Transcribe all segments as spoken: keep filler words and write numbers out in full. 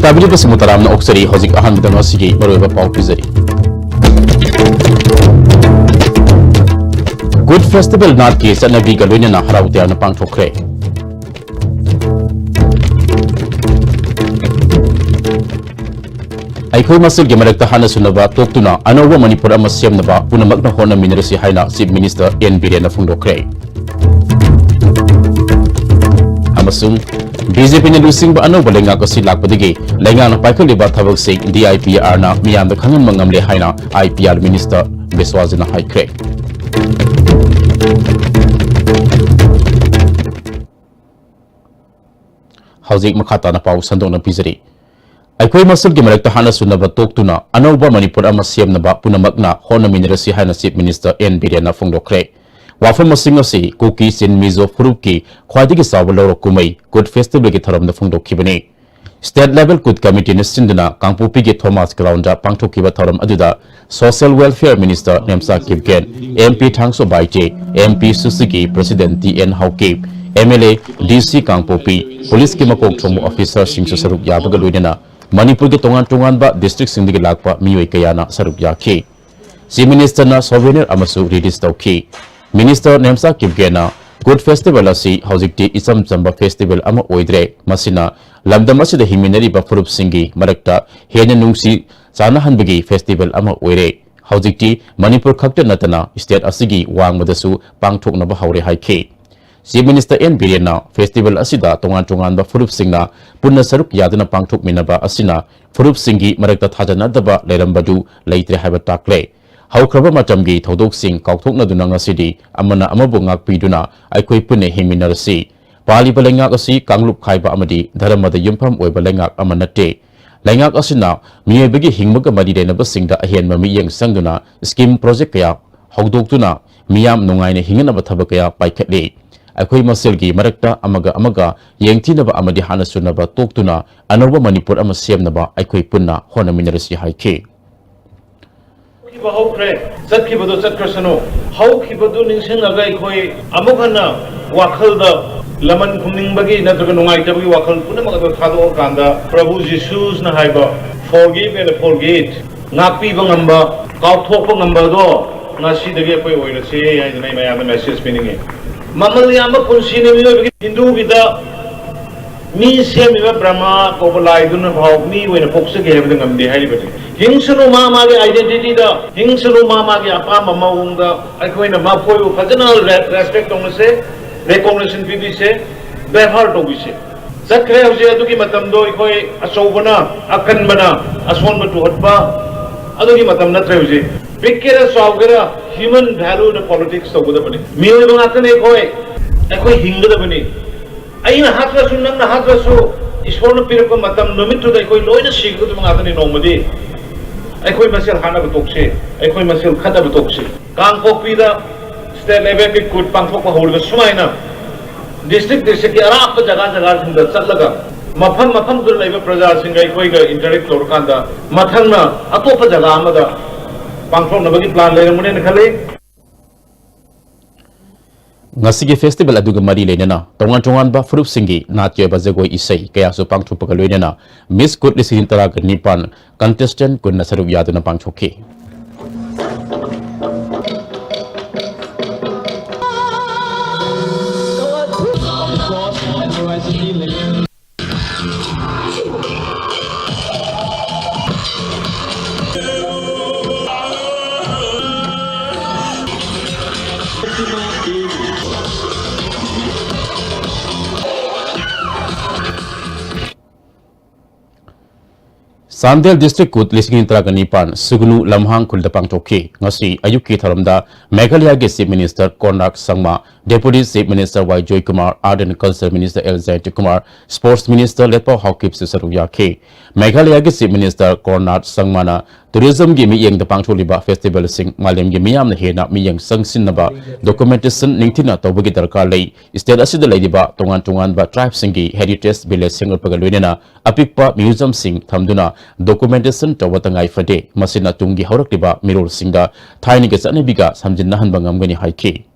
ꯇꯥꯕꯤꯔꯤꯕꯁꯤꯡꯕꯨ ꯇꯔꯥꯝꯅ ꯑꯣꯛꯆꯔꯤ꯫ ꯍꯧꯖꯤꯛ ꯑꯍꯥꯟꯕꯗ ꯉꯁꯤꯒꯤ ꯃꯔꯨꯑꯣꯏꯕ ꯄꯥꯎ ꯄꯤꯖꯔꯤ꯫ Good Festival ꯅꯥꯠꯀꯤ ꯆꯠꯅꯕꯤꯒ ꯂꯣꯏꯅꯅ ꯍꯔꯥꯎ ꯇꯌꯥꯝꯅ ꯄꯥꯡꯊꯣꯛꯈ꯭ꯔꯦ꯫ ꯑꯩꯈꯣꯏ ꯃꯁꯦꯜꯒꯤ ꯃꯔꯛꯇ ꯍꯥꯠꯅ ꯁꯨꯅꯕ ꯇꯣꯛꯇꯨꯅ ꯑꯅꯧꯕ ꯃꯅꯤꯄꯨꯔ ꯑꯃ ꯁꯦꯝꯅꯕ ꯄꯨꯝꯅꯃꯛꯅ ꯍꯣꯠꯅꯃꯤꯟꯅꯔꯁꯤ ꯍꯥꯏꯅ Chief Minister N ꯕꯤꯔꯦꯟꯅ ꯐꯣꯡꯗꯣꯛꯈ꯭ꯔꯦ꯫ ꯑꯃꯁꯨꯡ BJPꯅ ꯂꯨꯆꯤꯡꯕ ꯑꯅꯧꯕ ꯂꯩꯉꯥꯛ ꯑꯁꯤ ꯂꯥꯛꯄꯗꯒꯤ ꯂꯩꯉꯥꯛꯅ ꯄꯥꯏꯈꯠꯂꯤꯕ ꯊꯕꯛꯁꯤꯡ DIPRꯅ ꯃꯤꯌꯥꯝꯗ ꯈꯪꯍꯟꯕ ꯉꯝꯂꯦ ꯍꯥꯏꯅ IPR Minister ꯕꯤꯁ꯭ꯋꯥꯖꯤꯅ ꯍꯥꯏꯈ꯭ꯔꯦ꯫ ꯍꯧꯖꯤꯛ ꯃꯈꯥ ꯇꯥꯅ ꯄꯥꯎ ꯁꯟꯗꯣꯛꯅ ꯄꯤꯖꯔꯤ꯫ ꯑꯩꯈꯣꯏ ꯃꯁꯦꯜꯒꯤ ꯃꯔꯛꯇ ꯍꯥꯠꯅ ꯁꯨꯅꯕ ꯇꯣꯛꯇꯨꯅ ꯑꯅꯧꯕ ꯃꯅꯤꯄꯨꯔ ꯑꯃ ꯁꯦꯝꯅꯕ ꯄꯨꯝꯅꯃꯛꯅ ꯍꯣꯠꯅꯃꯤꯟꯅꯔꯁꯤ ꯍꯥꯏꯅ Chief Minister N ꯕꯤꯔꯦꯟꯅ ꯐꯣꯡꯗꯣꯛꯈ꯭ꯔꯦ꯫ ꯋꯥꯐꯝ ꯑꯁꯤꯡ ꯑꯁꯤ ꯀꯨꯀꯤ ꯆꯤꯟ ꯃꯤꯖꯣ ꯐꯨꯔꯨꯞꯀꯤ ꯈ꯭ꯋꯥꯏꯗꯒꯤ ꯆꯥꯎꯕ ꯂꯧꯔꯣꯛ ꯀꯨꯝꯍꯩ Good Festivalꯒꯤ ꯊꯧꯔꯝꯗ ꯐꯣꯡꯗꯣꯛꯈꯤꯕꯅꯤ꯫ State Level Good Committeeꯅ ꯁꯤꯟꯗꯨꯅ ꯀꯥꯡꯄꯣꯛꯄꯤꯒꯤ Thomas Groundꯗ ꯄꯥꯡꯊꯣꯛꯈꯤꯕ ꯊꯧꯔꯝ ꯑꯗꯨꯗ Social Welfare Minister Nemcha Kipgen, MP ꯊꯥꯡꯁꯣ Baite, MPCCꯒꯤ President T N Haokip, MLA, DC ꯀꯥꯡꯄꯣꯛꯄꯤ, ꯄꯨꯂꯤꯁꯀꯤ ꯃꯀꯣꯛ ꯊꯣꯡꯕ officerꯁꯤꯡꯁꯨ ꯁꯔꯨꯛ ꯌꯥꯕꯒ ꯂꯣꯏꯅꯅ ꯃꯅꯤꯄꯨꯔꯒꯤ ꯇꯣꯉꯥꯟ ꯇꯣꯉꯥꯟꯕ districtꯁꯤꯡꯗꯒꯤ ꯂꯥꯛꯄ ꯃꯤꯑꯣꯏ ꯀꯌꯥꯅ ꯁꯔꯨꯛ ꯌꯥꯈꯤ꯫ Chief Ministerꯅ souvenir ꯑꯃꯁꯨ release ꯇꯧꯈꯤ꯫ Minister ꯅꯦꯝꯆꯥ ꯀꯤꯞꯒꯦꯟꯅ Good Festival ꯑꯁꯤ ꯍꯧꯖꯤꯛꯇꯤ ꯏꯆꯝ ꯆꯝꯕ festival ꯑꯃ ꯑꯣꯏꯗ꯭ꯔꯦ, ꯃꯁꯤꯅ ꯂꯝꯗꯝ ꯑꯁꯤꯗ ꯍꯤꯡꯃꯤꯟꯅꯔꯤꯕ ꯐꯨꯔꯨꯞꯁꯤꯡꯒꯤ ꯃꯔꯛꯇ ꯍꯦꯟꯅ ꯅꯨꯡꯁꯤ ꯆꯥꯟꯅꯍꯟꯕꯒꯤ festival ꯑꯃ ꯑꯣꯏꯔꯦ꯫ ꯍꯧꯖꯤꯛꯇꯤ ꯃꯅꯤꯄꯨꯔ ꯈꯛꯇ ꯅꯠꯇꯅ state ꯑꯁꯤꯒꯤ ꯋꯥꯡꯃꯗꯁꯨ ꯄꯥꯡꯊꯣꯛꯅꯕ ꯍꯧꯔꯦ ꯍꯥꯏꯈꯤ꯫ Chief Minister N ꯕꯤꯔꯦꯟꯅ festival ꯑꯁꯤꯗ ꯇꯣꯉꯥꯟ ꯇꯣꯉꯥꯟꯕ ꯐꯨꯔꯨꯞꯁꯤꯡꯅ ꯄꯨꯟꯅ ꯁꯔꯨꯛ ꯌꯥꯗꯨꯅ ꯄꯥꯡꯊꯣꯛꯃꯤꯟꯅꯕ ꯑꯁꯤꯅ ꯐꯨꯔꯨꯞꯁꯤꯡꯒꯤ ꯃꯔꯛꯇ ꯊꯥꯖꯅꯗꯕ ꯂꯩꯔꯝꯕꯗꯨ ꯂꯩꯇ꯭ꯔꯦ ꯍꯥꯏꯕ ꯇꯥꯛꯂꯦ꯫ ꯍꯧꯈ꯭ꯔꯕ ꯃꯇꯝꯒꯤ ꯊꯧꯗꯣꯛꯁꯤꯡ ꯀꯥꯎꯊꯣꯛꯅꯗꯨꯅ ꯉꯁꯤꯗꯤ ꯑꯃꯅ ꯑꯃꯕꯨ ꯉꯥꯛꯄꯤꯗꯨꯅ ꯑꯩꯈꯣꯏ ꯄꯨꯟꯅ ꯍꯤꯡꯃꯤꯟꯅꯔꯁꯤ꯫ ꯄꯥꯜꯂꯤꯕ ꯂꯩꯉꯥꯛ ꯑꯁꯤ ꯀꯥꯡꯂꯨꯞ ꯈꯥꯏꯕ ꯑꯃꯗꯤ ꯙꯔꯃꯗ ꯌꯨꯝꯐꯝ ꯑꯣꯏꯕ ꯂꯩꯉꯥꯛ ꯑꯃ ꯅꯠꯇꯦ꯫ ꯂꯩꯉꯥꯛ ꯑꯁꯤꯅ ꯃꯤꯑꯣꯏꯕꯒꯤ ꯍꯤꯡꯕꯒ ꯃꯔꯤ ꯂꯩꯅꯕꯁꯤꯡꯗ ꯑꯍꯦꯟꯕ ꯃꯤꯠꯌꯦꯡ ꯆꯪꯗꯨꯅ scheme project ꯀꯌꯥ ꯍꯧꯗꯣꯛꯇꯨꯅ ꯃꯤꯌꯥꯝ ꯅꯨꯡꯉꯥꯏꯅ ꯍꯤꯡꯅꯅꯕ ꯊꯕꯛ ꯀꯌꯥ ꯄꯥꯏꯈꯠꯂꯤ꯫ ꯑꯩꯈꯣꯏ ꯃꯁꯦꯜꯒꯤ ꯃꯔꯛꯇ ꯑꯃꯒ ꯑꯃꯒ ꯌꯦꯡꯊꯤꯅꯕ ꯑꯃꯗꯤ ꯍꯥꯠꯅ ꯁꯨꯅꯕ ꯇꯣꯛꯇꯨꯅ ꯑꯅꯧꯕ ꯃꯅꯤꯄꯨꯔ ꯑꯃ ꯁꯦꯝꯅꯕ ꯑꯩꯈꯣꯏ ꯄꯨꯟꯅ ꯍꯣꯠꯅꯃꯤꯟꯅꯔꯁꯤ ꯍꯥꯏꯈꯤ꯫ ꯍꯧꯈꯤꯕ ꯍꯧꯈ꯭ꯔꯦ, ꯆꯠꯈꯤꯕꯗꯣ ꯆꯠꯈ꯭ꯔꯁꯅꯨ꯫ ꯍꯧꯈꯤꯕꯗꯨ ꯅꯤꯡꯁꯤꯡꯉꯒ ꯑꯩꯈꯣꯏ ꯑꯃꯨꯛ ꯍꯟꯅ ꯋꯥꯈꯜꯗ ꯂꯃꯟ ꯈꯨꯝꯅꯤꯡꯕꯒꯤ ꯅꯠꯇ꯭ꯔꯒ ꯅꯨꯡꯉꯥꯏꯇꯕꯒꯤ ꯋꯥꯈꯜ ꯄꯨꯝꯅꯃꯛ ꯑꯗꯨ ꯊꯥꯗꯣꯛꯑꯀꯥꯟꯗ, ꯄ꯭ꯔꯚꯨ ꯖꯤꯁꯨꯁꯅ ꯍꯥꯏꯕ "Forgive and forget", ꯉꯥꯛꯄꯤꯕ ꯉꯝꯕ, ꯀꯥꯎꯊꯣꯛꯄ ꯉꯝꯕ ꯑꯗꯣ ꯉꯁꯤꯗꯒꯤ ꯑꯩꯈꯣꯏ ꯑꯣꯏꯔꯁꯦ ꯍꯥꯏꯗꯅ ꯑꯩ ꯃꯌꯥꯝꯗ ꯃꯦꯁꯦꯖ ꯄꯤꯅꯤꯡꯉꯤ꯫ ꯃꯃꯜ ꯌꯥꯝꯕ ꯄꯨꯟꯁꯤꯅꯤ ꯃꯤꯑꯣꯏꯕꯒꯤ꯫ ꯍꯤꯟꯗꯨꯒꯤꯗ ꯃꯤ ꯁꯦꯝꯃꯤꯕ ꯕ꯭ꯔꯍꯃꯥ ꯀꯧꯕ ꯂꯥꯏꯗꯨꯅ ꯐꯥꯎ ꯃꯤ ꯑꯣꯏꯅ ꯄꯣꯛꯆꯒꯦ ꯍꯥꯏꯕꯗ ꯉꯝꯗꯦ ꯍꯥꯏꯔꯤꯕꯅꯤ꯫ ꯍꯤꯡꯁꯅꯨ ꯃꯥ ꯃꯥꯒꯤ identityꯗ, ꯍꯤꯡꯁꯅꯨ ꯃꯥ ꯃꯥꯒꯤ ꯑꯄꯥꯝꯕ ꯃꯑꯣꯡꯗ꯫ ꯑꯩꯈꯣꯏꯅ ꯃꯈꯣꯏꯕꯨ ꯐꯖꯅ re-, respect ꯇꯧꯅꯁꯦ, recognition ꯄꯤꯕꯤꯁꯦ, ꯕꯦꯕꯥꯔ ꯇꯧꯕꯤꯁꯦ꯫ ꯆꯠꯈ꯭ꯔꯦ ꯍꯧꯖꯤꯛ ꯑꯗꯨꯒꯤ ꯃꯇꯝꯗꯣ꯫ ꯑꯩꯈꯣꯏ ꯑꯆꯧꯕꯅ ꯑꯀꯟꯕꯅ ꯑꯁꯣꯟꯕ ꯇꯨꯍꯠꯄ ꯑꯗꯨꯒꯤ ꯃꯇꯝ ꯅꯠꯇ꯭ꯔꯦ ꯍꯧꯖꯤꯛ꯫ ꯄꯤꯛꯀꯦꯔꯥ ꯆꯥꯎꯒꯦꯔꯥ, human valueꯗ politics ꯇꯧꯒꯗꯕꯅꯤ꯫ ꯃꯤꯑꯣꯏꯕ ꯉꯥꯛꯇꯅꯤ ꯑꯩꯈꯣꯏ꯫ ꯑꯩꯈꯣꯏ ꯍꯤꯡꯒꯗꯕꯅꯤ꯫ ꯑꯩꯅ ꯍꯥꯠꯇ꯭ꯔꯁꯨ, ꯅꯪꯅ ꯍꯥꯠꯇ꯭ꯔꯁꯨ, ꯏꯁꯣꯔꯅ ꯄꯤꯔꯛꯄ ꯃꯇꯝ ꯅꯨꯃꯤꯠꯇꯨꯗ ꯑꯩꯈꯣꯏ ꯂꯣꯏꯅ ꯁꯤꯒꯗꯕ ꯉꯥꯛꯇꯅꯤ ꯅꯣꯡꯃꯗꯤ꯫ ꯑꯩꯈꯣꯏ ꯃꯁꯦꯜ ꯍꯥꯠꯅꯕ ꯇꯣꯛꯁꯤ, ꯑꯩꯈꯣꯏ ꯃꯁꯦꯜ ꯈꯠꯅꯕ ꯇꯣꯛꯁꯤ꯫ ꯀꯥꯡꯄꯣꯛꯄꯤꯗ state levelꯒꯤ ꯀꯨꯠ ꯄꯥꯡꯊꯣꯛꯄ ꯍꯧꯔꯒ ꯁꯨꯃꯥꯏꯅ district districtꯀꯤ ꯑꯔꯥꯞꯄ ꯖꯒꯥ ꯖꯒꯥꯁꯤꯡꯗ ꯆꯠꯂꯒ ꯃꯐꯝ ꯃꯐꯝꯗꯨꯗ ꯂꯩꯕ ꯄ꯭ꯔꯖꯥꯁꯤꯡꯒ ꯑꯩꯈꯣꯏꯒ interact ꯇꯧꯔꯀꯥꯟꯗ ꯃꯊꯪꯅ ꯑꯇꯣꯞꯄ ꯖꯒꯥ ꯑꯃꯗ ꯄꯥꯡꯊꯣꯛꯅꯕꯒꯤ plan ꯂꯩꯔꯝꯒꯅꯦꯅ ꯈꯜꯂꯤ꯫ ꯉꯁꯤꯒꯤ festival ꯑꯗꯨꯒ ꯃꯔꯤ ꯂꯩꯅꯅ ꯇꯣꯉꯥꯟ ꯇꯣꯉꯥꯟꯕ ꯐꯨꯔꯨꯞꯁꯤꯡꯒꯤ ꯅꯥꯠꯀꯤ ꯑꯣꯏꯕ ꯖꯒꯣꯏ ꯏꯁꯩ ꯀꯌꯥꯁꯨ ꯄꯥꯡꯊꯣꯛꯄꯒ ꯂꯣꯏꯅꯅ Miss ꯀꯨꯠ ꯂꯤꯁꯤꯡ ꯇꯔꯥꯒ ꯅꯤꯄꯥꯟ contestant ꯀꯨꯟꯅ ꯁꯔꯨꯛ ꯌꯥꯗꯨꯅ ꯄꯥꯡꯊꯣꯛꯈꯤ꯫ ꯆꯥꯟꯗꯦꯜ district ꯀꯨꯠ ꯂꯤꯁꯤꯡ ꯇꯔꯥꯒ ꯅꯤꯄꯥꯟ ꯁꯨꯒꯅꯨ ꯂꯝꯍꯥꯡ ꯈꯨꯜꯗ ꯄꯥꯡꯊꯣꯛꯈꯤ꯫ ꯉꯁꯤ ꯑꯌꯨꯛꯀꯤ ꯊꯧꯔꯝꯗ ꯃꯦꯘꯥꯂꯌꯥꯒꯤ Chief Minister Conrad Sangma, Deputy Chief Minister Y Joykumar, Art and Culture Minister L Jayantakumar, Sports Minister Letpao ꯍꯥꯎꯀꯤꯞꯁꯨ ꯁꯔꯨꯛ ꯌꯥꯈꯤ꯫ ꯃꯦꯘꯥꯂꯌꯥꯒꯤ Chief Minister ꯀꯣꯟꯔꯥꯗ ꯁꯪꯃꯥꯅ tourismꯒꯤ ꯃꯤꯠꯌꯦꯡꯗ ꯄꯥꯡꯊꯣꯛꯂꯤꯕ festivalꯁꯤꯡ ꯃꯥꯂꯦꯝꯒꯤ ꯃꯤꯌꯥꯝꯅ ꯍꯦꯟꯅ ꯃꯤꯠꯌꯦꯡ ꯆꯪꯁꯤꯟꯅꯕ documentation ꯅꯤꯡꯊꯤꯅ ꯇꯧꯕꯒꯤ ꯗꯔꯀꯥꯔ ꯂꯩ꯫ State ꯑꯁꯤꯗ ꯂꯩꯔꯤꯕ ꯇꯣꯉꯥꯟ ꯇꯣꯉꯥꯟꯕ tribeꯁꯤꯡꯒꯤ heritage village ꯁꯦꯝꯒꯠꯄꯒ ꯂꯣꯏꯅꯅ ꯑꯄꯤꯛꯄ museumꯁꯤꯡ ꯊꯝꯗꯨꯅ documentation ꯇꯧꯕ ꯇꯉꯥꯏ ꯐꯗꯦ꯫ ꯃꯁꯤꯅ ꯇꯨꯡꯒꯤ ꯍꯧꯔꯛꯂꯤꯕ ꯃꯤꯔꯣꯜꯁꯤꯡꯗ ꯊꯥꯏꯅꯒꯤ ꯆꯠꯅꯕꯤꯒ ꯁꯝꯖꯤꯟꯅꯍꯟꯕ ꯉꯝꯒꯅꯤ ꯍꯥꯏꯈꯤ꯫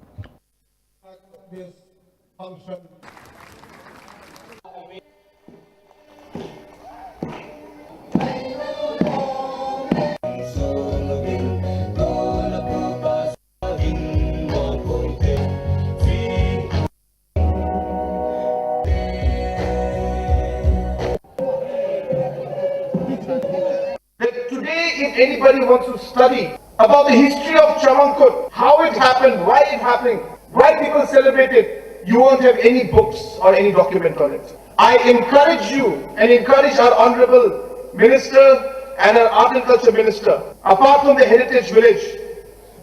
Anybody wants to study about the history of Chamankut, how it happened, why it happened, why people celebrate it, you won't have any books or any document on it. I encourage you and encourage our Honorable Minister and our Art and Culture Minister, apart from the Heritage Village,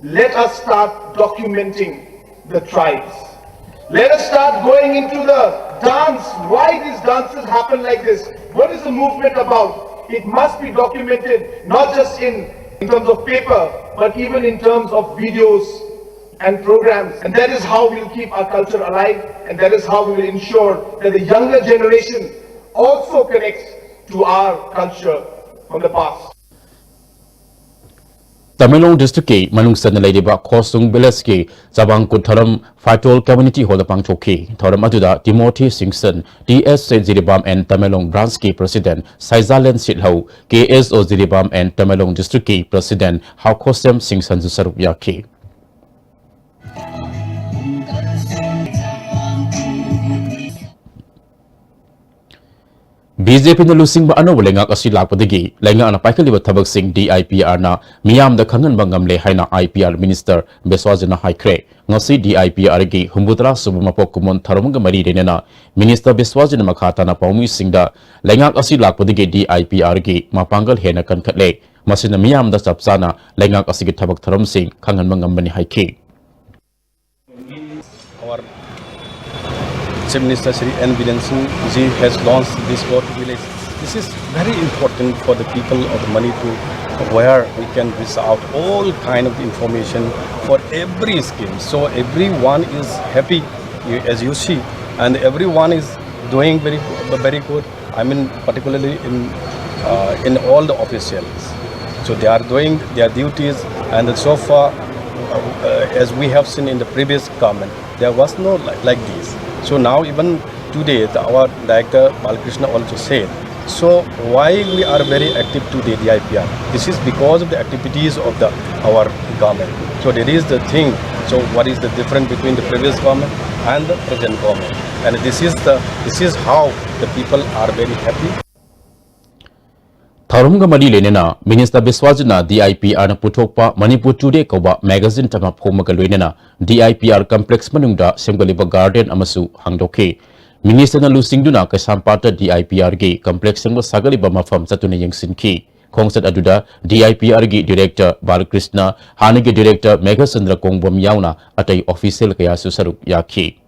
let us start documenting the tribes. Let us start going into the dance, why these dances happen like this. What is the movement about? It must be documented, not just in, in terms of paper, but even in terms of videos and programs. And that is how we'll keep our culture alive, and that is how we will ensure that the younger generation also connects to our culture from the past. Tamenglong ꯗꯤꯁꯇ꯭ꯔꯤꯛꯀꯤ ꯃꯅꯨꯡ ꯆꯟꯅ ꯂꯩꯔꯤꯕ ꯈꯣꯁꯨꯡ ꯚꯤꯂꯦꯖꯀꯤ ꯆꯕꯥꯡꯀꯨꯠ ꯊꯧꯔꯝ ꯐꯥꯏꯇꯣꯜ community ꯍꯣꯜꯗ ꯄꯥꯡꯊꯣꯛꯈꯤ꯫ ꯊꯧꯔꯝ ꯑꯗꯨꯗ Timothy Shingson, T S A Jiribam and Tamenglong ꯕ꯭ꯔꯥꯟꯁꯀꯤ president Saijalen Sitlhou, K S O Jiribam and Tamenglong ꯗꯤꯁꯇ꯭ꯔꯤꯛꯀꯤ ꯄ꯭ꯔꯁꯤꯗꯦꯟꯠ ꯍꯥꯎꯈꯣꯁꯦꯝ ꯁꯤꯡꯁꯟꯁꯨ ꯁꯔꯨꯛ ꯌꯥꯈꯤ꯫ ꯕꯤ ꯖꯦ ꯄꯤꯅ ꯂꯨꯆꯤꯡꯕ ꯑꯅꯧꯕ ꯂꯩꯉꯥꯛ ꯑꯁꯤ ꯂꯥꯛꯄꯗꯒꯤ ꯂꯩꯉꯥꯛꯅ ꯄꯥꯏꯈꯠꯂꯤꯕ ꯊꯕꯛꯁꯤꯡ ꯗꯤ ꯑꯥꯏ ꯄꯤ ꯑꯥꯔꯅ ꯃꯤꯌꯥꯝꯗ ꯈꯪꯍꯟꯕ ꯉꯝꯂꯦ ꯍꯥꯏꯅ ꯑꯥꯏ ꯄꯤ ꯑꯥꯔ ꯃꯤꯅꯤꯁꯇꯔ ꯕꯤꯁ꯭ꯋꯥꯖꯤꯠꯅ ꯍꯥꯏꯈ꯭ꯔꯦ꯫ ꯉꯁꯤ ꯗꯤ ꯑꯥꯏ ꯄꯤ ꯑꯥꯔꯒꯤ ꯍꯨꯝꯐꯨꯇꯔꯥ ꯁꯨꯕ ꯃꯄꯣꯛ ꯀꯨꯝꯑꯣꯟ ꯊꯧꯔꯝꯒ ꯃꯔꯤ ꯂꯩꯅꯅ ꯃꯤꯅꯤꯁꯇꯔ ꯕꯤꯁ꯭ꯋꯥꯖꯤꯠꯅ ꯃꯈꯥ ꯇꯥꯅ ꯄꯥꯎꯃꯤꯁꯤꯡꯗ ꯂꯩꯉꯥꯛ ꯑꯁꯤ ꯂꯥꯛꯄꯗꯒꯤ ꯗꯤ ꯑꯥꯏ ꯄꯤ ꯑꯥꯔꯒꯤ ꯃꯄꯥꯡꯒꯜ ꯍꯦꯟꯅ ꯀꯟꯈꯠꯂꯦ, ꯃꯁꯤꯅ ꯃꯤꯌꯥꯝꯗ ꯆꯞ ꯆꯥꯅ ꯂꯩꯉꯥꯛ ꯑꯁꯤꯒꯤ ꯊꯕꯛ ꯊꯧꯔꯝꯁꯤꯡ ꯈꯪꯍꯟꯕ ꯉꯝꯕꯅꯤ ꯍꯥꯏꯈꯤ꯫ Our Chief Minister Shri N Biren Singh ji has launched this Go to Village. This is very important for the people of Manipur, where we can reach out all kind of information for every scheme. So everyone is happy, you- as you see, and everyone is doing very very good. I mean, particularly in uh, in all the officials. So they are doing their duties, and so far, uh, as we have seen in the previous government, there was no li- like this. So now even today, the, our director Balakrishna also said. So why we are very active today, D I P R? This is because of the activities of the our government. So there is the thing. So what is the difference between the previous government and the present government? And this is the this is how the people are very happy. ꯊꯧꯔꯝꯒ ꯃꯔꯤ ꯂꯩꯅꯅ minister ꯕꯤꯁ꯭ꯋꯥꯖꯤꯠꯅ D I P Rꯅ ꯄꯨꯊꯣꯛꯄ ꯃꯅꯤꯄꯨꯔ ꯇꯨꯗꯦ ꯀꯧꯕ magazine ꯑꯃ ꯐꯣꯡꯕꯒ ꯂꯣꯏꯅꯅ D I P R complex ꯃꯅꯨꯡꯗ ꯁꯦꯝꯒꯠꯂꯤꯕ garden ꯑꯃꯁꯨ ꯍꯥꯡꯗꯣꯛꯈꯤ꯫ ꯃꯤꯅꯤꯁꯇꯔꯅ ꯂꯨꯆꯤꯡꯗꯨꯅ ꯀꯩꯁꯥꯝꯄꯥꯠꯇ D I P Rꯒꯤ complex ꯁꯦꯝꯒꯠ ꯁꯥꯒꯠꯂꯤꯕ ꯃꯐꯝ ꯆꯠꯇꯨꯅ ꯌꯦꯡꯁꯤꯟꯈꯤ꯫ ꯈꯣꯡꯆꯠ ꯑꯗꯨꯗ D I P Rꯒꯤ director ꯕꯥꯂꯀ꯭ꯔꯤꯁꯅ, ꯍꯥꯟꯅꯒꯤ director ꯃꯦꯘꯆꯟꯗ꯭ꯔ ꯀꯣꯡꯕꯝ ꯌꯥꯎꯅ ꯑꯇꯩ official ꯀꯌꯥꯁꯨ ꯁꯔꯨꯛ ꯌꯥꯈꯤ꯫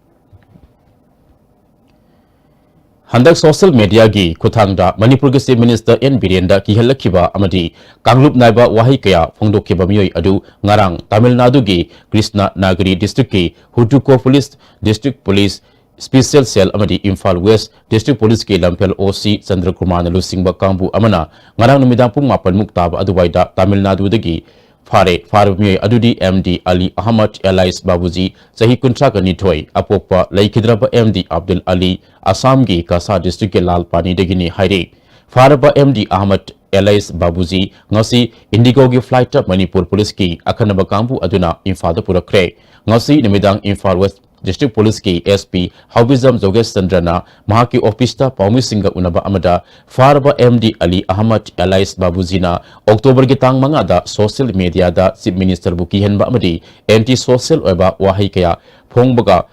ꯍꯟꯗꯛ social mediaꯒꯤ ꯈꯨꯠꯊꯥꯡꯗ ꯃꯅꯤꯄꯨꯔꯒꯤ Chief Minister N ꯕꯤꯔꯦꯟꯗ ꯀꯤꯍꯜꯂꯛꯈꯤꯕ ꯑꯃꯗꯤ ꯀꯥꯡꯂꯨꯞ ꯅꯥꯏꯕ ꯋꯥꯍꯩ ꯀꯌꯥ ꯐꯣꯡꯗꯣꯛꯈꯤꯕ ꯃꯤꯑꯣꯏ ꯑꯗꯨ ꯉꯔꯥꯡ ꯇꯥꯃꯤꯜ ꯅꯥꯗꯨꯒꯤ ꯀ꯭ꯔꯤꯁꯅ ꯅꯥꯒꯔꯤ districtꯀꯤ ꯍꯨꯗꯨꯀꯣ police, district police special cell ꯑꯃꯗꯤ Imphal West district policeꯀꯤ ꯂꯝꯐꯦꯜ O C ꯆꯟꯗ꯭ꯔꯀꯨꯃꯥꯔꯅ ꯂꯨꯆꯤꯡꯕ ꯀꯥꯡꯕꯨ ꯑꯃꯅ ꯉꯔꯥꯡ ꯅꯨꯃꯤꯗꯥꯡ ꯄꯨꯡ ꯃꯥꯄꯟ ꯃꯨꯛ ꯇꯥꯕ ꯑꯗꯨꯋꯥꯏꯗ ꯇꯥꯃꯤꯜ ꯅꯥꯗꯨꯗꯒꯤ ꯐꯥꯔꯦ꯫ ꯐꯥꯔꯕ ꯃꯤꯑꯣꯏ ꯑꯗꯨꯗꯤ M D ꯑꯂꯤ ꯑꯍꯃꯗ alias ꯕꯥꯕꯨꯖꯤ, ꯆꯍꯤ ꯀꯨꯟꯊ꯭ꯔꯥꯒ ꯅꯤꯊꯣꯏ, ꯑꯄꯣꯛꯄ ꯂꯩꯈꯤꯗ꯭ꯔꯕ M D ꯑꯕꯗꯨꯜ ꯑꯂꯤ, ꯑꯁꯥꯝꯒꯤ ꯀꯁꯥꯔ districtꯀꯤ ꯂꯥꯜꯄꯥꯅꯤꯗꯒꯤꯅꯤ ꯍꯥꯏꯔꯤ꯫ ꯐꯥꯔꯕ M D ꯑꯍꯃꯗ alias ꯕꯥꯕꯨꯖꯤ ꯉꯁꯤ IndiGoꯒꯤ flightꯇ ꯃꯅꯤꯄꯨꯔ policeꯀꯤ ꯑꯈꯟꯅꯕ ꯀꯥꯡꯕꯨ ꯑꯗꯨꯅ ꯏꯝꯐꯥꯜꯗ ꯄꯨꯔꯛꯈ꯭ꯔꯦ꯫ ꯉꯁꯤ ꯅꯨꯃꯤꯗꯥꯡ Imphal West district policeꯀꯤ S P ꯍꯥꯎꯕꯤꯖꯝ ꯖꯣꯒꯦꯁ ꯆꯟꯗ꯭ꯔꯅ ꯃꯍꯥꯛꯀꯤ officeꯇ ꯄꯥꯎꯃꯤꯁꯤꯡꯒ ꯎꯅꯕ ꯑꯃꯗ ꯐꯥꯔꯕ M D ꯑꯂꯤ ꯑꯍꯃꯗ alias ꯕꯥꯕꯨꯖꯤꯅ Octoberꯒꯤ ꯇꯥꯡ ꯃꯉꯥꯗ social mediaꯗ Chief Ministerꯕꯨ ꯀꯤꯍꯟꯕ ꯑꯃꯗꯤ anti social ꯑꯣꯏꯕ ꯋꯥꯍꯩ ꯀꯌꯥ ꯐꯣꯡꯕꯒ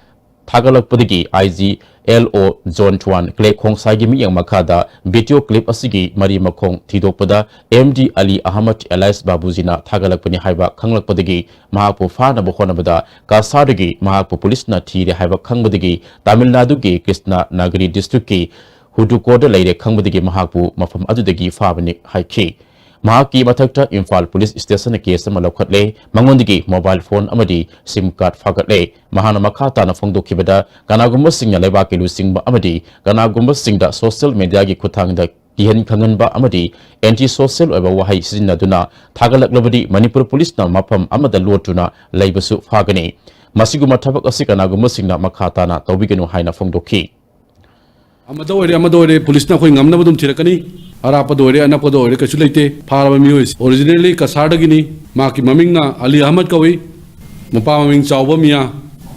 ꯊꯥꯒꯠꯂꯛꯄꯗꯒꯤ I G L O Zone one ꯀ꯭ꯂꯦ ꯈꯣꯡꯁꯥꯏꯒꯤ ꯃꯤꯠꯌꯦꯡ ꯃꯈꯥꯗ video clip ꯑꯁꯤꯒꯤ ꯃꯔꯤ ꯃꯈꯣꯡ ꯊꯤꯗꯣꯛꯄꯗ M D ꯑꯂꯤ ꯑꯍꯃꯗ alias ꯕꯥꯕꯨꯖꯤꯅ ꯊꯥꯒꯠꯂꯛꯄꯅꯤ ꯍꯥꯏꯕ ꯈꯪꯂꯛꯄꯗꯒꯤ ꯃꯍꯥꯛꯄꯨ ꯐꯥꯅꯕ ꯍꯣꯠꯅꯕꯗ ꯀꯁꯥꯔꯗꯒꯤ ꯃꯍꯥꯛꯄꯨ policeꯅ ꯊꯤꯔꯦ ꯍꯥꯏꯕ ꯈꯪꯕꯗꯒꯤ ꯇꯥꯃꯤꯜ ꯅꯥꯗꯨꯒꯤ ꯀ꯭ꯔꯤꯁꯅ ꯅꯥꯒꯔꯤ districtꯀꯤ ꯍꯨꯗꯨꯀꯣꯗ ꯂꯩꯔꯦ ꯈꯪꯕꯗꯒꯤ ꯃꯍꯥꯛꯄꯨ ꯃꯐꯝ ꯑꯗꯨꯗꯒꯤ ꯐꯥꯕꯅꯤ ꯍꯥꯏꯈꯤ꯫ ꯃꯍꯥꯛꯀꯤ ꯃꯊꯛꯇ ꯏꯝꯐꯥꯜ police stationꯅ case ꯑꯃ ꯂꯧꯈꯠꯂꯦ꯫ ꯃꯉꯣꯟꯗꯒꯤ mobile phone ꯑꯃꯗꯤ SIM card ꯐꯥꯒꯠꯂꯦ꯫ ꯃꯍꯥꯛꯅ ꯃꯈꯥ ꯇꯥꯅ ꯐꯣꯡꯗꯣꯛꯈꯤꯕꯗ, ꯀꯅꯥꯒꯨꯝꯕꯁꯤꯡꯅ ꯂꯩꯕꯥꯛꯀꯤ ꯂꯨꯆꯤꯡꯕ ꯑꯃꯗꯤ ꯀꯅꯥꯒꯨꯝꯕꯁꯤꯡꯗ social mediaꯒꯤ ꯈꯨꯠꯊꯥꯡꯗ ꯀꯤꯍꯟ ꯈꯪꯍꯟꯕ ꯑꯃꯗꯤ anti social ꯑꯣꯏꯕ ꯋꯥꯍꯩ ꯁꯤꯖꯤꯟꯅꯗꯨꯅ ꯊꯥꯒꯠꯂꯛꯂꯕꯗꯤ ꯃꯅꯤꯄꯨꯔ policeꯅ ꯃꯐꯝ ꯑꯃꯗ ꯂꯣꯠꯇꯨꯅ ꯂꯩꯕꯁꯨ ꯐꯥꯒꯅꯤ꯫ ꯃꯁꯤꯒꯨꯝꯕ ꯊꯕꯛ ꯑꯁꯤ ꯀꯅꯥꯒꯨꯝꯕꯁꯤꯡꯅ ꯃꯈꯥ ꯇꯥꯅ ꯇꯧꯕꯤꯒꯅꯨ ꯍꯥꯏꯅ ꯐꯣꯡꯗꯣꯛꯈꯤ꯫ ꯑꯃꯗ ꯑꯣꯏꯔꯦ, ꯑꯃꯗ ꯑꯣꯏꯔꯦ, policeꯅ ꯑꯩꯈꯣꯏ ꯉꯝꯅꯕ ꯑꯗꯨꯝ ꯊꯤꯔꯛꯀꯅꯤ꯫ ꯑꯔꯥꯞꯄꯗ ꯑꯣꯏꯔꯦ, ꯑꯅꯛꯄꯗ ꯑꯣꯏꯔꯦ, ꯀꯩꯁꯨ ꯂꯩꯇꯦ꯫ ꯐꯥꯔꯕ ꯃꯤꯑꯣꯏ originally ꯀꯁꯥꯔꯗꯒꯤꯅꯤ꯫ ꯃꯍꯥꯛꯀꯤ ꯃꯃꯤꯡꯅ ꯑꯂꯤ ꯑꯍꯃꯗ ꯀꯧꯏ꯫ ꯃꯄꯥ ꯃꯃꯤꯡ ꯆꯥꯎꯕ ꯃꯤꯌꯥ,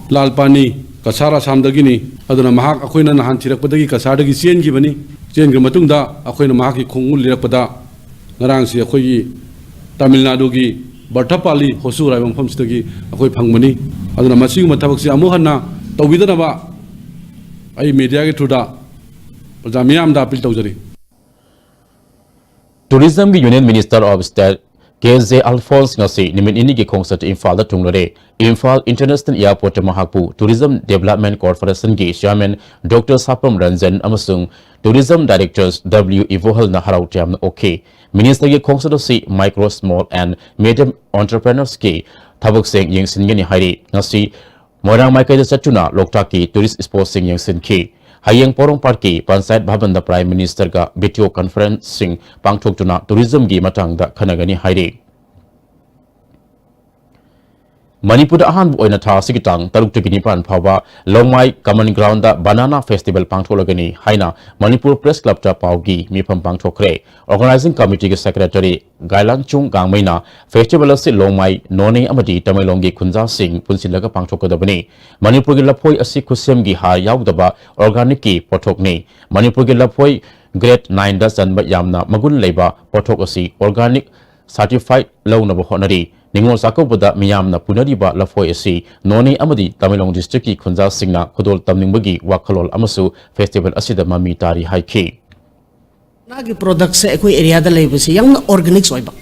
ꯂꯥꯜꯄꯥꯅꯤ, ꯀꯁꯥꯔ ꯑꯁꯥꯝꯗꯒꯤꯅꯤ꯫ ꯑꯗꯨꯅ ꯃꯍꯥꯛ ꯑꯩꯈꯣꯏꯅ ꯅꯍꯥꯟ ꯊꯤꯔꯛꯄꯗꯒꯤ ꯀꯁꯥꯔꯗꯒꯤ ꯆꯦꯟꯈꯤꯕꯅꯤ꯫ ꯆꯦꯟꯈ꯭ꯔ ꯃꯇꯨꯡꯗ ꯑꯩꯈꯣꯏꯅ ꯃꯍꯥꯛꯀꯤ ꯈꯣꯡꯎ ꯂꯤꯔꯛꯄꯗ ꯉꯔꯥꯡꯁꯤ ꯑꯩꯈꯣꯏꯒꯤ ꯇꯥꯃꯤꯜ ꯅꯥꯗꯨꯒꯤ ꯕꯔꯊꯄꯥꯂꯤ ꯍꯣꯁꯨꯔ ꯍꯥꯏꯕ ꯃꯐꯝꯁꯤꯗꯒꯤ ꯑꯩꯈꯣꯏ ꯐꯪꯕꯅꯤ꯫ ꯑꯗꯨꯅ ꯃꯁꯤꯒꯨꯝꯕ ꯊꯕꯛꯁꯤ ꯑꯃꯨꯛ ꯍꯟꯅ ꯇꯧꯕꯤꯗꯅꯕ ꯑꯩ ꯃꯦꯗꯤꯌꯥꯒꯤ ꯊ꯭ꯔꯨꯗ ꯄ꯭ꯔꯖꯥ ꯃꯤꯌꯥꯝꯗ ꯑꯄꯤꯜ ꯇꯧꯖꯔꯤ꯫ Tourism ꯒꯤ Union Minister of State K J Alphonse ꯉꯁꯤ ꯅꯨꯃꯤꯠ ꯅꯤꯅꯤꯒꯤ ꯈꯣꯡꯆꯠ ꯏꯝꯐꯥꯜꯗ ꯊꯨꯡꯂꯔꯦ꯫ ꯏꯝꯐꯥꯜ International Airport ꯇ ꯃꯍꯥꯛꯄꯨ Tourism Development Corporation ꯒꯤ Chairman Doctor ꯁꯥꯄꯝ ꯔꯟꯖꯟ ꯑꯃꯁꯨꯡ Tourism Director ꯗꯕ꯭ꯂꯤꯎ ꯏꯕꯣꯍꯜꯅ ꯍꯔꯥꯎ ꯇꯌꯥꯝꯅ ꯑꯣꯛꯈꯤ꯫ Minister ꯒꯤ ꯈꯣꯡꯆꯠ ꯑꯁꯤ Micro, Small and Medium Entrepreneurs ꯀꯤ ꯊꯕꯛꯁꯤꯡ ꯌꯦꯡꯁꯤꯟꯒꯅꯤ ꯍꯥꯏꯔꯤ꯫ ꯉꯁꯤ ꯃꯣꯏꯔꯥꯡ ꯃꯥꯏꯀꯩꯗ ꯆꯠꯇꯨꯅ ꯂꯣꯛꯇꯥꯛꯀꯤ tourist spot ꯁꯤꯡ ꯌꯦꯡꯁꯤꯟꯈꯤ꯫ ꯍꯌꯦꯡ ꯄꯣꯔꯣꯝꯄꯥꯠꯀꯤ ꯄꯟꯆꯥꯌꯠ ꯚꯕꯟꯗ Prime Minister ꯒ video conference ꯁꯤꯡ ꯄꯥꯡꯊꯣꯛꯇꯨꯅ tourism ꯒꯤ ꯃꯇꯥꯡꯗ ꯈꯟꯅꯒꯅꯤ ꯍꯥꯏꯔꯤ꯫ ꯃꯅꯤꯄꯨꯔꯗ ꯑꯍꯥꯟꯕ ꯑꯣꯏꯅ ꯊꯥ ꯑꯁꯤꯒꯤ ꯇꯥꯡ ꯇꯔꯨꯛꯇꯒꯤ ꯅꯤꯄꯥꯟ ꯐꯥꯎꯕ ꯂꯣꯡꯃꯥꯏ Common Ground ꯗ Banana Festival ꯄꯥꯡꯊꯣꯛꯂꯒꯅꯤ ꯍꯥꯏꯅ ꯃꯅꯤꯄꯨꯔ Press Club ꯇ ꯄꯥꯎꯒꯤ ꯃꯤꯐꯝ ꯄꯥꯡꯊꯣꯛꯈ꯭ꯔꯦ꯫ Organising Committee ꯒꯤ Secretary ꯒꯥꯏꯂꯥꯡꯆꯨꯡ ꯒꯥꯡꯃꯩꯅ festival ꯑꯁꯤ ꯂꯣꯡꯃꯥꯏ, ꯅꯣꯅꯦ ꯑꯃꯗꯤ ꯇꯃꯦꯡꯂꯣꯡꯒꯤ ꯈꯨꯟꯖꯥꯁꯤꯡ ꯄꯨꯟꯁꯤꯜꯂꯒ ꯄꯥꯡꯊꯣꯛꯀꯗꯕꯅꯤ꯫ ꯃꯅꯤꯄꯨꯔꯒꯤ ꯂꯐꯣꯏ ꯑꯁꯤ ꯈꯨꯠꯁꯦꯝꯒꯤ ꯍꯥꯔ ꯌꯥꯎꯗꯕ organic ꯀꯤ ꯄꯣꯠꯊꯣꯛꯅꯤ꯫ ꯃꯅꯤꯄꯨꯔꯒꯤ ꯂꯐꯣꯏ Grade nine ꯗ ꯆꯟꯕ ꯌꯥꯝꯅ ꯃꯒꯨꯟ ꯂꯩꯕ ꯄꯣꯠꯊꯣꯛ ꯑꯁꯤ organic certified ꯂꯧꯅꯕ ꯍꯣꯠꯅꯔꯤ꯫ ꯅꯤꯉꯣꯜ ꯆꯥꯛꯀꯧꯕꯗ ꯃꯤꯌꯥꯝꯅ ꯄꯨꯅꯔꯤꯕ ꯂꯐꯣꯏ ꯑꯁꯤ ꯅꯣꯅꯦ ꯑꯃꯗꯤ ꯇꯃꯦꯡꯂꯣꯡ district ꯀꯤ ꯈꯨꯟꯖꯥꯁꯤꯡꯅ ꯈꯨꯗꯣꯜ ꯇꯝꯅꯤꯡꯕꯒꯤ ꯋꯥꯈꯜꯂꯣꯟ ꯑꯃꯁꯨ festival ꯑꯁꯤꯗ ꯃꯃꯤ ꯇꯥꯔꯤ ꯍꯥꯏꯈꯤ꯫ ꯁꯅꯥꯒꯤ product ꯁꯦ ꯑꯩꯈꯣꯏ area ꯗ ꯂꯩꯕꯁꯦ ꯌꯥꯝꯅ organics ꯑꯣꯏꯕ,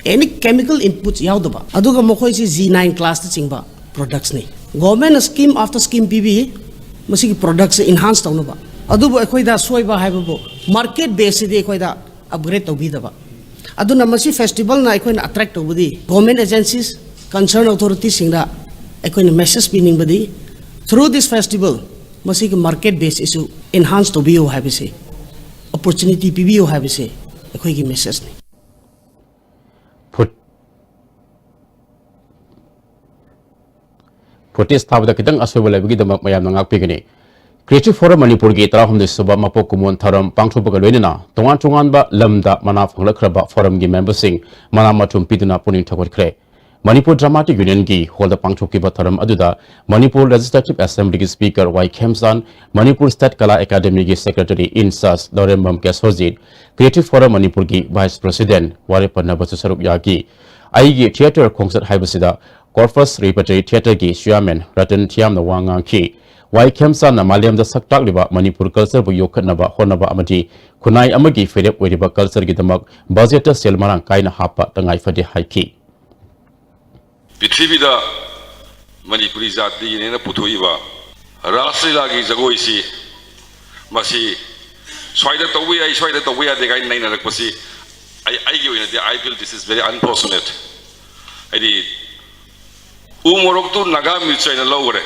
any chemical inputs ꯌꯥꯎꯗꯕ, ꯑꯗꯨꯒ ꯃꯈꯣꯏꯁꯤ G nine class ꯇ ꯆꯤꯡꯕ products ꯅꯤ꯫ Government ꯅ scheme after scheme ꯄꯤꯕꯤ ꯃꯁꯤꯒꯤ product ꯁꯦ enhance ꯇꯧꯅꯕ꯫ ꯑꯗꯨꯕꯨ ꯑꯩꯈꯣꯏꯗ ꯁꯣꯏꯕ ꯍꯥꯏꯕꯕꯨ market base ꯁꯤꯗꯤ ꯑꯩꯈꯣꯏꯗ upgrade ꯇꯧꯕꯤꯗꯕ꯫ ꯑꯗꯨꯅ ꯃꯁꯤ festival ꯅ ꯑꯩꯈꯣꯏꯅ attract ꯇꯧꯕꯗꯤ government agencies, concern authority ꯁꯤꯡꯗ ꯑꯩꯈꯣꯏꯅ message ꯄꯤꯅꯤꯡꯕꯗꯤ, through this festival ꯃꯁꯤꯒꯤ market base ꯁꯤꯁꯨ enhance ꯇꯧꯕꯤꯌꯨ ꯍꯥꯏꯕꯁꯦ, opportunity ꯄꯤꯕꯤꯌꯨ ꯍꯥꯏꯕꯁꯦ ꯑꯩꯈꯣꯏꯒꯤ message ꯅꯤ꯫ Foot- Footage ꯊꯥꯕꯗ ꯈꯤꯇꯪ ꯑꯁꯣꯏꯕ ꯂꯩꯕꯒꯤꯗꯃꯛ ꯃꯌꯥꯝꯅ ꯉꯥꯛꯄꯤꯒꯅꯤ꯫ Creative Forum ꯃꯅꯤꯄꯨꯔꯒꯤ ꯇꯔꯥꯍꯨꯝꯗꯣꯏ ꯁꯨꯕ ꯃꯄꯣꯛ ꯀꯨꯝꯑꯣꯟ ꯊꯧꯔꯝ ꯄꯥꯡꯊꯣꯛꯄꯒ ꯂꯣꯏꯅꯅ ꯇꯣꯉꯥꯟ ꯇꯣꯉꯥꯟꯕ ꯂꯝꯗ ꯃꯅꯥ ꯐꯪꯂꯛꯈ꯭ꯔꯕ forum ꯒꯤ member ꯁꯤꯡ ꯃꯅꯥ ꯃꯊꯨꯝ ꯄꯤꯗꯨꯅ ꯄꯨꯛꯅꯤꯡ ꯊꯧꯒꯠꯈ꯭ꯔꯦ꯫ ꯃꯅꯤꯄꯨꯔ ꯗ꯭ꯔꯃꯥꯇꯤꯛ ꯌꯨꯅꯤꯌꯟꯒꯤ ꯍꯣꯜꯗ ꯄꯥꯡꯊꯣꯛꯈꯤꯕ ꯊꯧꯔꯝ ꯑꯗꯨꯗ ꯃꯅꯤꯄꯨꯔ ꯂꯦꯖꯤꯁꯂꯦꯇꯤꯚ ꯑꯦꯁꯦꯝꯕ꯭ꯂꯤꯒꯤ speaker Y Khemchand, Manipur state Kala ꯑꯦꯀꯥꯗꯦꯃꯤꯒꯤ secretary in charge Laurembam Kesorjit, creative forum ꯃꯅꯤꯄꯨꯔꯒꯤ ꯚꯥꯏꯁ ꯄ꯭ꯔꯦꯁꯤꯗꯦꯟꯠ ꯋꯥꯔꯦꯄꯟꯅꯕꯁꯨ ꯁꯔꯨꯛ ꯌꯥꯈꯤ꯫ ꯑꯩꯒꯤ ꯊꯤꯌꯦꯇꯔ ꯈꯣꯡꯆꯠ ꯍꯥꯏꯕꯁꯤꯗ ꯀꯣꯔꯄꯁ ꯔꯤꯄꯔꯇꯔꯤ ꯊꯤꯌꯦꯇꯔꯒꯤ ꯆꯤꯌꯔꯃꯦꯟ ꯔꯇꯟ ꯊꯤꯌꯥꯝꯅ ꯋꯥ ꯉꯥꯡꯈꯤ꯫ ꯋꯥꯏ ꯈꯦꯝꯆꯥꯟꯅ ꯃꯥꯂꯦꯝꯗ ꯁꯛ ꯇꯥꯛꯂꯤꯕ ꯃꯅꯤꯄꯨꯔ ꯀꯜꯆꯔꯕꯨ ꯌꯣꯛꯈꯠꯅꯕ ꯍꯣꯠꯅꯕ ꯑꯃꯗꯤ ꯈꯨꯟꯅꯥꯏ ꯑꯃꯒꯤ ꯐꯤꯔꯦꯞ ꯑꯣꯏꯔꯤꯕ ꯀꯜꯆꯔꯒꯤꯗꯃꯛ ꯕꯖꯦꯠꯇ ꯁꯦꯜ ꯃꯔꯥꯡ ꯀꯥꯏꯅ ꯍꯥꯞꯄ ꯇꯉꯥꯏ ꯐꯗꯦ ꯍꯥꯏꯈꯤ꯫ ꯄ꯭ꯔꯤꯊꯤꯕꯤꯗ ꯃꯅꯤꯄꯨꯔꯤ ꯖꯥꯇꯤꯒꯤꯅꯦꯅ ꯄꯨꯊꯣꯛꯏꯕ ꯔꯥꯁ ꯂꯤꯂꯥꯒꯤ ꯖꯒꯣꯏꯁꯤ, ꯃꯁꯤ ꯁ꯭ꯋꯥꯏꯗ ꯇꯧꯕ ꯌꯥꯏ, ꯁ꯭ꯋꯥꯏꯗ ꯇꯧꯕ ꯌꯥꯗꯦ ꯀꯥꯏꯅ ꯅꯩꯅꯔꯛꯄꯁꯤ ꯑꯩ, ꯑꯩꯒꯤ ꯑꯣꯏꯅꯗꯤ, I feel this is very unfortunate. ꯍꯥꯏꯗꯤ, ꯎ ꯃꯣꯔꯣꯛꯇꯨ ꯅꯥꯒꯥ ꯃ꯭ꯌꯨꯆꯤꯌꯥꯏꯅ ꯂꯧꯈ꯭ꯔꯦ,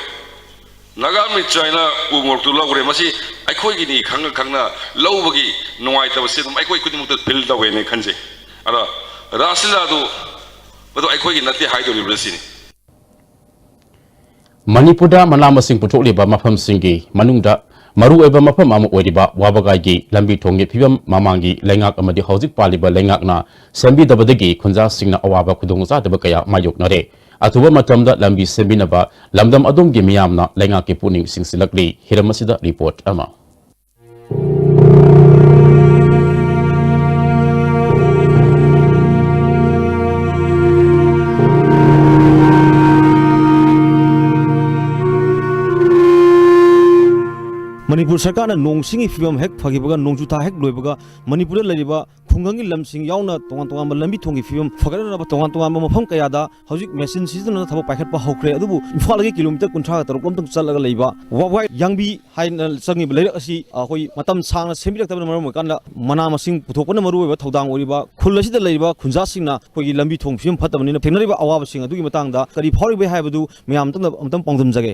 ꯅꯥꯒꯥ ꯃ꯭ꯌꯨꯆꯤꯌꯥꯏꯅ ꯎ ꯃꯣꯔꯣꯛꯇꯨ ꯂꯧꯈ꯭ꯔꯦ꯫ ꯃꯁꯤ ꯑꯩꯈꯣꯏꯒꯤꯅꯤ ꯈꯪꯅ ꯈꯪꯅ ꯂꯧꯕꯒꯤ ꯅꯨꯡꯉꯥꯏꯇꯕꯁꯤ ꯑꯗꯨꯝ ꯑꯩꯈꯣꯏ ꯈꯨꯗꯤꯡꯃꯛꯇ ꯐꯤꯜ ꯇꯧꯋꯦꯅ ꯈꯟꯖꯩ꯫ ꯑꯗꯣ ꯔꯥꯁ ꯂꯤꯂꯥꯗꯨ ꯃꯗꯨ ꯑꯩꯈꯣꯏꯒꯤ ꯅꯠꯇꯦ ꯍꯥꯏꯗꯣꯔꯤꯕ꯭ꯔꯥ ꯁꯤꯅꯤ꯫ ꯃꯅꯤꯄꯨꯔꯗ ꯃꯅꯥ ꯃꯁꯤꯡ ꯄꯨꯊꯣꯛꯂꯤꯕ ꯃꯐꯝꯁꯤꯡꯒꯤ ꯃꯅꯨꯡꯗ ꯃꯔꯨꯑꯣꯏꯕ ꯃꯐꯝ ꯑꯃ ꯑꯣꯏꯔꯤꯕ ꯋꯥꯕꯒꯥꯏꯒꯤ ꯂꯝꯕꯤ ꯊꯣꯡꯒꯤ ꯐꯤꯕꯝ ꯃꯃꯥꯡꯒꯤ ꯂꯩꯉꯥꯛ ꯑꯃꯗꯤ ꯍꯧꯖꯤꯛ ꯄꯥꯜꯂꯤꯕ ꯂꯩꯉꯥꯛꯅ ꯁꯦꯝꯕꯤꯗꯕꯗꯒꯤ ꯈꯨꯟꯖꯥꯁꯤꯡꯅ ꯑꯋꯥꯕ ꯈꯨꯗꯣꯡꯆꯥꯗꯕ ꯀꯌꯥ ꯃꯥꯌꯣꯛꯅꯔꯦ꯫ ꯑꯊꯨꯕ ꯃꯇꯝꯗ ꯂꯝꯕꯤ ꯁꯦꯝꯕꯤꯅꯕ ꯂꯝꯗꯝ ꯑꯗꯣꯝꯒꯤ ꯃꯤꯌꯥꯝꯅ ꯂꯩꯉꯥꯛꯀꯤ ꯄꯨꯛꯅꯤꯡ ꯆꯤꯡꯁꯤꯜꯂꯛꯂꯤ꯫ ꯍꯤꯔꯝ ꯑꯁꯤꯗ ꯔꯤꯄꯣꯔꯠ ꯑꯃ꯫ ꯃꯅꯤꯄꯨꯔ ꯁꯔꯀꯥꯔꯅ ꯅꯣꯡ ꯁꯤꯡꯒꯤ ꯐꯤꯕꯝ ꯍꯦꯛ ꯐꯈꯤꯕꯒ, ꯅꯣꯡꯖꯨ ꯊꯥ ꯍꯦꯛ ꯂꯣꯏꯕꯒ, ꯃꯅꯤꯄꯨꯔꯗ ꯂꯩꯔꯤꯕ ꯈꯨꯡꯒꯪꯒꯤ ꯂꯝꯁꯤꯡ ꯌꯥꯎꯅ ꯇꯣꯉꯥꯟ ꯇꯣꯉꯥꯟꯕ ꯂꯝꯕꯤ ꯊꯣꯡꯒꯤ ꯐꯤꯕꯝ ꯐꯒꯠꯅꯅꯕ ꯇꯣꯉꯥꯟ ꯇꯣꯉꯥꯟꯕ ꯃꯐꯝ ꯀꯌꯥꯗ ꯍꯧꯖꯤꯛ ꯃꯦꯆꯤꯟ ꯁꯤꯖꯤꯟꯅꯗꯨꯅ ꯊꯕꯛ ꯄꯥꯏꯈꯠꯄ ꯍꯧꯈ꯭ꯔꯦ꯫ ꯑꯗꯨꯕꯨ ꯏꯝꯐꯥꯜꯗꯒꯤ ꯀꯤꯂꯣꯃꯤꯇꯔ ꯀꯨꯟꯊ꯭ꯔꯥꯒ ꯇꯔꯨꯛ ꯂꯣꯝꯇꯪ ꯆꯠꯂꯒ ꯂꯩꯕ ꯋꯥꯕꯒꯥꯏ ꯌꯥꯡꯕꯤ ꯍꯥꯏꯅ ꯆꯪꯉꯤꯕ ꯂꯩꯔꯛ ꯑꯁꯤ ꯑꯩꯈꯣꯏ ꯃꯇꯝ ꯁꯥꯡꯅ ꯁꯦꯝꯕꯤꯔꯛꯇꯕꯅ ꯃꯔꯝ ꯑꯣꯏꯔꯀꯥꯟꯗ ꯃꯅꯥ ꯃꯁꯤꯡ ꯄꯨꯊꯣꯛꯄꯅ ꯃꯔꯨꯑꯣꯏꯕ ꯊꯧꯗꯥꯡ ꯑꯣꯏꯔꯤꯕ ꯈꯨꯜ ꯑꯁꯤꯗ ꯂꯩꯔꯤꯕ ꯈꯨꯟꯖꯥꯁꯤꯡꯅ ꯑꯩꯈꯣꯏꯒꯤ ꯂꯝꯕꯤ ꯊꯣꯡ ꯐꯤꯕꯝ ꯐꯠꯇꯕꯅꯤꯅ ꯊꯦꯡꯅꯔꯤꯕ ꯑꯋꯥꯕꯁꯤꯡ ꯑꯗꯨꯒꯤ ꯃꯇꯥꯡꯗ ꯀꯔꯤ ꯐꯥꯎꯔꯤꯕꯒꯦ ꯍꯥꯏꯕꯗꯨ ꯃꯌꯥꯝ ꯑꯃꯇꯪ, ꯑꯃꯨꯛꯇꯪ ꯄꯥꯎꯗꯝꯖꯒꯦ꯫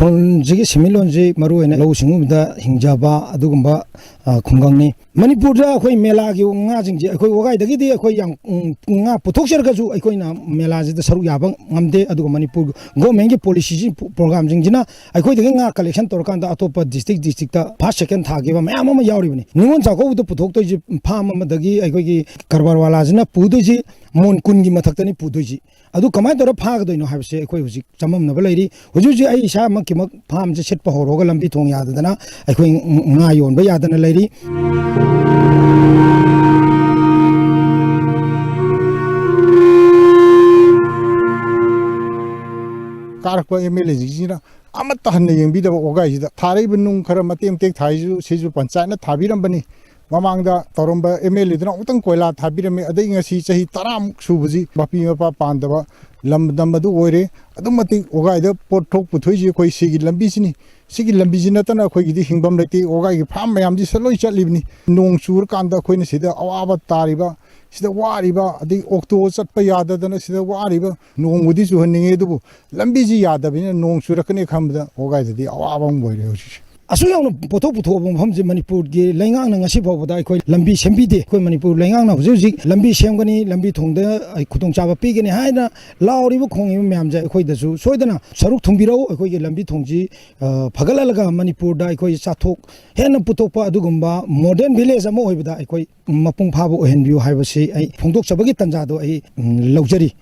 ꯂꯣꯟꯁꯤꯒꯤ ꯁꯦꯟꯃꯤꯠꯂꯣꯟꯁꯤ ꯃꯔꯨꯑꯣꯏꯅ ꯂꯧꯎ ꯁꯤꯡꯎꯕꯗ ꯍꯤꯡꯖꯕ ꯑꯗꯨꯒꯨꯝꯕ, ꯑ, ꯈꯨꯡꯒꯪꯅꯤ꯫ ꯃꯅꯤꯄꯨꯔꯗ ꯑꯩꯈꯣꯏ ꯃꯦꯂꯥꯒꯤ ꯉꯥꯁꯤꯡꯁꯦ ꯑꯩꯈꯣꯏ ꯋꯥꯒꯥꯏꯗꯒꯤꯗꯤ ꯑꯩꯈꯣꯏ ꯌꯥꯝ, ꯎꯝ, ꯉꯥ ꯄꯨꯊꯣꯛꯆꯔꯒꯁꯨ ꯑꯩꯈꯣꯏꯅ ꯃꯦꯂꯥꯁꯤꯗ ꯁꯔꯨꯛ ꯌꯥꯕ ꯉꯝꯗꯦ꯫ ꯑꯗꯨꯒ ꯃꯅꯤꯄꯨꯔ ꯒꯣꯔꯃꯦꯟꯒꯤ ꯄꯣꯂꯤꯁꯤꯁꯤ, ꯄ꯭ꯔꯣꯒ꯭ꯔꯥꯝꯁꯤꯡꯁꯤꯅ ꯑꯩꯈꯣꯏꯗꯒꯤ ꯉꯥ ꯀꯂꯦꯛꯁꯟ ꯇꯧꯔꯀꯥꯟꯗ ꯑꯇꯣꯞꯄ ꯗꯤꯁꯇ꯭ꯔꯤꯛ, ꯗꯤꯁꯇ꯭ꯔꯤꯛꯇ ꯐꯥꯔꯁ, ꯁꯦꯀꯦꯟ ꯊꯥꯈꯤꯕ ꯃꯌꯥꯝ ꯑꯃ ꯌꯥꯎꯔꯤꯕꯅꯤ꯫ ꯅꯤꯉꯣꯜ ꯆꯥꯛꯀꯧꯕꯗ ꯄꯨꯊꯣꯛꯇꯣꯏꯁꯤ ꯐꯥꯝ ꯑꯃꯗꯒꯤ ꯑꯩꯈꯣꯏꯒꯤ ꯀꯔꯕꯥꯔ ꯋꯥꯂꯥꯁꯤꯅ ꯄꯨꯗꯣꯏꯁꯤ ꯃꯣꯟ ꯀꯨꯟꯒꯤ ꯃꯊꯛꯇꯅꯤ ꯄꯨꯗꯣꯏꯁꯤ꯫ ꯑꯗꯨ ꯀꯃꯥꯏꯅ ꯇꯧꯔ ꯐꯥꯒꯗꯣꯏꯅꯣ ꯍꯥꯏꯕꯁꯦ ꯑꯩꯈꯣꯏ ꯍꯧꯖꯤꯛ ꯆꯃꯝꯅꯕ ꯂꯩꯔꯤ꯫ ꯍꯧꯖꯤꯛ ꯍꯧꯖꯤꯛ ꯑꯩ ꯏꯁꯥꯃꯛꯀꯤꯃꯛ ꯐꯥꯝꯁꯦ ꯁꯤꯠꯄ ꯍꯧꯔꯒ ꯂꯝꯕꯤ ꯊꯣꯡ ꯌꯥꯗꯗꯅ ꯑꯩꯈꯣꯏ ꯉꯥ ꯌꯣꯟꯕ ꯌꯥꯗꯅ ꯂꯩꯔꯤ꯫ ꯀꯥꯔꯛꯄ ꯑꯦꯝ ꯑꯦꯜ ꯑꯦꯁꯤꯡꯁꯤꯅ ꯑꯃꯠꯇ ꯍꯟꯅ ꯌꯦꯡꯕꯤꯗꯕ ꯋꯥꯒꯥꯏꯁꯤꯗ꯫ ꯊꯥꯔꯛꯏꯕ ꯅꯨꯡ ꯈꯔ ꯃꯇꯦꯛ ꯃꯇꯦꯛ ꯊꯥꯏꯁꯤꯁꯨ ꯁꯤꯁꯨ ꯄꯟꯆꯥꯌꯠꯅ ꯊꯥꯕꯤꯔꯝꯕꯅꯤ꯫ ꯃꯃꯥꯡꯗ ꯇꯧꯔꯝꯕ ꯑꯦꯝ ꯑꯦꯜ ꯑꯦꯗꯨꯅ ꯑꯃꯨꯛꯇꯪ ꯀꯣꯏꯂꯥ ꯊꯥꯕꯤꯔꯝꯃꯤ꯫ ꯑꯗꯩ ꯉꯁꯤ ꯆꯍꯤ ꯇꯔꯥꯃꯨꯛ ꯁꯨꯕꯁꯤ ꯃꯄꯤ ꯃꯄꯥ ꯄꯥꯟꯗꯕ ꯂꯝꯗꯝ ꯑꯗꯨ ꯑꯣꯏꯔꯦ꯫ ꯑꯗꯨꯛ ꯃꯇꯤꯛ ꯋꯥꯒꯥꯏꯗ ꯄꯣꯠꯊꯣꯛ ꯄꯨꯊꯣꯛꯏꯁꯤ ꯑꯩꯈꯣꯏ ꯁꯤꯒꯤ ꯂꯝꯕꯤꯁꯤꯅꯤ꯫ ꯁꯤꯒꯤ ꯂꯝꯕꯤꯁꯤ ꯅꯠꯇꯅ ꯑꯩꯈꯣꯏꯒꯤꯗꯤ ꯍꯤꯡꯐꯝ ꯂꯩꯇꯦ꯫ ꯋꯥꯒꯥꯏꯒꯤ ꯐꯥꯔꯝ ꯃꯌꯥꯝꯁꯤ ꯁꯤꯗ ꯂꯣꯏ ꯆꯠꯂꯤꯕꯅꯤ꯫ ꯅꯣꯡ ꯆꯨꯔꯀꯥꯟꯗ ꯑꯩꯈꯣꯏꯅ ꯁꯤꯗ ꯑꯋꯥꯕ ꯇꯥꯔꯤꯕ, ꯁꯤꯗ ꯋꯥꯔꯤꯕ, ꯑꯗꯩ ꯑꯣꯛꯇꯣ ꯆꯠꯄ ꯌꯥꯗꯗꯅ ꯁꯤꯗ ꯋꯥꯔꯤꯕ, ꯅꯣꯡꯕꯨꯗꯤ ꯆꯨꯍꯟꯅꯤꯡꯉꯦ, ꯑꯗꯨꯕꯨ ꯂꯝꯕꯤꯁꯤ ꯌꯥꯗꯕꯅꯤꯅ ꯅꯣꯡ ꯆꯨꯔꯛꯀꯅꯤ ꯈꯟꯕꯗ ꯋꯥꯒꯥꯏꯗꯗꯤ ꯑꯋꯥꯕ ꯑꯃ ꯑꯣꯏꯔꯦ ꯍꯧꯖꯤꯛꯁꯦ꯫ ꯑꯁꯨꯛ ꯌꯥꯝꯅ ꯄꯣꯠꯊꯣꯛ ꯄꯨꯊꯣꯛꯑꯕ ꯃꯐꯝꯁꯦ ꯃꯅꯤꯄꯨꯔꯒꯤ ꯂꯩꯉꯥꯛꯅ ꯉꯁꯤ ꯐꯥꯎꯕꯗ ꯑꯩꯈꯣꯏ ꯂꯝꯕꯤ ꯁꯦꯝꯕꯤꯗꯦ꯫ ꯑꯩꯈꯣꯏ ꯃꯅꯤꯄꯨꯔ ꯂꯩꯉꯥꯛꯅ ꯍꯧꯖꯤꯛ ꯍꯧꯖꯤꯛ ꯂꯝꯕꯤ ꯁꯦꯝꯒꯅꯤ, ꯂꯝꯕꯤ ꯊꯣꯡꯗ ꯑꯩ ꯈꯨꯗꯣꯡꯆꯥꯕ ꯄꯤꯒꯅꯤ ꯍꯥꯏꯅ ꯂꯥꯎꯔꯤꯕ ꯈꯣꯡꯉꯤꯕ ꯃꯌꯥꯝꯁꯦ ꯑꯩꯈꯣꯏꯗꯁꯨ ꯁꯣꯏꯗꯅ ꯁꯔꯨꯛ ꯊꯨꯡꯕꯤꯔꯛꯎ꯫ ꯑꯩꯈꯣꯏꯒꯤ ꯂꯝꯕꯤ ꯊꯣꯡꯁꯤ, ꯑ, ꯐꯒꯠꯍꯜꯂꯒ ꯃꯅꯤꯄꯨꯔꯗ ꯑꯩꯈꯣꯏ ꯆꯥꯊꯣꯛ ꯍꯦꯟꯅ ꯄꯨꯊꯣꯛꯄ ꯑꯗꯨꯒꯨꯝꯕ ꯃꯣꯗꯔꯟ ꯚꯤꯂꯦꯖ ꯑꯃ ꯑꯣꯏꯕꯗ ꯑꯩꯈꯣꯏ ꯃꯄꯨꯡ ꯐꯥꯕ ꯑꯣꯏꯍꯟꯕꯤꯌꯨ ꯍꯥꯏꯕꯁꯤ ꯑꯩ ꯐꯣꯡꯗꯣꯛꯆꯕꯒꯤ ꯇꯥꯟꯖꯥꯗꯣ ꯑꯩ, ꯎꯝ, ꯂꯧꯖꯔꯤ꯫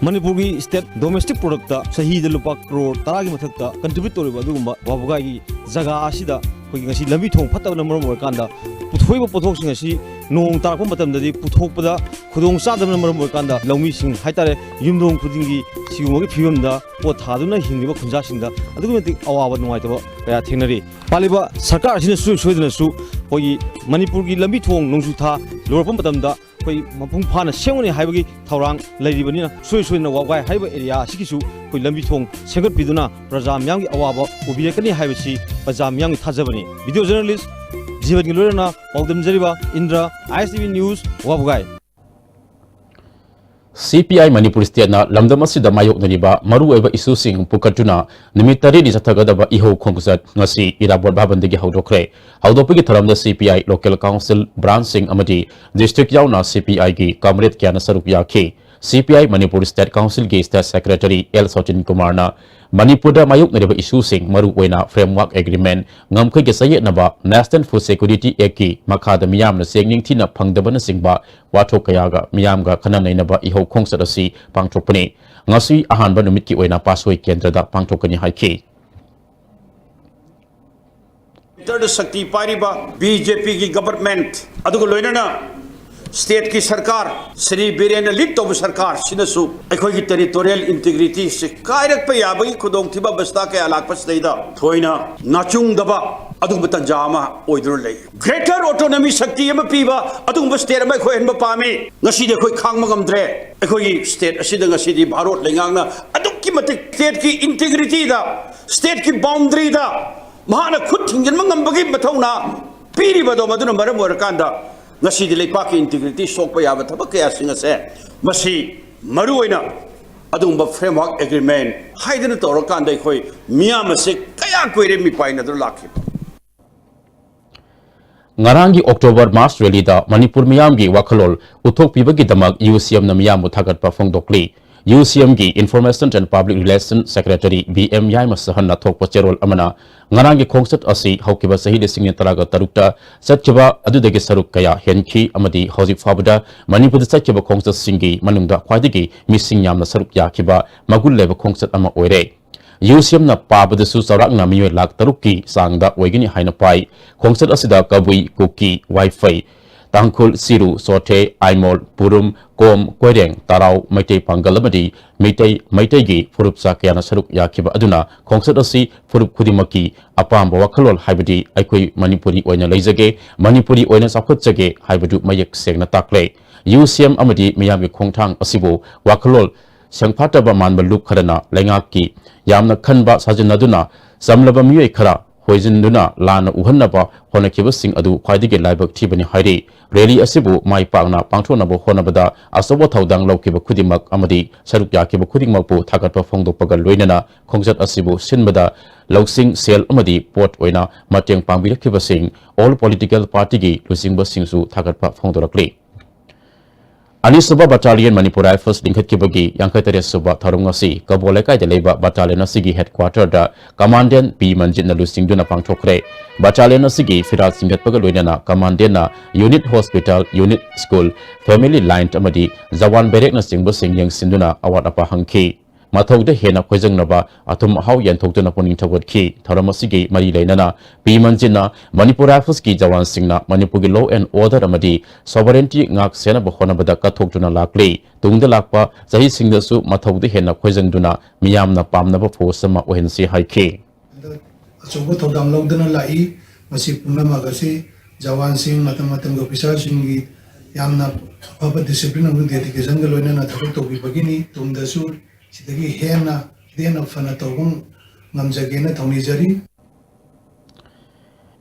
ꯃꯅꯤꯄꯨꯔꯒꯤ ꯁ꯭ꯇꯦꯠ ꯗꯣꯃꯦꯁꯇꯤꯛ ꯄ꯭ꯔꯣꯗꯛꯇ ꯆꯍꯤꯗ ꯂꯨꯄꯥ ꯀ꯭ꯔꯣꯔ ꯇꯔꯥꯒꯤ ꯃꯊꯛꯇ ꯀꯟꯇ꯭ꯔꯤꯕ꯭ꯌꯨꯠ ꯇꯧꯔꯤꯕ ꯑꯗꯨꯒꯨꯝꯕ ꯋꯥꯕꯒꯥꯏꯒꯤ ꯖꯒꯥ ꯑꯁꯤꯗ ꯑꯩꯈꯣꯏꯒꯤ ꯉꯁꯤ ꯂꯝꯕꯤ ꯊꯣꯡ ꯐꯠꯇꯕꯅ ꯃꯔꯝ ꯑꯣꯏꯔꯀꯥꯟꯗ ꯄꯨꯊꯣꯛꯏꯕ ꯄꯣꯠꯊꯣꯛꯁꯤꯡ ꯑꯁꯤ ꯅꯣꯡ ꯇꯥꯔꯛꯄ ꯃꯇꯝꯗꯗꯤ ꯄꯨꯊꯣꯛꯄꯗ ꯈꯨꯗꯣꯡ ꯆꯥꯗꯕꯅ ꯃꯔꯝ ꯑꯣꯏꯔꯀꯥꯟꯗ ꯂꯧꯃꯤꯁꯤꯡ ꯍꯥꯏꯇꯥꯔꯦ, ꯌꯨꯝꯊꯣꯡ ꯈꯨꯗꯤꯡꯒꯤ ꯁꯤꯒꯨꯝꯕꯒꯤ ꯐꯤꯕꯝꯗ ꯄꯣꯠ ꯊꯥꯗꯨꯅ ꯍꯤꯡꯂꯤꯕ ꯈꯨꯟꯖꯥꯁꯤꯡꯗ ꯑꯗꯨꯛꯀꯤ ꯃꯇꯤꯛ ꯑꯋꯥꯕ ꯅꯨꯡꯉꯥꯏꯇꯕ ꯀꯌꯥ ꯊꯦꯡꯅꯔꯤ꯫ ꯄꯥꯜꯂꯤꯕ ꯁꯔꯀꯥꯔ ꯑꯁꯤꯅ ꯁꯨꯡꯁꯣꯏ ꯁꯣꯏꯗꯅꯁꯨ ꯑꯩꯈꯣꯏꯒꯤ ꯃꯅꯤꯄꯨꯔꯒꯤ ꯂꯝꯕꯤ ꯊꯣꯡ ꯅꯣꯡꯖꯨ ꯊꯥ ꯂꯣꯏꯔꯛꯄ ꯃꯇꯝꯗ ꯑꯩꯈꯣꯏ ꯃꯄꯨꯡ ꯐꯥꯅ ꯁꯦꯝꯒꯅꯤ ꯍꯥꯏꯕꯒꯤ ꯊꯧꯔꯥꯡ ꯂꯩꯔꯤꯕꯅꯤꯅ ꯁꯨꯡꯁꯣꯏ ꯁꯣꯏꯗꯅ ꯋꯥꯕꯒꯥꯏ ꯍꯥꯏꯔꯤꯕ ꯑꯦꯔꯤꯌꯥ ꯑꯁꯤꯒꯤꯁꯨ ꯑꯩꯈꯣꯏ ꯂꯝꯕꯤ ꯊꯣꯡ ꯁꯦꯝꯒꯠꯄꯤꯗꯨꯅ ꯄ꯭ꯔꯖꯥ ꯃꯤꯌꯥꯝꯒꯤ ꯑꯋꯥꯕ ꯎꯕꯤꯔꯛꯀꯅꯤ ꯍꯥꯏꯕꯁꯤ ꯄ꯭ꯔꯖꯥ ꯃꯤꯌꯥꯝꯒꯤ ꯊꯥꯖꯕꯅꯤ꯫ ꯚꯤꯗꯤꯑꯣ ꯖꯔꯅꯦꯂꯤꯁ ꯖꯤꯕꯟꯒꯤ ꯂꯣꯏꯅꯅ ꯄꯥꯎꯗꯝꯖꯔꯤꯕ ꯏꯟꯗ꯭ꯔ, ꯑꯥꯏ ꯑꯦꯁ ꯇꯤ ꯚꯤ ꯅ꯭ꯌꯨꯁ, ꯋꯥꯕꯒꯥꯏ꯫ ꯁꯤ ꯄꯤ ꯑꯥꯏ ꯃꯅꯤꯄꯨꯔ ꯁ꯭ꯇꯦꯠꯅ ꯂꯝꯗꯝ ꯑꯁꯤꯗ ꯃꯥꯌꯣꯛꯅꯔꯤꯕ ꯃꯔꯨꯑꯣꯏꯕ ꯏꯁꯨꯁꯤꯡ ꯄꯨꯈꯠꯇꯨꯅ ꯅꯨꯃꯤꯠ ꯇꯔꯦꯠꯅꯤ ꯆꯠꯊꯒꯗꯕ ꯏꯍꯧ ꯈꯣꯡꯆꯠ ꯉꯁꯤ ꯏꯔꯥꯕꯣꯠ ꯚꯕꯟꯗꯒꯤ ꯍꯧꯗꯣꯛꯈ꯭ꯔꯦ꯫ ꯍꯧꯗꯣꯛꯄꯒꯤ ꯊꯧꯔꯝꯗ ꯁꯤ ꯄꯤ ꯑꯥꯏ ꯂꯣꯀꯦꯜ ꯀꯥꯎꯟꯁꯤꯜ ꯕ꯭ꯔꯥꯟꯁꯁꯤꯡ ꯑꯃꯗꯤ ꯗꯤꯁꯇ꯭ꯔꯤꯛ ꯌꯥꯎꯅ ꯁꯤ ꯄꯤ ꯑꯥꯏꯒꯤ ꯀꯥꯃꯔꯦꯗ ꯀꯌꯥꯅ ꯁꯔꯨꯛ ꯌꯥꯈꯤ꯫ C P I Manipur state ꯀꯥꯎꯟꯁꯤꯜꯒꯤ ꯁ꯭ꯇꯦꯠ ꯁꯦꯀ꯭ꯔꯦꯇꯔꯤ ꯑꯦꯜ ꯁꯣꯆꯤꯟ ꯀꯨꯃꯥꯔꯅ ꯃꯅꯤꯄꯨꯔꯗ ꯃꯥꯌꯣꯛꯅꯔꯤꯕ ꯏꯁꯨꯁꯤꯡ, ꯃꯔꯨꯑꯣꯏꯅ ꯐ꯭ꯔꯦꯝꯋꯥꯔꯛ ꯑꯦꯒ꯭ꯔꯤꯃꯦꯟ, ꯉꯝꯈꯩꯒ ꯆꯌꯦꯠꯅꯕ ꯅꯦꯁꯅꯦꯜ ꯐꯨꯗ ꯁꯦꯀ꯭ꯌꯨꯔꯤꯇꯤ ꯑꯦꯛꯀꯤ ꯃꯈꯥꯗ ꯃꯤꯌꯥꯝꯅ ꯆꯦꯡ ꯅꯤꯡꯊꯤꯅ ꯐꯪꯗꯕꯅꯆꯤꯡꯕ ꯋꯥꯊꯣꯛ ꯀꯌꯥꯒ ꯃꯤꯌꯥꯝꯒ ꯈꯟꯅ ꯅꯩꯅꯕ ꯏꯍꯧ ꯈꯣꯡꯆꯠ ꯑꯁꯤ ꯄꯥꯡꯊꯣꯛꯄꯅꯤ꯫ ꯉꯁꯤ ꯑꯍꯥꯟꯕ ꯅꯨꯃꯤꯠꯀꯤ ꯑꯣꯏꯅ ꯄꯥꯠꯁꯣꯏ ꯀꯦꯟꯗ꯭ꯔꯗ ꯄꯥꯡꯊꯣꯛꯀꯅꯤ ꯍꯥꯏꯈꯤ꯫ ꯁꯦꯟꯇꯔꯗ ꯁꯛꯇꯤ ꯄꯥꯏꯔꯤꯕ ꯕꯤ ꯖꯦ ꯄꯤꯒꯤ ꯒꯕꯔꯃꯦꯟꯠ ꯑꯗꯨꯒ ꯂꯣꯏꯅꯅ ꯁ꯭ꯇꯦꯠꯀꯤ ꯁꯔꯀꯥꯔ ꯁ꯭ꯔꯤ ꯕꯤꯔꯦꯟꯅ ꯂꯤꯗ ꯇꯧꯕ ꯁꯔꯀꯥꯔꯁꯤꯅꯁꯨ ꯑꯩꯈꯣꯏꯒꯤ ꯇꯦꯔꯤꯇꯣꯔꯤꯌꯦꯜ ꯏꯟꯇꯤꯒ꯭ꯔꯤꯇꯤꯁꯤ ꯀꯥꯏꯔꯛꯄ ꯌꯥꯕꯒꯤ ꯈꯨꯗꯣꯡꯊꯤꯕ ꯑꯕꯁꯊꯥ ꯀꯌꯥ ꯂꯥꯛꯄꯁꯤꯗꯩꯗ ꯊꯣꯏꯅ ꯅꯥꯆꯨꯡꯗꯕ ꯑꯗꯨꯒꯨꯝꯕ ꯇꯥꯟꯖꯥ ꯑꯃ ꯑꯣꯏꯗꯨꯅ ꯂꯩ꯫ ꯒ꯭ꯔꯦꯇꯔ ꯑꯣꯇꯣꯅꯣꯃꯤ ꯁꯛꯇꯤ ꯑꯃ ꯄꯤꯕ ꯑꯗꯨꯒꯨꯝꯕ ꯁ꯭ꯇꯦꯠ ꯑꯃ ꯑꯩꯈꯣꯏ ꯍꯟꯕ ꯄꯥꯝꯃꯤ꯫ ꯉꯁꯤꯗꯤ ꯑꯩꯈꯣꯏ ꯈꯥꯡꯕ ꯉꯝꯗ꯭ꯔꯦ꯫ ꯑꯩꯈꯣꯏꯒꯤ ꯁ꯭ꯇꯦꯠ ꯑꯁꯤꯗ ꯉꯁꯤꯗꯤ ꯚꯥꯔꯣꯠ ꯂꯩꯉꯥꯛꯅ ꯑꯗꯨꯛꯀꯤ ꯃꯇꯤꯛ ꯁ꯭ꯇꯦꯠꯀꯤ ꯏꯟꯇꯤꯒ꯭ꯔꯤꯇꯤꯗ, ꯁ꯭ꯇꯦꯠꯀꯤ ꯕꯥꯎꯟꯗꯔꯤꯗ ꯃꯍꯥꯛꯅ ꯈꯨꯠ ꯊꯤꯡꯖꯤꯟꯕ ꯉꯝꯕꯒꯤ ꯃꯊꯧꯅꯥ ꯄꯤꯔꯤꯕꯗꯣ, ꯃꯗꯨꯅ ꯃꯔꯝ ꯑꯣꯏꯔꯀꯥꯟꯗ ꯉꯁꯤꯗꯤ ꯂꯩꯄꯥꯛꯀꯤ ꯏꯟꯇꯤꯒ꯭ꯔꯤꯇꯤ ꯁꯣꯛꯄ ꯌꯥꯕ ꯊꯕꯛ ꯀꯌꯥꯁꯤꯡ ꯑꯁꯦ ꯃꯁꯤ ꯃꯔꯨꯑꯣꯏꯅ ꯑꯗꯨꯒꯨꯝꯕ ꯐ꯭ꯔꯦꯝꯋꯥꯔꯛ ꯑꯦꯒ꯭ꯔꯤꯃꯦꯟ ꯍꯥꯏꯗꯅ ꯇꯧꯔꯀꯥꯟꯗ ꯑꯩꯈꯣꯏ ꯃꯤꯌꯥꯝ ꯑꯁꯦ ꯀꯌꯥ ꯀꯨꯏꯔꯦ ꯃꯤꯄꯥꯏꯅꯗꯨꯅ ꯂꯥꯛꯈꯤꯕ꯫ ꯉꯔꯥꯡꯒꯤ ꯑꯣꯛꯇꯣꯕꯔ ꯃꯥꯔꯆ ꯔꯦꯂꯤꯗ ꯃꯅꯤꯄꯨꯔ ꯃꯤꯌꯥꯝꯒꯤ ꯋꯥꯈꯜꯂꯣꯟ ꯎꯠꯊꯣꯛꯄꯤꯕꯒꯤꯗꯃꯛ ꯌꯨ ꯁꯤ ꯑꯦꯝꯅ ꯃꯤꯌꯥꯝꯕꯨ ꯊꯥꯒꯠꯄ ꯐꯣꯡꯗꯣꯛꯂꯤ꯫ ꯌꯨ ꯁꯤ ꯑꯦꯝꯒꯤ Information and Public Relation Secretary B M Yaima ꯁꯍꯟꯅ ꯊꯣꯛꯄ ꯆꯦꯔꯣꯜ ꯑꯃꯅ ꯉꯔꯥꯡꯒꯤ ꯈꯣꯡꯆꯠ ꯑꯁꯤ ꯍꯧꯈꯤꯕ ꯆꯍꯤ ꯂꯤꯁꯤꯡ ꯇꯔꯥꯒ ꯇꯔꯨꯛꯇ ꯆꯠꯈꯤꯕ ꯑꯗꯨꯗꯒꯤ ꯁꯔꯨꯛ ꯀꯌꯥ ꯍꯦꯟꯈꯤ ꯑꯃꯗꯤ ꯍꯧꯖꯤꯛ ꯐꯥꯎꯕꯗ ꯃꯅꯤꯄꯨꯔꯗ ꯆꯠꯈꯤꯕ ꯈꯣꯡꯆꯠꯁꯤꯡꯒꯤ ꯃꯅꯨꯡꯗ ꯈ꯭ꯋꯥꯏꯗꯒꯤ ꯃꯤꯁꯤꯡ ꯌꯥꯝꯅ ꯁꯔꯨꯛ ꯌꯥꯈꯤꯕ ꯃꯒꯨꯟ ꯂꯩꯕ ꯈꯣꯡꯆꯠ ꯑꯃ ꯑꯣꯏꯔꯦ꯫ ꯌꯨ ꯁꯤ ꯑꯦꯝꯅ ꯄꯥꯕꯗꯁꯨ ꯆꯥꯎꯔꯥꯛꯅ ꯃꯤꯑꯣꯏ ꯂꯥꯈ ꯇꯔꯨꯛꯀꯤ ꯆꯥꯡꯗ ꯑꯣꯏꯒꯅꯤ ꯍꯥꯏꯅ ꯄꯥꯏ꯫ ꯈꯣꯡꯆꯠ ꯑꯁꯤꯗ ꯀꯕꯨꯏ, ꯀꯨꯀꯤ, ꯋꯥꯏꯐꯩ, ꯇꯥꯡꯈꯨꯜ, ꯆꯤꯔꯨ, ꯆꯣꯊꯦ, ꯑꯥꯏꯃꯣꯜ, ꯄꯨꯔꯨꯝ, ꯀꯣꯝ, ꯀꯣꯏꯔꯦꯡ, ꯇꯔꯥꯎ, ꯃꯩꯇꯩ ꯄꯥꯡꯒꯜ ꯑꯃꯗꯤ ꯃꯩꯇꯩ, ꯃꯩꯇꯩꯒꯤ ꯐꯨꯔꯨꯞꯆꯥ ꯀꯌꯥꯅ ꯁꯔꯨꯛ ꯌꯥꯈꯤꯕ ꯑꯗꯨꯅ ꯈꯣꯡꯆꯠ ꯑꯁꯤ ꯐꯨꯔꯨꯞ ꯈꯨꯗꯤꯡꯃꯛꯀꯤ ꯑꯄꯥꯝꯕ ꯋꯥꯈꯜꯂꯣꯟ ꯍꯥꯏꯕꯗꯤ "ꯑꯩꯈꯣꯏ ꯃꯅꯤꯄꯨꯔꯤ ꯑꯣꯏꯅ ꯂꯩꯖꯒꯦ, ꯃꯅꯤꯄꯨꯔꯤ ꯑꯣꯏꯅ ꯆꯥꯎꯈꯠꯆꯒꯦ" ꯍꯥꯏꯕꯗꯨ ꯃꯌꯦꯛ ꯁꯦꯡꯅ ꯇꯥꯛꯂꯦ꯫ ꯌꯨ ꯁꯤ ꯑꯦꯝ ꯑꯃꯗꯤ ꯃꯤꯌꯥꯝꯒꯤ ꯈꯣꯡꯊꯥꯡ ꯑꯁꯤꯕꯨ ꯋꯥꯈꯜꯂꯣꯟ ꯁꯦꯡꯐꯥꯠꯇꯕ ꯃꯥꯟꯕ ꯂꯨꯞ ꯈꯔꯅ ꯂꯩꯉꯥꯛꯀꯤ ꯌꯥꯝꯅ ꯈꯟꯕ ꯁꯥꯖꯤꯟꯅꯗꯨꯅ ꯆꯝꯂꯕ ꯃꯤꯑꯣꯏ ꯈꯔ ꯍꯣꯏꯖꯤꯟꯗꯨꯅ ꯂꯥꯟꯅ ꯎꯍꯟꯅꯕ ꯍꯣꯠꯅꯈꯤꯕꯁꯤꯡ ꯑꯗꯨ ꯈ꯭ꯋꯥꯏꯗꯒꯤ ꯂꯥꯏꯕꯛ ꯊꯤꯕꯅꯤ ꯍꯥꯏꯔꯤ꯫ ꯔꯦꯂꯤ ꯑꯁꯤꯕꯨ ꯃꯥꯏ ꯄꯥꯛꯅ ꯄꯥꯡꯊꯣꯛꯅꯕ ꯍꯣꯠꯅꯕꯗ ꯑꯆꯧꯕ ꯊꯧꯗꯥꯡ ꯂꯧꯈꯤꯕ ꯈꯨꯗꯤꯡꯃꯛ ꯑꯃꯗꯤ ꯁꯔꯨꯛ ꯌꯥꯈꯤꯕ ꯈꯨꯗꯤꯡꯃꯛꯄꯨ ꯊꯥꯒꯠꯄ ꯐꯣꯡꯗꯣꯛꯄꯒ ꯂꯣꯏꯅꯅ ꯈꯣꯡꯆꯠ ꯑꯁꯤꯕꯨ ꯁꯤꯟꯕꯗ ꯂꯧꯁꯤꯡ, ꯁꯦꯜ ꯑꯃꯗꯤ ꯄꯣꯠ ꯑꯣꯏꯅ ꯃꯇꯦꯡ ꯄꯥꯡꯕꯤꯔꯛꯈꯤꯕꯁꯤꯡ all political partyꯒꯤ ꯂꯨꯆꯤꯡꯕꯁꯤꯡꯁꯨ ꯊꯥꯒꯠꯄ ꯐꯣꯡꯗꯣꯔꯛꯂꯤ꯫ ꯑꯅꯤꯁꯨꯕ Battalion Manipur Rifles ꯂꯤꯡꯈꯠꯈꯤꯕꯒꯤ ꯌꯥꯡꯈꯩ ꯇꯔꯦꯠ ꯁꯨꯕ ꯊꯧꯔꯝ ꯑꯁꯤ ꯀꯕꯣ ꯂꯩꯀꯥꯏꯗ ꯂꯩꯕ battalion ꯑꯁꯤꯒꯤ headquarterꯗ Commandant ꯄꯤ ꯃꯟꯖꯤꯠꯅ ꯂꯨꯆꯤꯡꯗꯨꯅ ꯄꯥꯡꯊꯣꯛꯈ꯭ꯔꯦ꯫ Battalion ꯑꯁꯤꯒꯤ ꯐꯤꯔꯥꯜ ꯆꯤꯡꯈꯠꯄꯒ ꯂꯣꯏꯅꯅ Commandantꯅ unit hospital, unit school, family line ꯑꯃꯗꯤ ꯖꯋꯥꯟ ꯕꯦꯔꯦꯛꯅꯆꯤꯡꯕꯁꯤꯡ ꯌꯦꯡꯁꯤꯟꯗꯨꯅ ꯑꯋꯥꯠ ꯑꯄꯥ ꯍꯪꯈꯤ꯫ ꯃꯊꯧꯗ ꯍꯦꯟꯅ ꯈꯣꯏꯖꯪꯅꯕ ꯑꯊꯨꯝ ꯑꯍꯥꯎ ꯌꯦꯟꯊꯣꯛꯇꯨꯅ ꯄꯨꯛꯅꯤꯡ ꯊꯧꯒꯠꯈꯤ꯫ ꯊꯧꯔꯝ ꯑꯁꯤꯒꯤ ꯃꯔꯤ ꯂꯩꯅꯅ ꯄꯤ ꯃꯟꯖꯤꯠꯅ ꯃꯅꯤꯄꯨꯔ Riflesꯀꯤ ꯖꯋꯥꯟꯁꯤꯡꯅ ꯃꯅꯤꯄꯨꯔꯒꯤ law and order ꯑꯃꯗꯤ sovereignty ꯉꯥꯛ ꯁꯦꯟꯅꯕ ꯍꯣꯠꯅꯕꯗ ꯀꯠꯊꯣꯛꯇꯨꯅ ꯂꯥꯛꯂꯤ꯫ ꯇꯨꯡꯗ ꯂꯥꯛꯄ ꯆꯍꯤꯁꯤꯡꯗꯁꯨ ꯃꯊꯧꯗ ꯍꯦꯟꯅ ꯈꯣꯏꯖꯪꯗꯨꯅ ꯃꯤꯌꯥꯝꯅ ꯄꯥꯝꯅꯕ force ꯑꯃ ꯑꯣꯏꯍꯟꯁꯤ ꯍꯥꯏꯈꯤ꯫ ꯍꯟꯗꯛ ꯑꯆꯧꯕ ꯊꯧꯗꯥꯡ ꯂꯧꯗꯨꯅ ꯂꯥꯛꯏ꯫ ꯃꯁꯤ ꯄꯨꯝꯅꯃꯛ ꯑꯁꯤ ꯖꯋꯥꯟꯁꯤꯡ, ꯃꯇꯝ ꯃꯇꯝꯒꯤ officerꯁꯤꯡꯒꯤ ꯌꯥꯝꯅ ꯑꯐꯕ discipline ꯑꯃꯗꯤ dedicationꯒ ꯂꯣꯏꯅꯅ ꯊꯕꯛ ꯇꯧꯕꯤꯕꯒꯤꯅꯤ꯫ ꯇꯨꯡꯗꯁꯨ ꯁꯤꯗꯒꯤ ꯍꯦꯟꯅ, ꯍꯦꯟꯅ ꯐꯅ ꯇꯧꯕ ꯉꯝꯖꯒꯦꯅ ꯊꯧꯅꯤꯖꯔꯤ꯫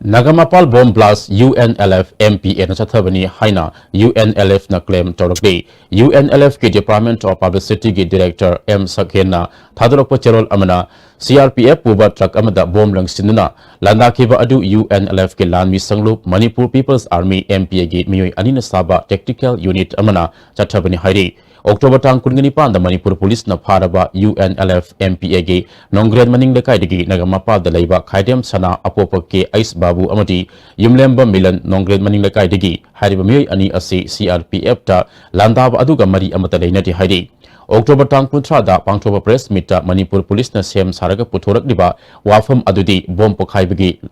ꯅꯒꯥꯃꯄꯥꯜ bomb blast UNLF MPAꯅ ꯆꯠꯊꯕꯅꯤ ꯍꯥꯏꯅ UNLFꯅ claim ꯇꯧꯔꯛꯂꯤ꯫ UNLFꯀꯤ Department of Publicityꯒꯤ Director ꯑꯦꯝ ꯁꯛꯍꯦꯟꯅ ꯊꯥꯗꯣꯔꯛꯄ ꯆꯦꯔꯣꯜ ꯑꯃꯅ CRPF ꯄꯨꯕ truck ꯑꯃꯗ bomb ꯂꯪꯁꯤꯟꯗꯨꯅ ꯂꯥꯟꯗꯥꯈꯤꯕ ꯑꯗꯨ UNLFꯀꯤ ꯂꯥꯟꯃꯤ ꯁꯪꯂꯨꯞ Manipur People's Army MPAꯒꯤ ꯃꯤꯑꯣꯏ ꯑꯅꯤꯅ ꯁꯥꯕ tactical unit ꯑꯃꯅ ꯆꯠꯊꯕꯅꯤ ꯍꯥꯏꯔꯤ꯫ October ꯇꯥꯡ ꯀꯨꯟꯒ ꯅꯤꯄꯥꯟꯗ ꯃꯅꯤꯄꯨꯔ ꯄꯨꯂꯤꯁꯅ ꯐꯥꯔꯕ UNLF MPAꯒꯤ ꯅꯣꯡꯒ꯭ꯔꯦꯟ ꯃꯅꯤꯡ ꯂꯩꯀꯥꯏꯗꯒꯤ ꯅꯒꯥꯃꯄꯥꯜꯗ ꯂꯩꯕ ꯈꯥꯏꯗꯦꯝ ꯁꯅꯥ, ꯑꯄꯣꯛꯄ ꯀꯦ ꯑꯩꯁ ꯕꯥꯕꯨ ꯑꯃꯗꯤ ꯌꯨꯝꯂꯦꯝꯕ ꯃꯤꯂꯟ, ꯅꯣꯡꯒ꯭ꯔꯦꯟ ꯃꯅꯤꯡ ꯂꯩꯀꯥꯏꯗꯒꯤ ꯍꯥꯏꯔꯤꯕ ꯃꯤꯑꯣꯏ ꯑꯅꯤ ꯑꯁꯤ CRPFꯇ ꯂꯥꯟꯗꯥꯕ ꯑꯗꯨꯒ ꯃꯔꯤ ꯑꯃꯠꯇ ꯂꯩꯅꯗꯦ ꯍꯥꯏꯔꯤ꯫ October ꯇꯥꯡ ꯀꯨꯟꯊ꯭ꯔꯥꯗ ꯄꯥꯡꯊꯣꯛꯄ press meetꯇ ꯃꯅꯤꯄꯨꯔ ꯄꯨꯂꯤꯁꯅ ꯁꯦꯝ ꯁꯥꯔꯒ ꯄꯨꯊꯣꯔꯛꯂꯤꯕ ꯋꯥꯐꯝ ꯑꯗꯨꯗꯤ bomb ꯄꯣꯈꯥꯏꯕꯒꯤ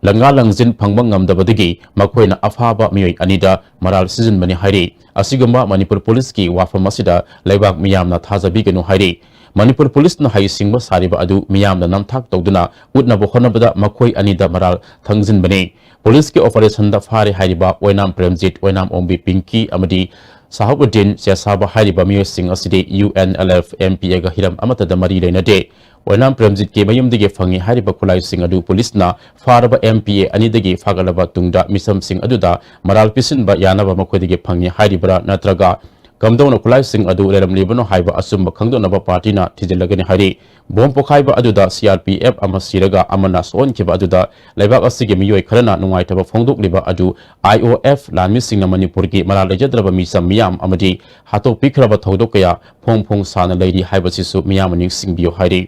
ꯂꯪꯉꯥ ꯂꯪꯖꯤꯟ ꯐꯪꯕ ꯉꯝꯗꯕꯗꯒꯤ ꯃꯈꯣꯏꯅ ꯑꯐꯥꯕ ꯃꯤꯑꯣꯏ ꯑꯅꯤꯗ ꯃꯔꯥꯜ ꯁꯤꯖꯤꯟꯕꯅꯤ ꯍꯥꯏꯔꯤ꯫ ꯑꯁꯤꯒꯨꯝꯕ ꯃꯅꯤꯄꯨꯔ ꯄꯨꯂꯤꯁꯀꯤ ꯋꯥꯐꯝ ꯑꯁꯤꯗ ꯂꯩꯕꯥꯛ ꯃꯤꯌꯥꯝꯅ ꯊꯥꯖꯕꯤꯒꯅꯨ ꯍꯥꯏꯔꯤ꯫ ꯃꯅꯤꯄꯨꯔ ꯄꯨꯂꯤꯁꯅ ꯍꯩꯁꯤꯡꯕ ꯁꯥꯔꯤꯕ ꯑꯗꯨ ꯃꯤꯌꯥꯝꯅ ꯅꯝꯊꯥꯛ ꯇꯧꯗꯨꯅ ꯎꯠꯅꯕ ꯍꯣꯠꯅꯕꯗ ꯃꯈꯣꯏ ꯑꯅꯤꯗ ꯃꯔꯥꯜ ꯊꯪꯖꯤꯟꯕꯅꯤ꯫ ꯄꯨꯂꯤꯁꯀꯤ operationꯗ ꯐꯥꯔꯦ ꯍꯥꯏꯔꯤꯕ ꯑꯣꯏꯅꯥꯝ ꯄ꯭ꯔꯦꯝꯖꯤꯠ, ꯑꯣꯏꯅꯥꯝ ꯑꯣꯡꯕꯤ ꯄꯤꯡꯀꯤ ꯑꯃꯗꯤ ꯁꯍꯥꯕꯨꯗꯤꯟ ꯆꯦꯁꯥꯕ ꯍꯥꯏꯔꯤꯕ ꯃꯤꯑꯣꯏꯁꯤꯡ ꯑꯁꯤꯗꯤ U N L F M P ꯑꯦꯒ ꯍꯤꯔꯝ ꯑꯃꯠꯇꯗ ꯃꯔꯤ ꯂꯩꯅꯗꯦ꯫ ꯑꯣꯏꯅꯥꯝ ꯄ꯭ꯔꯦꯝꯖꯤꯠꯀꯤ ꯃꯌꯨꯝꯗꯒꯤ ꯐꯪꯉꯤ ꯍꯥꯏꯔꯤꯕ ꯈꯨꯠꯂꯥꯏꯁꯤꯡ ꯑꯗꯨ ꯄꯨꯂꯤꯁꯅ ꯐꯥꯔꯕ ꯑꯦꯝ ꯄꯤ ꯑꯦ ꯑꯅꯤꯗꯒꯤ ꯐꯥꯒꯠꯂꯕ ꯇꯨꯡꯗ ꯃꯤꯆꯝꯁꯤꯡ ꯑꯗꯨꯗ ꯃꯔꯥꯜ ꯄꯤꯁꯤꯟꯕ ꯌꯥꯅꯕ ꯃꯈꯣꯏꯗꯒꯤ ꯐꯪꯉꯤ ꯍꯥꯏꯔꯤꯕ꯭ꯔꯥ ꯅꯠꯇ꯭ꯔꯒ ꯀꯝꯗꯧꯅ ꯈꯨꯠꯂꯥꯏꯁꯤꯡ ꯑꯗꯨ ꯂꯩꯔꯝꯂꯤꯕꯅꯣ ꯍꯥꯏꯕ ꯑꯆꯨꯝꯕ ꯈꯪꯗꯣꯛꯅꯕ ꯄꯥꯔꯇꯤꯅ ꯊꯤꯖꯤꯜꯂꯒꯅꯤ ꯍꯥꯏꯔꯤ꯫ ꯕꯣꯝ ꯄꯣꯈꯥꯏꯕ ꯑꯗꯨꯗ ꯁꯤ ꯑꯥꯔ ꯄꯤ ꯑꯦꯐ ꯑꯃ ꯁꯤꯔꯒ ꯑꯃꯅ ꯁꯣꯛꯍꯟꯈꯤꯕ ꯑꯗꯨꯗ ꯂꯩꯕꯥꯛ ꯑꯁꯤꯒꯤ ꯃꯤꯑꯣꯏ ꯈꯔꯅ ꯅꯨꯡꯉꯥꯏꯇꯕ ꯐꯣꯡꯗꯣꯛꯂꯤꯕ ꯑꯗꯨ ꯑꯥꯏ ꯑꯣ ꯑꯦꯐ ꯂꯥꯟꯃꯤꯁꯤꯡꯅ ꯃꯅꯤꯄꯨꯔꯒꯤ ꯃꯔꯥꯜ ꯂꯩꯖꯗ꯭ꯔꯕ ꯃꯤꯆꯝ ꯃꯤꯌꯥꯝ ꯑꯃꯗꯤ ꯍꯥꯠꯇꯣꯛꯄꯤꯈ꯭ꯔꯕ ꯊꯧꯗꯣꯛ ꯀꯌꯥ ꯐꯣꯡ ꯐꯣꯡ ꯁꯥꯅ ꯂꯩꯔꯤ ꯍꯥꯏꯕꯁꯤꯁꯨ ꯃꯤꯌꯥꯝꯅ ꯅꯤꯡꯁꯤꯡꯕꯤꯌꯨ ꯍꯥꯏꯔꯤ꯫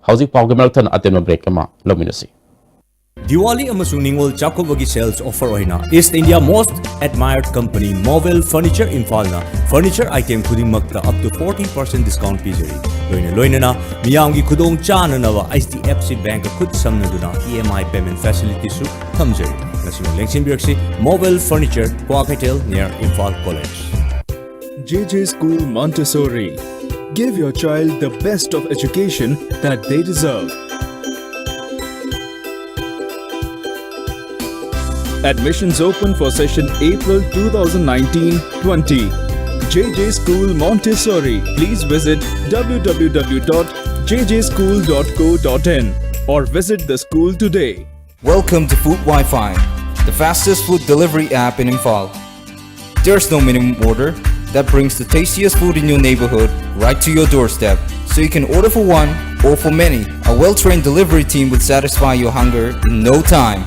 ꯍꯧꯖꯤꯛ ꯄꯥꯎꯒꯤ ꯃꯔꯛ ꯊꯠꯅ ꯑꯇꯦꯟꯕ ꯕ꯭ꯔꯦꯛ ꯑꯃ ꯂꯧꯃꯤꯟꯅꯁꯤ꯫ ꯗꯤꯋꯥꯂꯤ ꯑꯃꯁꯨꯡ ꯅꯤꯉꯣꯜ ꯆꯥꯛꯀꯧꯕꯒꯤ sales offer ꯑꯣꯏꯅ East India most admired company Movel Furniture ꯏꯝꯐꯥꯜꯅ furniture item ꯈꯨꯗꯤꯡꯃꯛꯇ up to forty percent discount ꯄꯤꯖꯔꯤ꯫ ꯂꯣꯏꯅ ꯂꯣꯏꯅꯅ ꯃꯤꯌꯥꯝꯒꯤ ꯈꯨꯗꯣꯡ ꯆꯥꯅꯅꯕ ꯑꯩꯆ ꯗꯤ ꯑꯦꯐ ꯁꯤ ꯕꯦꯡꯛꯀ ꯈꯨꯠ ꯁꯝꯅꯗꯨꯅ ꯏ ꯑꯦꯝ ꯑꯥꯏ payment facilityꯁꯨ ꯊꯝꯖꯔꯤ꯫ ꯉꯁꯤꯃꯛ ꯂꯦꯡꯁꯤꯟꯕꯤꯔꯛꯁꯤ Movel Furniture, Kwakeithel, near Imphal College꯫ J J School Montessori. Give your child the best of education that they deserve. Admissions open for session April two thousand nineteen twenty. J J School Montessori. Please visit w w w dot j j school dot co dot in or visit the school today. Welcome to Food Wi-Fi, the fastest food delivery app in Imphal. There's no minimum order that brings the tastiest food in your neighborhood right to your doorstep, so you can order for one or for many. A well-trained delivery team will satisfy your hunger in no time.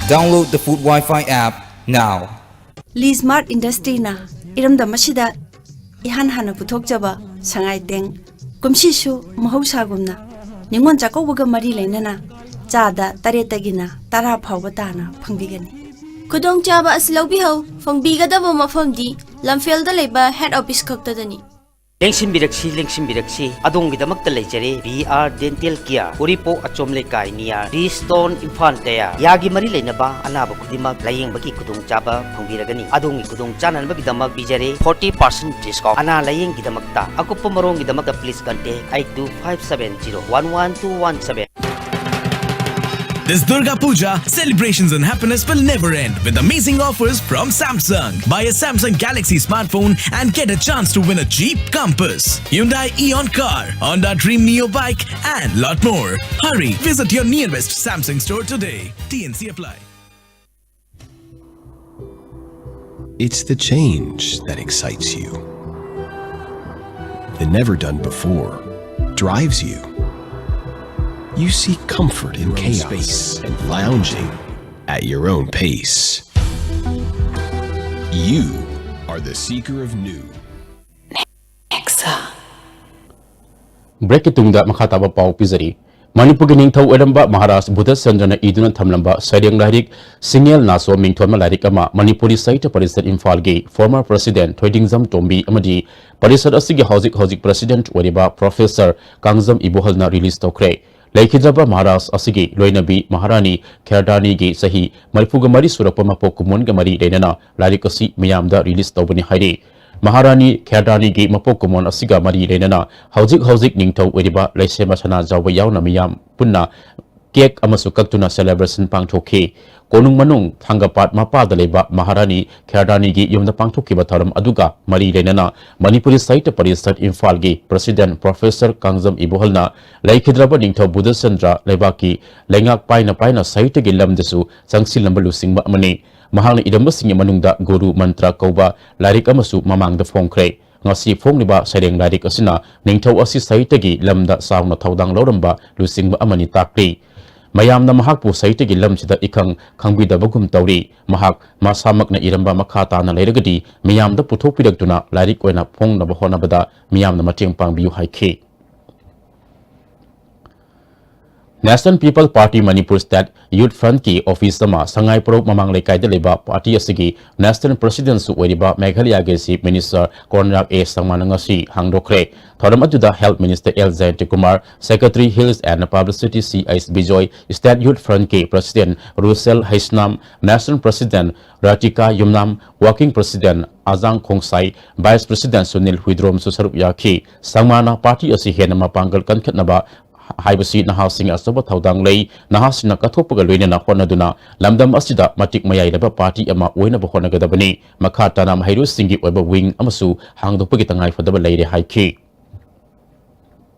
Download the Food Wi-Fi app now. Lee Smart Industryꯅ ꯏꯔꯝꯗꯝ ꯑꯁꯤꯗ ꯏꯍꯥꯟ ꯍꯥꯟꯅ ꯄꯨꯊꯣꯛꯆꯕ ꯁꯉꯥꯏ ꯇꯦꯡ ꯀꯨꯝꯁꯤꯁꯨ ꯃꯍꯧꯁꯥꯒꯨꯝꯅ ꯅꯤꯉꯣꯜ ꯆꯥꯛꯀꯧꯕꯒ ꯃꯔꯤ ꯂꯩꯅꯅ ꯆꯥꯗ ꯇꯔꯦꯠꯇꯒꯤꯅ ꯇꯔꯥ ꯐꯥꯎꯕ ꯇꯥꯅ ꯐꯪꯕꯤꯒꯅꯤ꯫ ꯈꯨꯗꯣꯡꯆꯥꯕ ꯑꯁꯤ ꯂꯧꯕꯤꯍꯧ꯫ ꯐꯪꯕꯤꯒꯗꯕ ꯃꯐꯝꯗꯤ ꯂꯝꯐꯦꯜꯗ ꯂꯩꯕ head office ꯈꯛꯇꯗꯅꯤ꯫ ꯂꯦꯡꯁꯤꯟꯕꯤꯔꯛꯁꯤ, ꯂꯦꯡꯁꯤꯟꯕꯤꯔꯛꯁꯤ, ꯑꯗꯣꯝꯒꯤꯗꯃꯛꯇ ꯂꯩꯖꯔꯦ ꯕꯤ ꯑꯥꯔ Dental Care, ꯎꯔꯤꯄꯣꯛ ꯑꯆꯣꯝ ꯂꯩꯀꯥꯏ near ꯗꯤ ꯁ꯭ꯇꯣꯟ ꯏꯝꯐꯥꯜ ꯇꯌꯥ꯫ ꯌꯥꯒꯤ ꯃꯔꯤ ꯂꯩꯅꯕ ꯑꯅꯥꯕ ꯈꯨꯗꯤꯡꯃꯛ ꯂꯥꯌꯦꯡꯕꯒꯤ ꯈꯨꯗꯣꯡꯆꯥꯕ ꯐꯪꯕꯤꯔꯒꯅꯤ꯫ ꯑꯗꯣꯝꯒꯤ ꯈꯨꯗꯣꯡ ꯆꯥꯅꯅꯕꯒꯤꯗꯃꯛ ꯄꯤꯖꯔꯦ forty percent discount꯫ ꯑꯅꯥ ꯂꯥꯌꯦꯡꯒꯤꯗꯃꯛꯇ ꯑꯀꯨꯞꯄ ꯃꯔꯣꯜꯒꯤꯗꯃꯛꯇ please contact eight two five seven zero one one two one seven꯫ This Durga Puja, celebrations and happiness will never end with amazing offers from Samsung. Buy a Samsung Galaxy smartphone and get a chance to win a Jeep Compass, Hyundai Eon car, Honda Dream Neo bike, and lot more. Hurry, visit your nearest Samsung store today. T N C apply. It's the change that excites you. The never done before drives you. You seek comfort in chaos and lounging at your own pace. You are the seeker of new. ꯕ꯭ꯔꯦꯛꯀꯤ ꯇꯨꯡꯗ ꯃꯈꯥ ꯇꯥꯕ ꯄꯥꯎ ꯄꯤꯖꯔꯤ꯫ ꯃꯅꯤꯄꯨꯔꯒꯤ ꯅꯤꯡꯊꯧ ꯑꯣꯏꯔꯝꯕ ꯃꯍꯥꯔꯥꯖ ꯕꯨꯙꯆꯟꯗ꯭ꯔꯅ ꯏꯗꯨꯅ ꯊꯝꯂꯝꯕ ꯁꯩꯔꯦꯡ ꯂꯥꯏꯔꯤꯛ ꯁꯤꯡꯉꯦꯜ ꯅꯥꯆꯣꯝ ꯃꯤꯡꯊꯣꯟꯕ ꯂꯥꯏꯔꯤꯛ ꯑꯃ ꯃꯅꯤꯄꯨꯔꯤ ꯁꯥꯍꯤꯇ꯭ꯌ ꯄꯔꯤꯁꯠ ꯏꯝꯐꯥꯜꯒꯤ former president ꯊꯣꯏꯗꯤꯡꯖꯝ ꯇꯣꯝꯕꯤ ꯑꯃꯗꯤ ꯄꯔꯤꯁꯠ ꯑꯁꯤꯒꯤ ꯍꯧꯖꯤꯛ ꯍꯧꯖꯤꯛ president ꯑꯣꯏꯔꯤꯕ Professor ꯀꯥꯡꯖꯝ ꯏꯕꯣꯍꯜꯅ release ꯇꯧꯈ꯭ꯔꯦ꯫ ꯂꯩꯈꯤꯗ꯭ꯔꯕ ꯃꯍꯥꯔꯥꯖ ꯑꯁꯤꯒꯤ ꯂꯣꯏꯅꯕꯤ ꯃꯍꯥꯔꯥꯅꯤ ꯈꯦꯔꯗꯥꯅꯤꯒꯤ ꯆꯍꯤ ꯃꯔꯤꯐꯨꯒ ꯃꯔꯤ ꯁꯨꯔꯛꯄ ꯃꯄꯣꯛ ꯀꯨꯝꯑꯣꯟꯒ ꯃꯔꯤ ꯂꯩꯅꯅ ꯂꯥꯏꯔꯤꯛ ꯑꯁꯤ ꯃꯤꯌꯥꯝꯗ release ꯇꯧꯕꯅꯤ ꯍꯥꯏꯔꯤ꯫ ꯃꯍꯥꯔꯥꯅꯤ ꯈꯦꯔꯗꯥꯅꯤꯒꯤ ꯃꯄꯣꯛ ꯀꯨꯝꯑꯣꯟ ꯑꯁꯤꯒ ꯃꯔꯤ ꯂꯩꯅꯅ ꯍꯧꯖꯤꯛ ꯍꯧꯖꯤꯛ ꯅꯤꯡꯊꯧ ꯑꯣꯏꯔꯤꯕ ꯂꯩꯁꯦꯝꯕ ꯁꯅꯥꯖꯥꯎꯕ ꯌꯥꯎꯅ ꯃꯤꯌꯥꯝ ꯄꯨꯟꯅ cake ꯑꯃꯁꯨ ꯀꯛꯇꯨꯅ celebration ꯄꯥꯡꯊꯣꯛꯈꯤ꯫ ꯀꯣꯅꯨꯡ ꯃꯅꯨꯡ ꯊꯥꯡꯒꯄꯥꯠ ꯃꯄꯥꯗ ꯂꯩꯕ ꯃꯍꯥꯔꯥꯅꯤ ꯈꯦꯔꯗꯥꯅꯤꯒꯤ ꯌꯨꯝꯗ ꯄꯥꯡꯊꯣꯛꯈꯤꯕ ꯊꯧꯔꯝ ꯑꯗꯨꯒ ꯃꯔꯤ ꯂꯩꯅꯅ ꯃꯅꯤꯄꯨꯔꯤ ꯁꯥꯍꯤꯇ꯭ꯌ ꯄꯔꯤꯁꯠ ꯏꯝꯐꯥꯜꯒꯤ president Professor ꯀꯥꯡꯖꯝ ꯏꯕꯣꯍꯜꯅ ꯂꯩꯈꯤꯗ꯭ꯔꯕ ꯅꯤꯡꯊꯧ ꯕꯨꯙꯆꯟꯗ꯭ꯔ ꯂꯩꯕꯥꯛꯀꯤ ꯂꯩꯉꯥꯛ ꯄꯥꯏꯅ ꯄꯥꯏꯅ ꯁꯥꯍꯤꯇ꯭ꯌꯒꯤ ꯂꯝꯗꯁꯨ ꯆꯪꯁꯤꯜꯂꯝꯕ ꯂꯨꯆꯤꯡꯕ ꯑꯃꯅꯤ꯫ ꯃꯍꯥꯛꯅ ꯏꯔꯝꯕꯁꯤꯡꯒꯤ ꯃꯅꯨꯡꯗ ꯒꯨꯔꯨ ꯃꯟꯇ꯭ꯔ ꯀꯧꯕ ꯂꯥꯏꯔꯤꯛ ꯑꯃꯁꯨ ꯃꯃꯥꯡꯗ ꯐꯣꯡꯈ꯭ꯔꯦ꯫ ꯉꯁꯤ ꯐꯣꯡꯂꯤꯕ ꯁꯩꯔꯦꯡ ꯂꯥꯏꯔꯤꯛ ꯑꯁꯤꯅ ꯅꯤꯡꯊꯧ ꯑꯁꯤ ꯁꯥꯍꯤꯇ꯭ꯌꯒꯤ ꯂꯝꯗ ꯆꯥꯎꯅ ꯊꯧꯗꯥꯡ ꯂꯧꯔꯝꯕ ꯂꯨꯆꯤꯡꯕ ꯑꯃꯅꯤ ꯇꯥꯛꯂꯤ꯫ ꯃꯌꯥꯝꯅ ꯃꯍꯥꯛꯄꯨ ꯁꯥꯍꯤꯇ꯭ꯌꯒꯤ ꯂꯝꯁꯤꯗ ꯏꯈꯪ ꯈꯪꯕꯤꯗꯕꯒꯨꯝ ꯇꯧꯔꯤ꯫ ꯃꯍꯥꯛ ꯃꯁꯥꯃꯛꯅ ꯏꯔꯝꯕ ꯃꯈꯥ ꯇꯥꯅ ꯂꯩꯔꯒꯗꯤ ꯃꯤꯌꯥꯝꯗ ꯄꯨꯊꯣꯛꯄꯤꯔꯛꯇꯨꯅ ꯂꯥꯏꯔꯤꯛ ꯑꯣꯏꯅ ꯐꯣꯡꯅꯕ ꯍꯣꯠꯅꯕꯗ ꯃꯤꯌꯥꯝꯅ ꯃꯇꯦꯡ ꯄꯥꯡꯕꯤꯌꯨ ꯍꯥꯏꯈꯤ꯫ National People Party Manipur State Youth Front ꯀꯤ office ꯑꯃ ꯁꯉꯥꯏꯄ꯭ꯔꯧ ꯃꯃꯥꯡ ꯂꯩꯀꯥꯏꯗ ꯂꯩꯕ party ꯑꯁꯤꯒꯤ national president ꯁꯨ ꯑꯣꯏꯔꯤꯕ ꯃꯦꯘꯥꯂꯌꯥꯒꯤ Chief Minister Conrad A ꯁꯪꯃꯥꯅ ꯉꯁꯤ ꯍꯥꯡꯗꯣꯛꯈ꯭ꯔꯦ꯫ ꯊꯧꯔꯝ ꯑꯗꯨꯗ Health Minister ꯑꯦꯜ ꯖꯌꯟꯇꯀꯨꯃꯥꯔ, Secretary Hills and Publicity C H Bijoy, State Youth Front ꯀꯤ president Russell Heisnam, national president Ratika Yumnam, working president Ajang Khongsai, vice president Sunil ꯍꯨꯏꯗ꯭ꯔꯣꯝꯁꯨ ꯁꯔꯨꯛ ꯌꯥꯈꯤ꯫ ꯁꯪꯃꯥꯅ party ꯑꯁꯤ ꯍꯦꯟꯅ ꯃꯄꯥꯡꯒꯜ ꯀꯟꯈꯠꯅꯕ ꯍꯥꯏꯕꯁꯤ ꯅꯍꯥꯁꯤꯡꯒꯤ ꯑꯆꯧꯕ ꯊꯧꯗꯥꯡ ꯂꯩ꯫ ꯅꯍꯥꯁꯤꯡꯅ ꯀꯠꯊꯣꯛꯄꯒ ꯂꯣꯏꯅꯅ ꯍꯣꯠꯅꯗꯨꯅ ꯂꯝꯗꯝ ꯑꯁꯤꯗ ꯃꯇꯤꯛ ꯃꯌꯥꯏ ꯂꯩꯕ ꯄꯥꯔꯇꯤ ꯑꯃ ꯑꯣꯏꯅꯕ ꯍꯣꯠꯅꯒꯗꯕꯅꯤ꯫ ꯃꯈꯥ ꯇꯥꯅ ꯃꯍꯩꯔꯣꯏꯁꯤꯡꯒꯤ ꯑꯣꯏꯕ ꯋꯤꯡ ꯑꯃꯁꯨ ꯍꯥꯡꯗꯣꯛꯄꯒꯤ ꯇꯉꯥꯏꯐꯗꯕ ꯂꯩꯔꯦ ꯍꯥꯏꯈꯤ꯫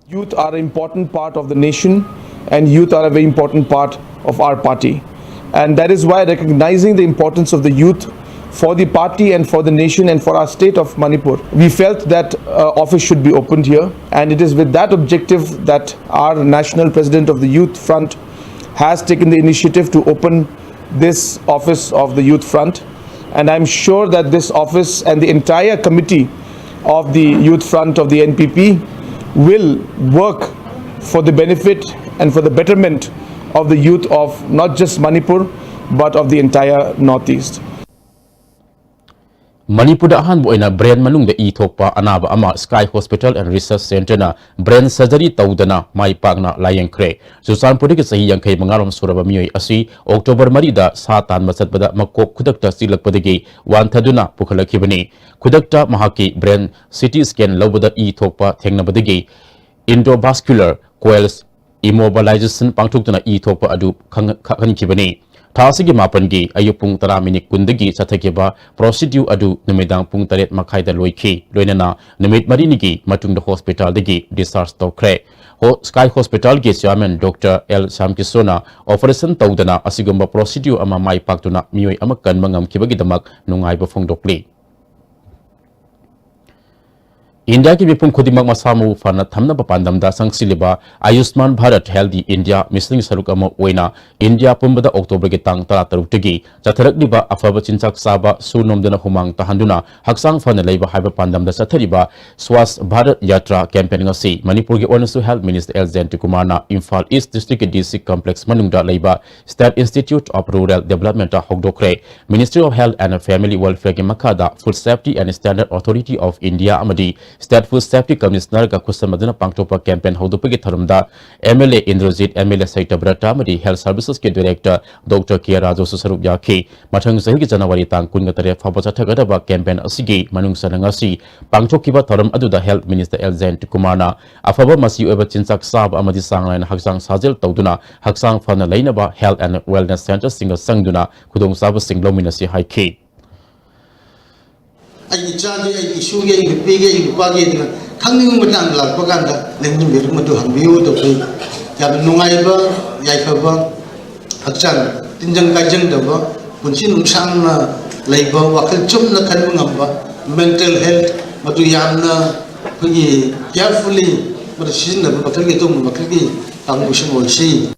Youth are an important part of the nation, and youth are a very important part of our party. And that is why, recognizing the importance of the youth for the party and for the nation and for our state of Manipur, we felt that uh, office should be opened here. And it is with that objective that our National President of the Youth Front has taken the initiative to open this office of the Youth Front. And I'm sure that this office and the entire committee of the Youth Front of the N P P will work for the benefit and for the betterment of the youth of not just Manipur, but of the entire Northeast. ꯃꯅꯤꯄꯨꯔꯗ ꯑꯍꯥꯟꯕ ꯑꯣꯏꯅ brain ꯃꯅꯨꯡꯗ E ꯊꯣꯛꯄ ꯑꯅꯥꯕ ꯑꯃ sky hospital and research ꯁꯦꯟꯇꯔꯅ brain surgery ꯇꯧꯗꯅ ꯃꯥꯏ ꯄꯥꯛꯅ ꯂꯥꯌꯦꯡꯈ꯭ꯔꯦ꯫ ꯆꯨꯔꯆꯥꯟꯄꯨꯔꯗꯒꯤ ꯆꯍꯤ ꯌꯥꯡꯈꯩ ꯃꯉꯥꯔꯣꯝ ꯁꯨꯔꯕ ꯃꯤꯑꯣꯏ ꯑꯁꯤ ꯑꯣꯛꯇꯣꯕꯔ ꯃꯔꯤꯗ ꯁꯥ ꯇꯥꯟꯕ ꯆꯠꯄꯗ ꯃꯀꯣꯛ ꯈꯨꯗꯛꯇ ꯆꯤꯛꯂꯛꯄꯗꯒꯤ ꯋꯥꯟꯊꯗꯨꯅ ꯄꯨꯈꯠꯂꯛꯈꯤꯕꯅꯤ꯫ ꯈꯨꯗꯛꯇ ꯃꯍꯥꯛꯀꯤ ꯕ꯭ꯔꯦꯟ ꯁꯤ ꯇꯤ ꯁ꯭ꯀꯦꯟ ꯂꯧꯕꯗ ꯏ ꯊꯣꯛꯄ ꯊꯦꯡꯅꯕꯗꯒꯤ ꯏꯟꯗꯣꯚꯥꯁꯀꯨꯂꯔ ꯀꯣꯏꯜꯁ ꯏꯃꯣꯕꯤꯂꯥꯏꯖꯦꯁꯟ ꯄꯥꯡꯊꯣꯛꯇꯨꯅ ꯏ ꯊꯣꯛꯄ ꯑꯗꯨ ꯈꯪ-, ꯈꯪꯍꯟꯈꯤꯕꯅꯤ꯫ ꯊꯥ ꯑꯁꯤꯒꯤ ꯃꯥꯄꯟꯒꯤ ꯑꯌꯨꯛ ꯄꯨꯡ ꯇꯔꯥ ꯃꯤꯅꯤꯠ ꯀꯨꯟꯗꯒꯤ ꯆꯠꯊꯈꯤꯕ ꯄ꯭ꯔꯣꯁꯤꯗ꯭ꯌꯨ ꯑꯗꯨ ꯅꯨꯃꯤꯗꯥꯡ ꯄꯨꯡ ꯇꯔꯦꯠ ꯃꯈꯥꯏꯗ ꯂꯣꯏꯈꯤ꯫ ꯂꯣꯏꯅꯅ ꯅꯨꯃꯤꯠ ꯃꯔꯤꯅꯤꯒꯤ ꯃꯇꯨꯡꯗ ꯍꯣꯁꯄꯤꯇꯥꯜꯗꯒꯤ ꯗꯤꯁꯆꯥꯔꯖ ꯇꯧꯈ꯭ꯔꯦ꯫ ꯍꯣ-, ꯁ꯭ꯀꯥꯏ ꯍꯣꯁꯄꯤꯇꯥꯜꯒꯤ ꯆꯤꯌꯥꯔꯃꯦꯟ ꯗꯣꯛꯇꯔ ꯑꯦꯜ ꯁ꯭ꯌꯥꯝꯀꯤꯁꯣꯅ ꯑꯣꯄꯔꯦꯁꯟ ꯇꯧꯗꯅ ꯑꯁꯤꯒꯨꯝꯕ ꯄ꯭ꯔꯣꯁꯤꯗ꯭ꯌꯨ ꯑꯃ ꯃꯥꯏ ꯄꯥꯛꯇꯨꯅ ꯃꯤꯑꯣꯏ ꯑꯃ ꯀꯟꯕ ꯉꯝꯈꯤꯕꯒꯤꯗꯃꯛ ꯅꯨꯡꯉꯥꯏꯕ ꯐꯣꯡꯗꯣꯛꯂꯤ꯫ ꯏꯟꯗꯤꯌꯥꯒꯤ ꯃꯤꯄꯨꯝ ꯈꯨꯗꯤꯡꯃꯛ ꯃꯁꯥ ꯃꯎ ꯐꯅ ꯊꯝꯅꯕ ꯄꯥꯟꯗꯝꯗ ꯆꯪꯁꯤꯜꯂꯤꯕ ꯑꯌꯨꯁꯃꯥꯟ ꯚꯥꯔꯠ ꯍꯦꯜꯗꯤ ꯏꯟꯗꯤꯌꯥ ꯃꯤꯁꯟꯒꯤ ꯁꯔꯨꯛ ꯑꯃ ꯑꯣꯏꯅ ꯏꯟꯗꯤꯌꯥ ꯄꯨꯝꯕꯗ ꯑꯣꯛꯇꯣꯕꯔꯒꯤ ꯇꯥꯡ ꯇꯔꯥꯇꯔꯨꯛꯇꯒꯤ ꯆꯠꯊꯔꯛꯂꯤꯕ ꯑꯐꯕ ꯆꯤꯟꯖꯥꯛ ꯆꯥꯕ, ꯁꯨ ꯅꯣꯝꯗꯅ ꯍꯨꯃꯥꯡ ꯇꯥꯍꯟꯗꯨꯅ ꯍꯛꯆꯥꯡ ꯐꯅ ꯂꯩꯕ ꯍꯥꯏꯕ ꯄꯥꯟꯗꯝꯗ ꯆꯠꯊꯔꯤꯕ ꯁ꯭ꯋꯥꯁ ꯚꯥꯔꯠ ꯌꯥꯇ꯭ꯔꯥ ꯀꯦꯝꯄꯦꯟ ꯉꯁꯤ ꯃꯅꯤꯄꯨꯔꯒꯤ ꯑꯣꯏꯅꯁꯨ ꯍꯦꯜꯊ ꯃꯤꯅꯤꯁꯇꯔ ꯑꯦꯜ ꯖꯌꯟꯇꯀꯨꯃꯥꯔꯅ ꯏꯝꯐꯥꯜ ꯏꯁ ꯗꯤꯁꯇ꯭ꯔꯤꯛꯀꯤ ꯗꯤ ꯁꯤ ꯀꯝꯄ꯭ꯂꯦꯛꯁ ꯃꯅꯨꯡꯗ ꯂꯩꯕ State Institute of Rural Developmentꯇ ꯍꯧꯗꯣꯛꯈ꯭ꯔꯦ꯫ Ministry of Health and Family Welfareꯒꯤ ꯃꯈꯥꯗ Food Safety and Standard Authority of India ꯑꯃꯗꯤ State Food Safety Commissioner ꯒ ꯈꯨꯠꯁꯝꯅꯗꯨꯅ ꯄꯥꯡꯊꯣꯛꯄ campaign ꯍꯧꯗꯣꯛꯄꯒꯤ ꯊꯧꯔꯝꯗ M L A Indrajit, M L A ꯁꯩꯇꯕ꯭ꯔꯇ ꯑꯃꯗꯤ Health Services ꯀꯤ Director Doctor K ꯔꯥꯖꯨꯁꯨ ꯁꯔꯨꯛ ꯌꯥꯈꯤ꯫ ꯃꯊꯪ ꯆꯍꯤꯒꯤ ꯖꯅꯋꯥꯔꯤ ꯇꯥꯡ ꯀꯨꯟꯒ ꯇꯔꯦꯠ ꯐꯥꯎꯕ ꯆꯠꯊꯒꯗꯕ campaign ꯑꯁꯤꯒꯤ ꯃꯅꯨꯡ ꯆꯟꯅ ꯉꯁꯤ ꯄꯥꯡꯊꯣꯛꯈꯤꯕ ꯊꯧꯔꯝ ꯑꯗꯨꯗ Health Minister L ꯖꯌꯟꯇ ꯀꯨꯃꯥꯔꯅ ꯑꯐꯕ ꯃꯆꯤ ꯑꯣꯏꯕ ꯆꯤꯟꯖꯥꯛ ꯆꯥꯕ ꯑꯃꯗꯤ ꯆꯥꯡ ꯅꯥꯏꯅ ꯍꯛꯆꯥꯡ ꯁꯥꯖꯦꯜ ꯇꯧꯗꯨꯅ ꯍꯛꯆꯥꯡ ꯐꯅ ꯂꯩꯅꯕ Health and Wellness Centreꯁꯤꯡꯒ ꯆꯪꯗꯨꯅ ꯈꯨꯗꯣꯡꯆꯥꯕꯁꯤꯡ ꯂꯧꯃꯤꯟꯅꯁꯤ ꯍꯥꯏꯈꯤ꯫ ꯑꯩꯒꯤ ꯏꯆꯥꯒꯤ, ꯑꯩꯒꯤ ꯏꯁꯨꯒꯤ, ꯑꯩꯒꯤ ꯅꯨꯄꯤꯒꯤ, ꯑꯩꯒꯤ ꯅꯨꯄꯥꯒꯤ ꯑꯗꯨꯅ ꯈꯪꯅꯤꯡꯕ ꯃꯇꯥꯡꯗ ꯂꯥꯛꯄ ꯀꯥꯟꯗ ꯂꯦꯡꯖꯨꯝꯕꯤꯔꯛ ꯃꯗꯨ ꯍꯪꯕꯤꯌꯨ꯫ ꯑꯗꯨ ꯑꯩꯈꯣꯏ ꯌꯥꯝꯅ ꯅꯨꯡꯉꯥꯏꯕ, ꯌꯥꯏꯐꯕ, ꯍꯛꯆꯥꯡ ꯇꯤꯟꯖꯪ ꯀꯥꯏꯖꯪꯗꯕ, ꯄꯨꯟꯁꯤ ꯅꯨꯡꯁꯥꯡꯅ ꯂꯩꯕ, ꯋꯥꯈꯜ ꯆꯨꯝꯅ ꯈꯟꯕ ꯉꯝꯕ, mental health ꯃꯗꯨ ꯌꯥꯝꯅ ꯑꯩꯈꯣꯏꯒꯤ carefully ꯃꯗꯨ ꯁꯤꯖꯤꯟꯅꯕ ꯃꯈꯜꯒꯤ, ꯑꯗꯨꯒꯨꯝꯕ ꯃꯈꯜꯒꯤ ꯀꯥꯡꯕꯨꯁꯨ ꯑꯣꯏꯁꯤ꯫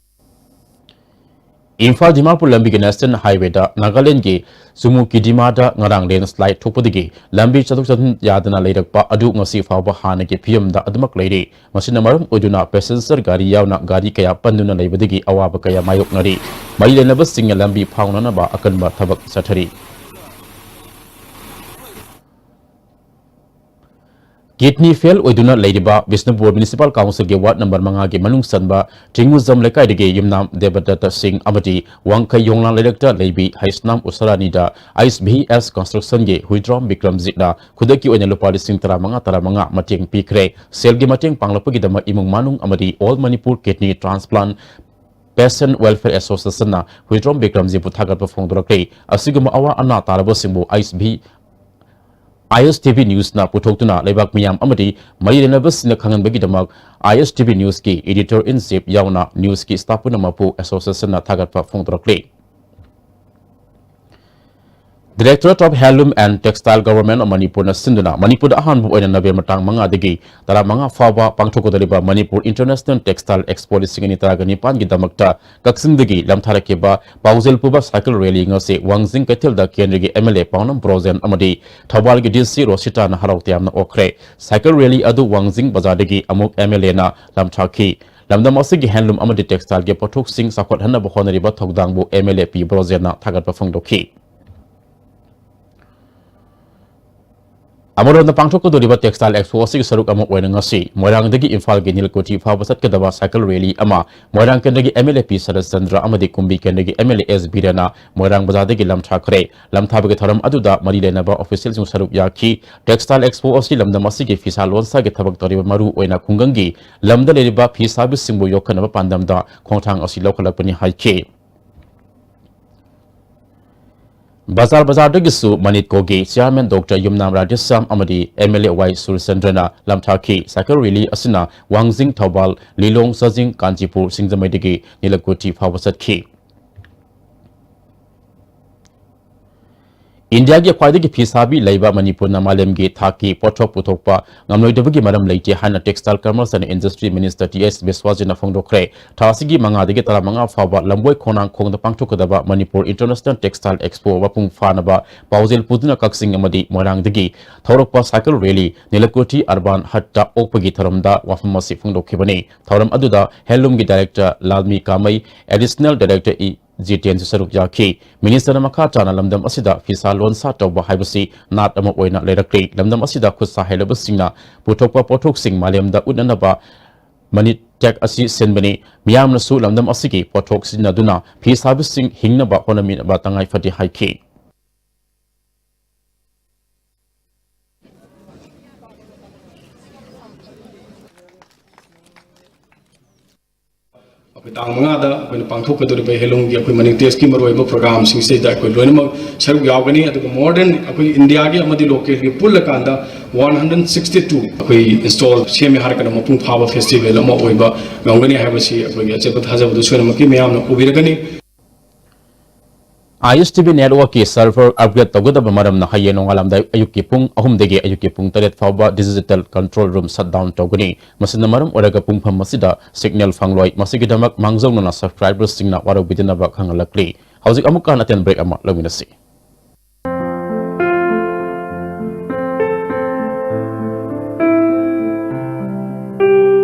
ꯏꯝꯐꯥꯜ ꯗꯤꯃꯥꯄꯨꯔ ꯂꯝꯕꯤꯒꯤ National Highwayꯗ ꯅꯥꯒꯥꯂꯦꯟꯗꯒꯤ ꯆꯨꯃꯨꯀꯤꯗꯤꯃꯥꯗ ꯉꯔꯥꯡ landslide ꯊꯣꯛꯄꯗꯒꯤ ꯂꯝꯕꯤ ꯆꯠꯊꯣꯛ ꯆꯠꯁꯤꯟ ꯌꯥꯗꯅ ꯂꯩꯔꯛꯄ ꯑꯗꯨ ꯉꯁꯤ ꯐꯥꯎꯕ ꯍꯥꯟꯅꯒꯤ ꯐꯤꯕꯝꯗ ꯑꯗꯨꯃꯛ ꯂꯩꯔꯤ꯫ ꯃꯁꯤꯅ ꯃꯔꯝ ꯑꯣꯏꯗꯨꯅ passenger ꯒꯥꯔꯤ ꯌꯥꯎꯅ ꯒꯥꯔꯤ ꯀꯌꯥ ꯄꯟꯗꯨꯅ ꯂꯩꯕꯗꯒꯤ ꯑꯋꯥꯕ ꯀꯌꯥ ꯃꯥꯌꯣꯛꯅꯔꯤ꯫ ꯃꯔꯤ ꯂꯩꯅꯕꯁꯤꯡꯅ ꯂꯝꯕꯤ ꯐꯥꯎꯅꯅꯕ ꯑꯀꯟꯕ ꯊꯕꯛ ꯆꯠꯊꯔꯤ꯫ Kidney fail ꯑꯣꯏꯗꯨꯅ ꯂꯩꯔꯤꯕ ꯕꯤꯁꯅꯨꯄꯨꯔ Municipal Councilꯒꯤ ward number ꯃꯉꯥꯒꯤ ꯃꯅꯨꯡ ꯆꯟꯕ ꯇ꯭ꯔꯤꯡꯉꯨꯖꯝ ꯂꯩꯀꯥꯏꯗꯒꯤ ꯌꯨꯝꯅꯥꯝ ꯗꯦꯕꯗꯠꯇ ꯁꯤꯡ ꯑꯃꯗꯤ ꯋꯥꯡꯈꯩ ꯌꯣꯡꯂꯥꯡ ꯂꯩꯔꯛꯇ ꯂꯩꯕꯤ ꯍꯩꯁꯅꯥꯝ ꯎꯁꯔꯥꯅꯤꯗ ꯑꯥꯏꯁ ꯚꯤ ꯑꯦꯁ Constructionꯒꯤ ꯍꯨꯏꯗ꯭ꯔꯣꯝ ꯕꯤꯀ꯭ꯔꯝꯖꯤꯠꯅ ꯈꯨꯗꯛꯀꯤ ꯑꯣꯏꯅ ꯂꯨꯄꯥ ꯂꯤꯁꯤꯡ ꯇꯔꯥꯃꯉꯥ, ꯇꯔꯥꯃꯉꯥ ꯃꯇꯦꯡ ꯄꯤꯈ꯭ꯔꯦ꯫ ꯁꯦꯜꯒꯤ ꯃꯇꯦꯡ ꯄꯥꯡꯂꯛꯄꯒꯤꯗꯃꯛ ꯏꯃꯨꯡ ꯃꯅꯨꯡ ꯑꯃꯗꯤ All Manipur Kidney Transplant Patient Welfare Associationꯅ Huidrom ꯕꯤꯀ꯭ꯔꯝꯖꯤꯠꯄꯨ ꯊꯥꯒꯠꯄ ꯐꯣꯡꯗꯣꯔꯛꯂꯤ꯫ ꯑꯁꯤꯒꯨꯝꯕ ꯑꯋꯥ ꯑꯅꯥ ꯇꯥꯔꯕꯁꯤꯡꯕꯨ ꯑꯥꯏꯁ ꯚꯤ, ISTV Newsꯅ ꯄꯨꯊꯣꯛꯇꯨꯅ ꯂꯩꯕꯥꯛ ꯃꯤꯌꯥꯝ ꯑꯃꯗꯤ ꯃꯔꯤ ꯂꯩꯅꯕꯁꯤꯡꯅ ꯈꯪꯍꯟꯕꯒꯤꯗꯃꯛ ISTV Newsꯀꯤ Editor in Chief ꯌꯥꯎꯅ Newsꯀꯤ staff ꯄꯨꯝꯅꯃꯛꯄꯨ Associationꯅ ꯊꯥꯒꯠꯄ ꯐꯣꯡꯗꯣꯔꯛꯂꯤ꯫ Directorate of Handloom and Textile, Government of Manipurꯅ ꯁꯤꯟꯗꯨꯅ ꯃꯅꯤꯄꯨꯔꯗ ꯑꯍꯥꯟꯕ ꯑꯣꯏꯅ ꯅꯕꯦꯝꯕꯔ ꯇꯥꯡ ꯃꯉꯥꯗꯒꯤ ꯇꯔꯥꯃꯉꯥ ꯐꯥꯎꯕ ꯄꯥꯡꯊꯣꯛꯀꯗꯧꯔꯤꯕ Manipur International Textile Expo ꯂꯤꯁꯤꯡ ꯑꯅꯤ ꯇꯔꯥꯒ ꯅꯤꯄꯥꯟꯒꯤꯗꯃꯛꯇ ꯀꯛꯆꯤꯡꯗꯒꯤ ꯂꯝꯊꯥꯔꯛꯈꯤꯕ ꯄꯥꯎꯖꯦꯜ ꯄꯨꯕ cycle rally ꯉꯁꯤ ꯋꯥꯡꯖꯤꯡ ꯀꯩꯊꯦꯜꯗ ꯀꯦꯟꯗ꯭ꯔꯒꯤ MLA ꯄꯥꯎꯅꯝ ꯕ꯭ꯔꯣꯖꯦꯟ ꯑꯃꯗꯤ ꯊꯧꯕꯥꯜꯒꯤ DC ꯔꯣꯁꯤꯇꯥꯅ ꯍꯔꯥꯎ ꯇꯌꯥꯝꯅ ꯑꯣꯛꯈ꯭ꯔꯦ꯫ Cycle rally ꯑꯗꯨ ꯋꯥꯡꯖꯤꯡ ꯕꯖꯥꯔꯗꯒꯤ ꯑꯃꯨꯛ MLAꯅ ꯂꯝꯊꯥꯈꯤ꯫ ꯂꯝꯗꯝ ꯑꯁꯤꯒꯤ handloom ꯑꯃꯗꯤ textileꯒꯤ ꯄꯣꯠꯊꯣꯛꯁꯤꯡ ꯆꯥꯎꯈꯠꯍꯟꯅꯕ ꯍꯣꯠꯅꯔꯤꯕ ꯊꯧꯗꯥꯡꯕꯨ MLA ꯄꯤ ꯕ꯭ꯔꯣꯖꯦꯟꯅ ꯊꯥꯒꯠꯄ ꯐꯣꯡꯗꯣꯛꯈꯤ꯫ ꯑꯃꯔꯣꯝꯗ, ꯄꯥꯡꯊꯣꯛꯀꯗꯧꯔꯤꯕ Textile Expo ꯑꯁꯤꯒꯤ ꯁꯔꯨꯛ ꯑꯃ ꯑꯣꯏꯅ ꯉꯁꯤ ꯃꯣꯏꯔꯥꯡꯗꯒꯤ ꯏꯝꯐꯥꯜꯒꯤ ꯅꯤꯜꯀꯨꯊꯤ ꯐꯥꯎꯕ ꯆꯠꯀꯗꯕ cycle rally ꯑꯃ ꯃꯣꯏꯔꯥꯡ ꯀꯦꯟꯗ꯭ꯔꯒꯤ M L A P Saratchandra ꯑꯃꯗꯤ ꯀꯨꯝꯕꯤ ꯀꯦꯟꯗ꯭ꯔꯒꯤ M L A S ꯕꯤꯔꯦꯟꯅ ꯃꯣꯏꯔꯥꯡ ꯕꯖꯥꯔꯗꯒꯤ ꯂꯝꯊꯥꯈ꯭ꯔꯦ꯫ ꯂꯝꯊꯥꯕꯒꯤ ꯊꯧꯔꯝ ꯑꯗꯨꯗ ꯃꯔꯤ ꯂꯩꯅꯕ officialꯁꯤꯡ ꯁꯔꯨꯛ ꯌꯥꯈꯤ꯫ Textile Expo ꯑꯁꯤ ꯂꯝꯗꯝ ꯑꯁꯤꯒꯤ ꯐꯤꯁꯥ ꯂꯣꯟꯁꯥꯒꯤ ꯊꯕꯛ ꯇꯧꯔꯤꯕ ꯃꯔꯨ ꯑꯣꯏꯅ ꯈꯨꯡꯒꯪꯒꯤ ꯂꯝꯗ ꯂꯩꯔꯤꯕ ꯐꯤꯁꯥꯕꯤꯁꯤꯡꯕꯨ ꯌꯣꯛꯈꯠꯅꯕ ꯄꯥꯟꯗꯝꯗ ꯈꯣꯡꯊꯥꯡ ꯑꯁꯤ ꯂꯧꯈꯠꯂꯛꯄꯅꯤ ꯍꯥꯏꯈꯤ꯫ ꯕꯖꯥꯔ ꯕꯖꯥꯔꯗꯒꯤꯁꯨ ꯃꯅꯤꯠꯀꯣꯒꯤ chairman Doctor ꯌꯨꯝꯅꯥꯝ ꯔꯥꯙꯦꯁ꯭ꯌꯥꯝ ꯑꯃꯗꯤ M L A Y ꯁꯨꯔꯆꯟꯗ꯭ꯔꯅ ꯂꯝꯊꯥꯈꯤ꯫ Cycle rally ꯑꯁꯤꯅ ꯋꯥꯡꯖꯤꯡ, ꯊꯧꯕꯥꯜ, ꯂꯤꯂꯣꯡ, ꯆꯥꯖꯤꯡ, ꯀꯥꯟꯆꯤꯄꯨꯔ, ꯁꯤꯡꯖꯃꯩꯗꯒꯤ ꯅꯤꯂꯀꯨꯊꯤ ꯐꯥꯎꯕ ꯆꯠꯈꯤ꯫ ꯏꯟꯗꯤꯌꯥꯒꯤ ꯈ꯭ꯋꯥꯏꯗꯒꯤ ꯐꯤꯁꯥꯕꯤ ꯂꯩꯕ ꯃꯅꯤꯄꯨꯔꯅ ꯃꯥꯂꯦꯝꯒꯤ ꯊꯥꯛꯀꯤ ꯄꯣꯠꯊꯣꯛ ꯄꯨꯊꯣꯛꯄ ꯉꯝꯂꯣꯏꯗꯕꯒꯤ ꯃꯔꯝ ꯂꯩꯇꯦ ꯍꯥꯏꯅ Textile Commerce and Industry Minister T S ꯕꯤꯁ꯭ꯋꯥꯖꯤꯠꯅ ꯐꯣꯡꯗꯣꯛꯈ꯭ꯔꯦ꯫ ꯊꯥ ꯑꯁꯤꯒꯤ ꯃꯉꯥꯗꯒꯤ ꯇꯔꯥꯃꯉꯥ ꯐꯥꯎꯕ ꯂꯝꯕꯣꯏ ꯈꯣꯡꯅꯥꯡ ꯈꯣꯡꯗ ꯄꯥꯡꯊꯣꯛꯀꯗꯕ ꯃꯅꯤꯄꯨꯔ International Textile Expo ꯃꯄꯨꯡ ꯐꯥꯅꯕ ꯄꯥꯎꯖꯦꯜ ꯄꯨꯗꯨꯅ ꯀꯛꯆꯤꯡ ꯑꯃꯗꯤ ꯃꯣꯏꯔꯥꯡꯗꯒꯤ ꯊꯧꯔꯛꯄ cycle rally ꯅꯤꯂꯀꯨꯊꯤ Urban Hutꯇ ꯑꯣꯛꯄꯒꯤ ꯊꯧꯔꯝꯗ ꯋꯥꯐꯝ ꯑꯁꯤ ꯐꯣꯡꯗꯣꯛꯈꯤꯕꯅꯤ꯫ ꯊꯧꯔꯝ ꯑꯗꯨꯗ handloomꯒꯤ director ꯂꯥꯜꯃꯤ ꯀꯥꯃꯩ, additional director ꯏ ꯖꯤꯇꯦꯟꯁꯨ ꯁꯔꯨꯛ ꯌꯥꯈꯤ꯫ Ministerꯅ ꯃꯈꯥ ꯇꯥꯅ ꯂꯝꯗꯝ ꯑꯁꯤꯗ ꯐꯤꯁꯥ ꯂꯣꯟꯁꯥ ꯇꯧꯕ ꯍꯥꯏꯕꯁꯤ ꯅꯥꯠ ꯑꯃ ꯑꯣꯏꯅ ꯂꯩꯔꯛꯂꯤ꯫ ꯂꯝꯗꯝ ꯑꯁꯤꯗ ꯈꯨꯠ ꯁꯥ ꯍꯩꯔꯕꯁꯤꯡꯅ ꯄꯨꯊꯣꯛꯄ ꯄꯣꯠꯊꯣꯛꯁꯤꯡ ꯃꯥꯂꯦꯝꯗ ꯎꯠꯅꯅꯕ Money Tech ꯑꯁꯤ ꯁꯤꯟꯕꯅꯤ꯫ ꯃꯤꯌꯥꯝꯅꯁꯨ ꯂꯝꯗꯝ ꯑꯁꯤꯒꯤ ꯄꯣꯠꯊꯣꯛ ꯁꯤꯖꯤꯟꯅꯗꯨꯅ ꯐꯤꯁꯥꯕꯤꯁꯤꯡ ꯍꯤꯡꯅꯕ ꯍꯣꯠꯅꯃꯤꯟꯅꯕ ꯇꯉꯥꯏ ꯐꯗꯦ ꯍꯥꯏꯈꯤ꯫ ꯑꯩꯈꯣꯏ ꯇꯥꯡ ꯃꯉꯥꯗ ꯑꯩꯈꯣꯏꯅ ꯄꯥꯡꯊꯣꯛꯀꯗꯧꯔꯤꯕ handloomꯒꯤ ꯑꯩꯈꯣꯏ ꯃꯅꯤꯄꯨꯔ ꯇꯦꯁꯀꯤ ꯃꯔꯨꯑꯣꯏꯕ programꯁꯤꯡꯁꯤꯗ ꯑꯩꯈꯣꯏ ꯂꯣꯏꯅꯃꯛ ꯁꯔꯨꯛ ꯌꯥꯎꯒꯅꯤ꯫ ꯑꯗꯨꯒ more than ꯑꯩꯈꯣꯏ ꯏꯟꯗꯤꯌꯥꯒꯤ ꯑꯃꯗꯤ localꯒꯤ ꯄꯨꯜꯂꯀꯥꯟꯗ one hundred sixty two ꯑꯩꯈꯣꯏ stall ꯁꯦꯝꯃꯦ ꯍꯥꯏꯔꯒꯅ ꯃꯄꯨꯡ ꯐꯥꯕ festival ꯑꯃ ꯑꯣꯏꯕ ꯉꯝꯒꯅꯤ ꯍꯥꯏꯕꯁꯤ ꯑꯩꯈꯣꯏꯒꯤ ꯑꯆꯦꯠꯄ ꯊꯥꯖꯕꯗꯨ ꯁꯣꯏꯗꯅꯃꯛꯀꯤ ꯃꯤꯌꯥꯝꯅ ꯎꯕꯤꯔꯒꯅꯤ꯫ ISTV networkꯀꯤ server upgrade ꯇꯧꯒꯗꯕ ꯃꯔꯝꯅ ꯍꯌꯦꯡ ꯅꯣꯡꯉꯥꯜꯂꯝꯗꯥꯏ ꯑꯌꯨꯛꯀꯤ ꯄꯨꯡ ꯑꯍꯨꯝꯗꯒꯤ ꯑꯌꯨꯛꯀꯤ ꯄꯨꯡ ꯇꯔꯦꯠ ꯐꯥꯎꯕ digital control room shutdown ꯇꯧꯒꯅꯤ꯫ ꯃꯁꯤꯅ ꯃꯔꯝ ꯑꯣꯏꯔꯒ ꯄꯨꯡꯐꯝ ꯑꯁꯤꯗ signal ꯐꯪꯂꯣꯏ꯫ ꯃꯁꯤꯒꯤꯗꯃꯛ ꯃꯥꯡꯖꯧꯅꯅ subscriberꯁꯤꯡꯅ ꯋꯥꯔꯧꯕꯤꯗꯅꯕ ꯈꯪꯍꯜꯂꯛꯂꯤ꯫ ꯍꯧꯖꯤꯛ ꯑꯃꯨꯛꯀ ꯍꯟꯅ break ꯑꯃ ꯂꯧꯃꯤꯟꯅꯁꯤ꯫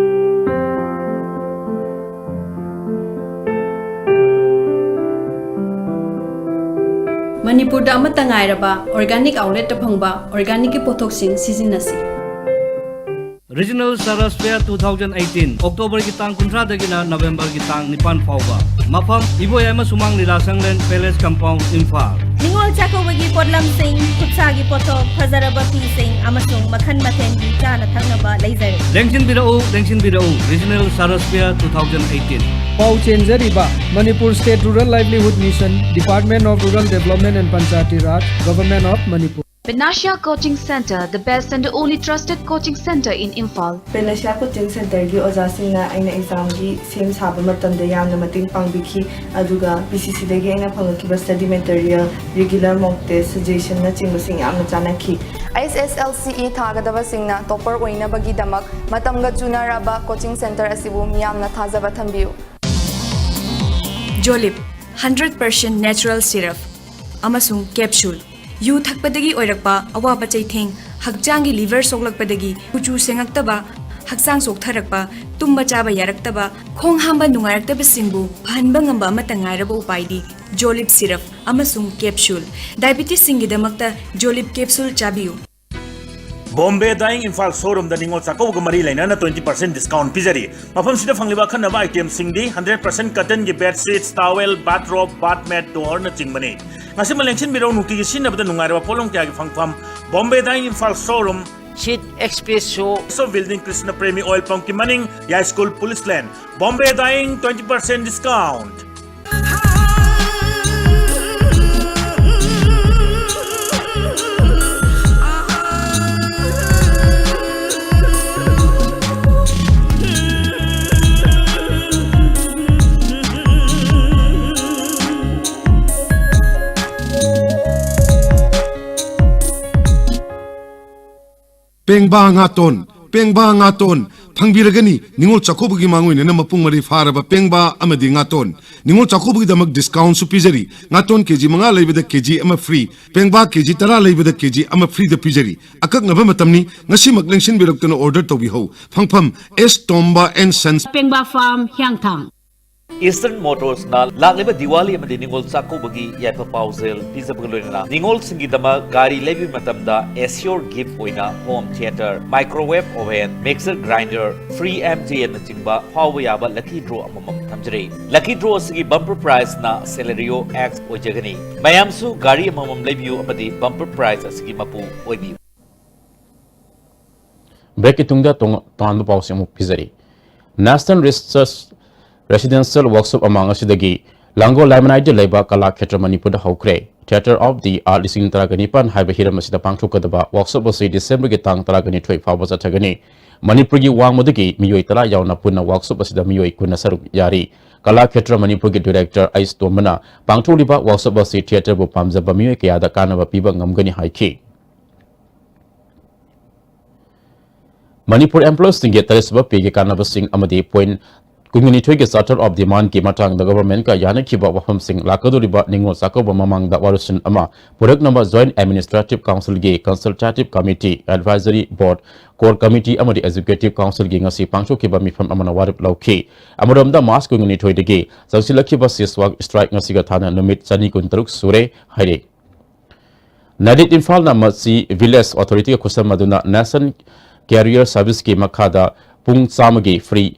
ꯃꯅꯤꯄꯨꯔꯗ ꯑꯃꯠꯇ ꯉꯥꯏꯔꯕ organic outletꯇ ꯐꯪꯕ organicꯀꯤ ꯄꯣꯠꯊꯣꯛꯁꯤꯡ ꯁꯤꯖꯤꯟꯅꯁꯤ꯫ Regional Saras Fair two thousand eighteen, Octoberꯒꯤ ꯇꯥꯡ ꯀꯨꯟꯊ꯭ꯔꯥꯗꯒꯤꯅ Novemberꯒꯤ ꯇꯥꯡ ꯅꯤꯄꯥꯟ ꯐꯥꯎꯕ꯫ ꯃꯐꯝ: ꯏꯕꯣꯌꯥꯏꯃ ꯁꯨꯃꯥꯡ ꯂꯤꯂꯥ ꯁꯪꯂꯦꯟ, Palace Compound, ꯏꯝꯐꯥꯜ꯫ ꯅꯤꯉꯣꯜ ꯆꯥꯛꯀꯧꯕꯒꯤ ꯄꯣꯠꯂꯝꯁꯤꯡ, ꯈꯨꯠꯁꯥꯒꯤ ꯄꯣꯠꯊꯣꯛ, ꯐꯖꯔꯕ ꯐꯤꯁꯤꯡ ꯑꯃꯁꯨꯡ ꯃꯈꯜ ꯃꯊꯦꯜꯒꯤ ꯆꯥꯅ ꯊꯛꯅꯕ ꯂꯩꯖꯔꯦ꯫ ꯂꯦꯡꯁꯤꯟꯕꯤꯔꯛꯎ, ꯂꯦꯡꯁꯤꯟꯕꯤꯔꯛꯎ, Regional Saras Fair two thousand eighteen꯫ ꯄꯥꯎ ꯆꯦꯟꯖꯔꯤꯕ Manipur State Rural Livelihood Mission, Department of Rural Development and Panchayati Raj, Government of Manipur꯫ Panacea Coaching Center, the best and the only trusted coaching center in Imphal. Panacea Coaching Centerꯒꯤ ꯑꯣꯖꯥꯁꯤꯡꯅ ꯑꯩꯅ examꯒꯤ ꯁꯦꯝ ꯁꯥꯕ ꯃꯇꯝꯗ ꯌꯥꯝꯅ ꯃꯇꯦꯡ ꯄꯥꯡꯕꯤꯈꯤ, ꯑꯗꯨꯒ ꯄꯤ ꯁꯤ ꯁꯤꯗꯒꯤ ꯑꯩꯅ ꯐꯪꯂꯛꯈꯤꯕ study material, regular mock test, suggestionꯅꯆꯤꯡꯕꯁꯤꯡ ꯌꯥꯝꯅ ꯆꯥꯟꯅꯈꯤ꯫ ꯑꯩꯆ ꯑꯦꯁ ꯑꯦꯜ ꯁꯤ ꯏ ꯊꯥꯒꯗꯕꯁꯤꯡꯅ topper ꯑꯣꯏꯅꯕꯒꯤꯗꯃꯛ ꯃꯇꯝꯒ ꯆꯨꯅꯔꯕ coaching center ꯑꯁꯤꯕꯨ ꯃꯤꯌꯥꯝꯅ ꯊꯥꯖꯕ ꯊꯝꯕꯤꯌꯨ꯫ Jolib, hundred percent natural syrup ꯑꯃꯁꯨꯡ capsule꯫ ꯌꯨ ꯊꯛꯄꯗꯒꯤ ꯑꯣꯏꯔꯛꯄ ꯑꯋꯥꯕ ꯆꯩꯊꯦꯡ, ꯍꯛꯆꯥꯡꯒꯤ liver ꯁꯣꯛꯂꯛꯄꯗꯒꯤ ꯀꯨꯆꯨ ꯁꯦꯡꯉꯛꯇꯕ, ꯍꯛꯆꯥꯡ ꯆꯣꯛꯊꯔꯛꯄ, ꯇꯨꯝꯕ ꯆꯥꯕ ꯌꯥꯔꯛꯇꯕ, ꯈꯣꯡ ꯍꯥꯝꯕ ꯅꯨꯡꯉꯥꯏꯔꯛꯇꯕꯁꯤꯡꯕꯨ ꯐꯍꯟꯕ ꯉꯝꯕ ꯑꯃꯠꯇ ꯉꯥꯏꯔꯕ ꯎꯄꯥꯏꯗꯤ Jolib syrup ꯑꯃꯁꯨꯡ capsule꯫ Diabetesꯁꯤꯡꯒꯤꯗꯃꯛꯇ Jolib capsule ꯆꯥꯕꯤꯌꯨ꯫ Bombay Dyeing Imphal showroomꯗ ꯅꯤꯉꯣꯜ ꯆꯥꯛꯀꯧꯕꯒ ꯃꯔꯤ ꯂꯩꯅꯅ twenty percent discount ꯄꯤꯖꯔꯤ꯫ ꯃꯐꯝꯁꯤꯗ ꯐꯪꯂꯤꯕ ꯑꯈꯟꯅꯕ itemꯁꯤꯡꯗꯤ hundred percent cottonꯒꯤ bed sheets, towel, bathrobe, bath mat, doorꯅꯆꯤꯡꯕꯅꯤ꯫ ꯉꯁꯤꯃꯛ ꯂꯦꯡꯁꯤꯟꯕꯤꯔꯧ, ꯅꯨꯡꯇꯤꯒꯤ ꯁꯤꯖꯤꯟꯅꯕꯗ ꯅꯨꯡꯉꯥꯏꯔꯕ ꯄꯣꯠꯂꯝ ꯀꯌꯥꯒꯤ ꯐꯪꯐꯝ Bombay Dyeing Imphal showroom꯫ Sheet Express Show꯫ So Building, Krishna Premi Oil pumpꯀꯤ ꯃꯅꯤꯡ, ꯌꯥꯏꯁ꯭ꯀꯨꯜ police lane꯫ Bombay Dyeing, twenty percent discount꯫ ꯄꯦꯡꯕꯥ ꯉꯥꯇꯣꯟ, ꯄꯦꯡꯕꯥ ꯉꯥꯇꯣꯟ ꯐꯪꯕꯤꯔꯒꯅꯤ꯫ ꯅꯤꯉꯣꯜ ꯆꯥꯛꯀꯧꯕꯒꯤ ꯃꯥꯡꯑꯣꯏꯅꯅ ꯃꯄꯨꯡ ꯃꯔꯩ ꯐꯥꯔꯕ ꯄꯦꯡꯕꯥ ꯑꯃꯗꯤ ꯉꯥꯇꯣꯟ꯫ ꯅꯤꯉꯣꯜ ꯆꯥꯛꯀꯧꯕꯒꯤꯗꯃꯛ discountꯁꯨ ꯄꯤꯖꯔꯤ꯫ ꯉꯥꯇꯣꯟ ꯀꯦ ꯖꯤ ꯃꯉꯥ ꯂꯩꯕꯗ ꯀꯦ ꯖꯤ ꯑꯃ free, ꯄꯦꯡꯕꯥ ꯀꯦ ꯖꯤ ꯇꯔꯥ ꯂꯩꯕꯗ ꯀꯦ ꯖꯤ ꯑꯃ freeꯗ ꯄꯤꯖꯔꯤ꯫ ꯑꯀꯛꯅꯕ ꯃꯇꯝꯅꯤ, ꯉꯁꯤꯃꯛ ꯂꯦꯡꯁꯤꯟꯕꯤꯔꯛꯇꯨꯅ order ꯇꯧꯕꯤꯍꯧ꯫ ꯐꯪꯐꯝ: S Tomba and Sons꯫ ꯄꯦꯡꯕꯥ Farm, ꯍꯤꯌꯥꯡꯊꯥꯡ꯫ Eastern Motorsꯅ ꯂꯥꯛꯂꯤꯕ ꯗꯤꯋꯥꯂꯤ ꯑꯃꯗꯤ ꯅꯤꯉꯣꯜ ꯆꯥꯛꯀꯧꯕꯒꯤ ꯌꯥꯏꯐ ꯄꯥꯎꯖꯦꯜ ꯄꯤꯖꯕꯒ ꯂꯣꯏꯅꯅ ꯅꯤꯉꯣꯜꯁꯤꯡꯒꯤꯗꯃꯛ ꯒꯥꯔꯤ ꯂꯩꯕꯒꯤ ꯃꯇꯝꯗ assured gift ꯑꯣꯏꯅ home theatre, microwave oven, mixer grinder, free MJNꯅꯆꯤꯡꯕ ꯐꯥꯎꯕ ꯌꯥꯕ lucky draw ꯑꯃꯃꯝ ꯊꯝꯖꯔꯤ꯫ Lucky draw ꯑꯁꯤꯒꯤ bumper prizeꯅ Celerio X ꯑꯣꯏꯖꯒꯅꯤ꯫ ꯃꯌꯥꯝꯁꯨ ꯒꯥꯔꯤ ꯑꯃꯃꯝ ꯂꯩꯕꯤꯌꯨ ꯑꯃꯗꯤ bumper prize ꯑꯁꯤꯒꯤ ꯃꯄꯨ ꯑꯣꯏꯕꯤꯌꯨ꯫ Breakꯀꯤ ꯇꯨꯡꯗ ꯇꯣꯉ-, ꯇꯣꯉꯥꯟꯕ ꯄꯥꯎꯁꯤꯡ ꯑꯃꯨꯛ ꯄꯤꯖꯔꯤ꯫ National Research Residential Workshop ꯑꯃ ꯉꯁꯤꯗꯒꯤ ꯂꯥꯡꯒꯣꯜ ꯂꯥꯏꯃꯅꯥꯏꯗ ꯂꯩꯕ ꯀꯂꯥ ꯈꯦꯇ꯭ꯔ ꯃꯅꯤꯄꯨꯔꯗ ꯍꯧꯈ꯭ꯔꯦ꯫ Theatre of the Art ꯂꯤꯁꯤꯡ ꯇꯔꯥꯒ ꯅꯤꯄꯥꯟ ꯍꯥꯏꯕ ꯍꯤꯔꯝ ꯑꯁꯤꯗ ꯄꯥꯡꯊꯣꯛꯀꯗꯕ workshop ꯑꯁꯤ Decemberꯒꯤ ꯇꯥꯡ ꯇꯔꯥꯒ ꯅꯤꯊꯣꯏ ꯐꯥꯎꯕ ꯆꯠꯊꯒꯅꯤ꯫ ꯃꯅꯤꯄꯨꯔꯒꯤ ꯋꯥꯡꯃꯗꯒꯤ ꯃꯤꯑꯣꯏ ꯇꯔꯥ ꯌꯥꯎꯅ ꯄꯨꯟꯅ workshop ꯑꯁꯤꯗ ꯃꯤꯑꯣꯏ ꯀꯨꯟꯅ ꯁꯔꯨꯛ ꯌꯥꯔꯤ꯫ ꯀꯂꯥ ꯈꯦꯇ꯭ꯔ ꯃꯅꯤꯄꯨꯔꯒꯤ director ꯑꯩꯆ ꯇꯣꯝꯕꯅ ꯄꯥꯡꯊꯣꯛꯂꯤꯕ workshop ꯑꯁꯤ theatreꯕꯨ ꯄꯥꯝꯖꯕ ꯃꯤꯑꯣꯏ ꯀꯌꯥꯗ ꯀꯥꯟꯅꯕ ꯄꯤꯕ ꯉꯝꯒꯅꯤ ꯍꯥꯏꯈꯤ꯫ ꯃꯅꯤꯄꯨꯔ employeesꯁꯤꯡꯒꯤ ꯇꯔꯦꯠꯁꯨꯕ payꯒꯤ ꯀꯥꯟꯅꯕꯁꯤꯡ ꯑꯃꯗꯤ point ꯀꯨꯟꯅꯤꯊꯣꯏꯒꯤ Charter of Demandꯀꯤ ꯃꯇꯥꯡꯗ governmentꯀ ꯌꯥꯅꯈꯤꯕ ꯋꯥꯐꯝꯁꯤꯡ ꯂꯥꯛꯀꯗꯧꯔꯤꯕ ꯅꯤꯉꯣꯜ ꯆꯥꯛꯀꯧꯕ ꯃꯃꯥꯡꯗ ꯋꯥꯔꯣꯏꯁꯤꯟ ꯑꯃ ꯄꯨꯔꯛꯅꯕ Joint Administrative Councilꯒꯤ Consultative Committee, Advisory Board, Core Committee ꯑꯃꯗꯤ Executive Councilꯒꯤ ꯉꯁꯤ ꯄꯥꯡꯊꯣꯛꯈꯤꯕ ꯃꯤꯐꯝ ꯑꯃꯅ ꯋꯥꯔꯦꯞ ꯂꯧꯈꯤ꯫ ꯑꯃꯔꯣꯝꯗ March ꯀꯨꯟꯅꯤꯊꯣꯏꯗꯒꯤ ꯆꯪꯁꯤꯜꯂꯛꯈꯤꯕ ceasefire strike ꯉꯁꯤꯒ ꯊꯥꯅ ꯅꯨꯃꯤꯠ ꯆꯅꯤ ꯀꯨꯟꯇꯔꯨꯛ ꯁꯨꯔꯦ ꯍꯥꯏꯔꯤ꯫ ꯅꯥꯏꯗꯤꯠ ꯏꯝꯐꯥꯜꯅ ꯃꯁꯤ Village Authorityꯒ ꯈꯨꯠꯁꯝꯅꯗꯨꯅ National Career Serviceꯀꯤ ꯃꯈꯥꯗ ꯄꯨꯡ ꯆꯥꯝꯃꯒꯤ free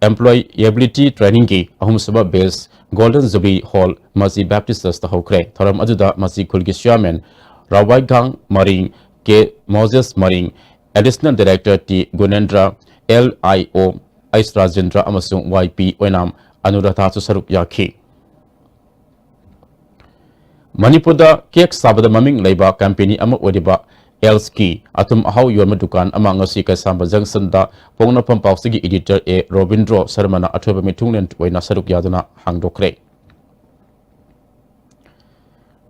employability trainingꯒꯤ ꯑꯍꯨꯝꯁꯨꯕ batch Golden Jubilee Hall ꯃꯁꯤ Baptist Churchꯇ ꯍꯧꯈ꯭ꯔꯦ꯫ ꯊꯧꯔꯝ ꯑꯗꯨꯗ ꯃꯁꯤ ꯈꯨꯜꯒꯤ chairman Rawaigang Maring, K Moses Maring, Additional Director T Gunendra, L I O H Rajendra ꯑꯃꯁꯨꯡ ꯋꯥꯏ ꯄꯤ ꯑꯣꯏꯅꯥꯝ ꯑꯅꯨꯔꯥꯙꯥꯁꯨ ꯁꯔꯨꯛ ꯌꯥꯈꯤ꯫ ꯃꯅꯤꯄꯨꯔꯗ cake ꯁꯥꯕꯗ ꯃꯃꯤꯡ ꯂꯩꯕ company ꯑꯃ ꯑꯣꯏꯔꯤꯕ ꯑꯦꯜꯁꯀꯤ ꯑꯊꯨꯝ ꯑꯍꯥꯎ ꯌꯣꯟꯕ ꯗꯨꯀꯥꯟ ꯑꯃ ꯉꯁꯤ ꯀꯩꯁꯥꯝꯕ junctionꯗ ꯄꯣꯛꯅꯐꯝ ꯄꯥꯎꯆꯦꯒꯤ editor ꯑꯦ ꯔꯣꯕꯤꯟꯗ꯭ꯔꯣ ꯁꯔꯃꯅ ꯑꯊꯣꯏꯕ ꯃꯤꯊꯨꯡꯂꯦꯟ ꯑꯣꯏꯅ ꯁꯔꯨꯛ ꯌꯥꯗꯨꯅ ꯍꯥꯡꯗꯣꯛꯈ꯭ꯔꯦ꯫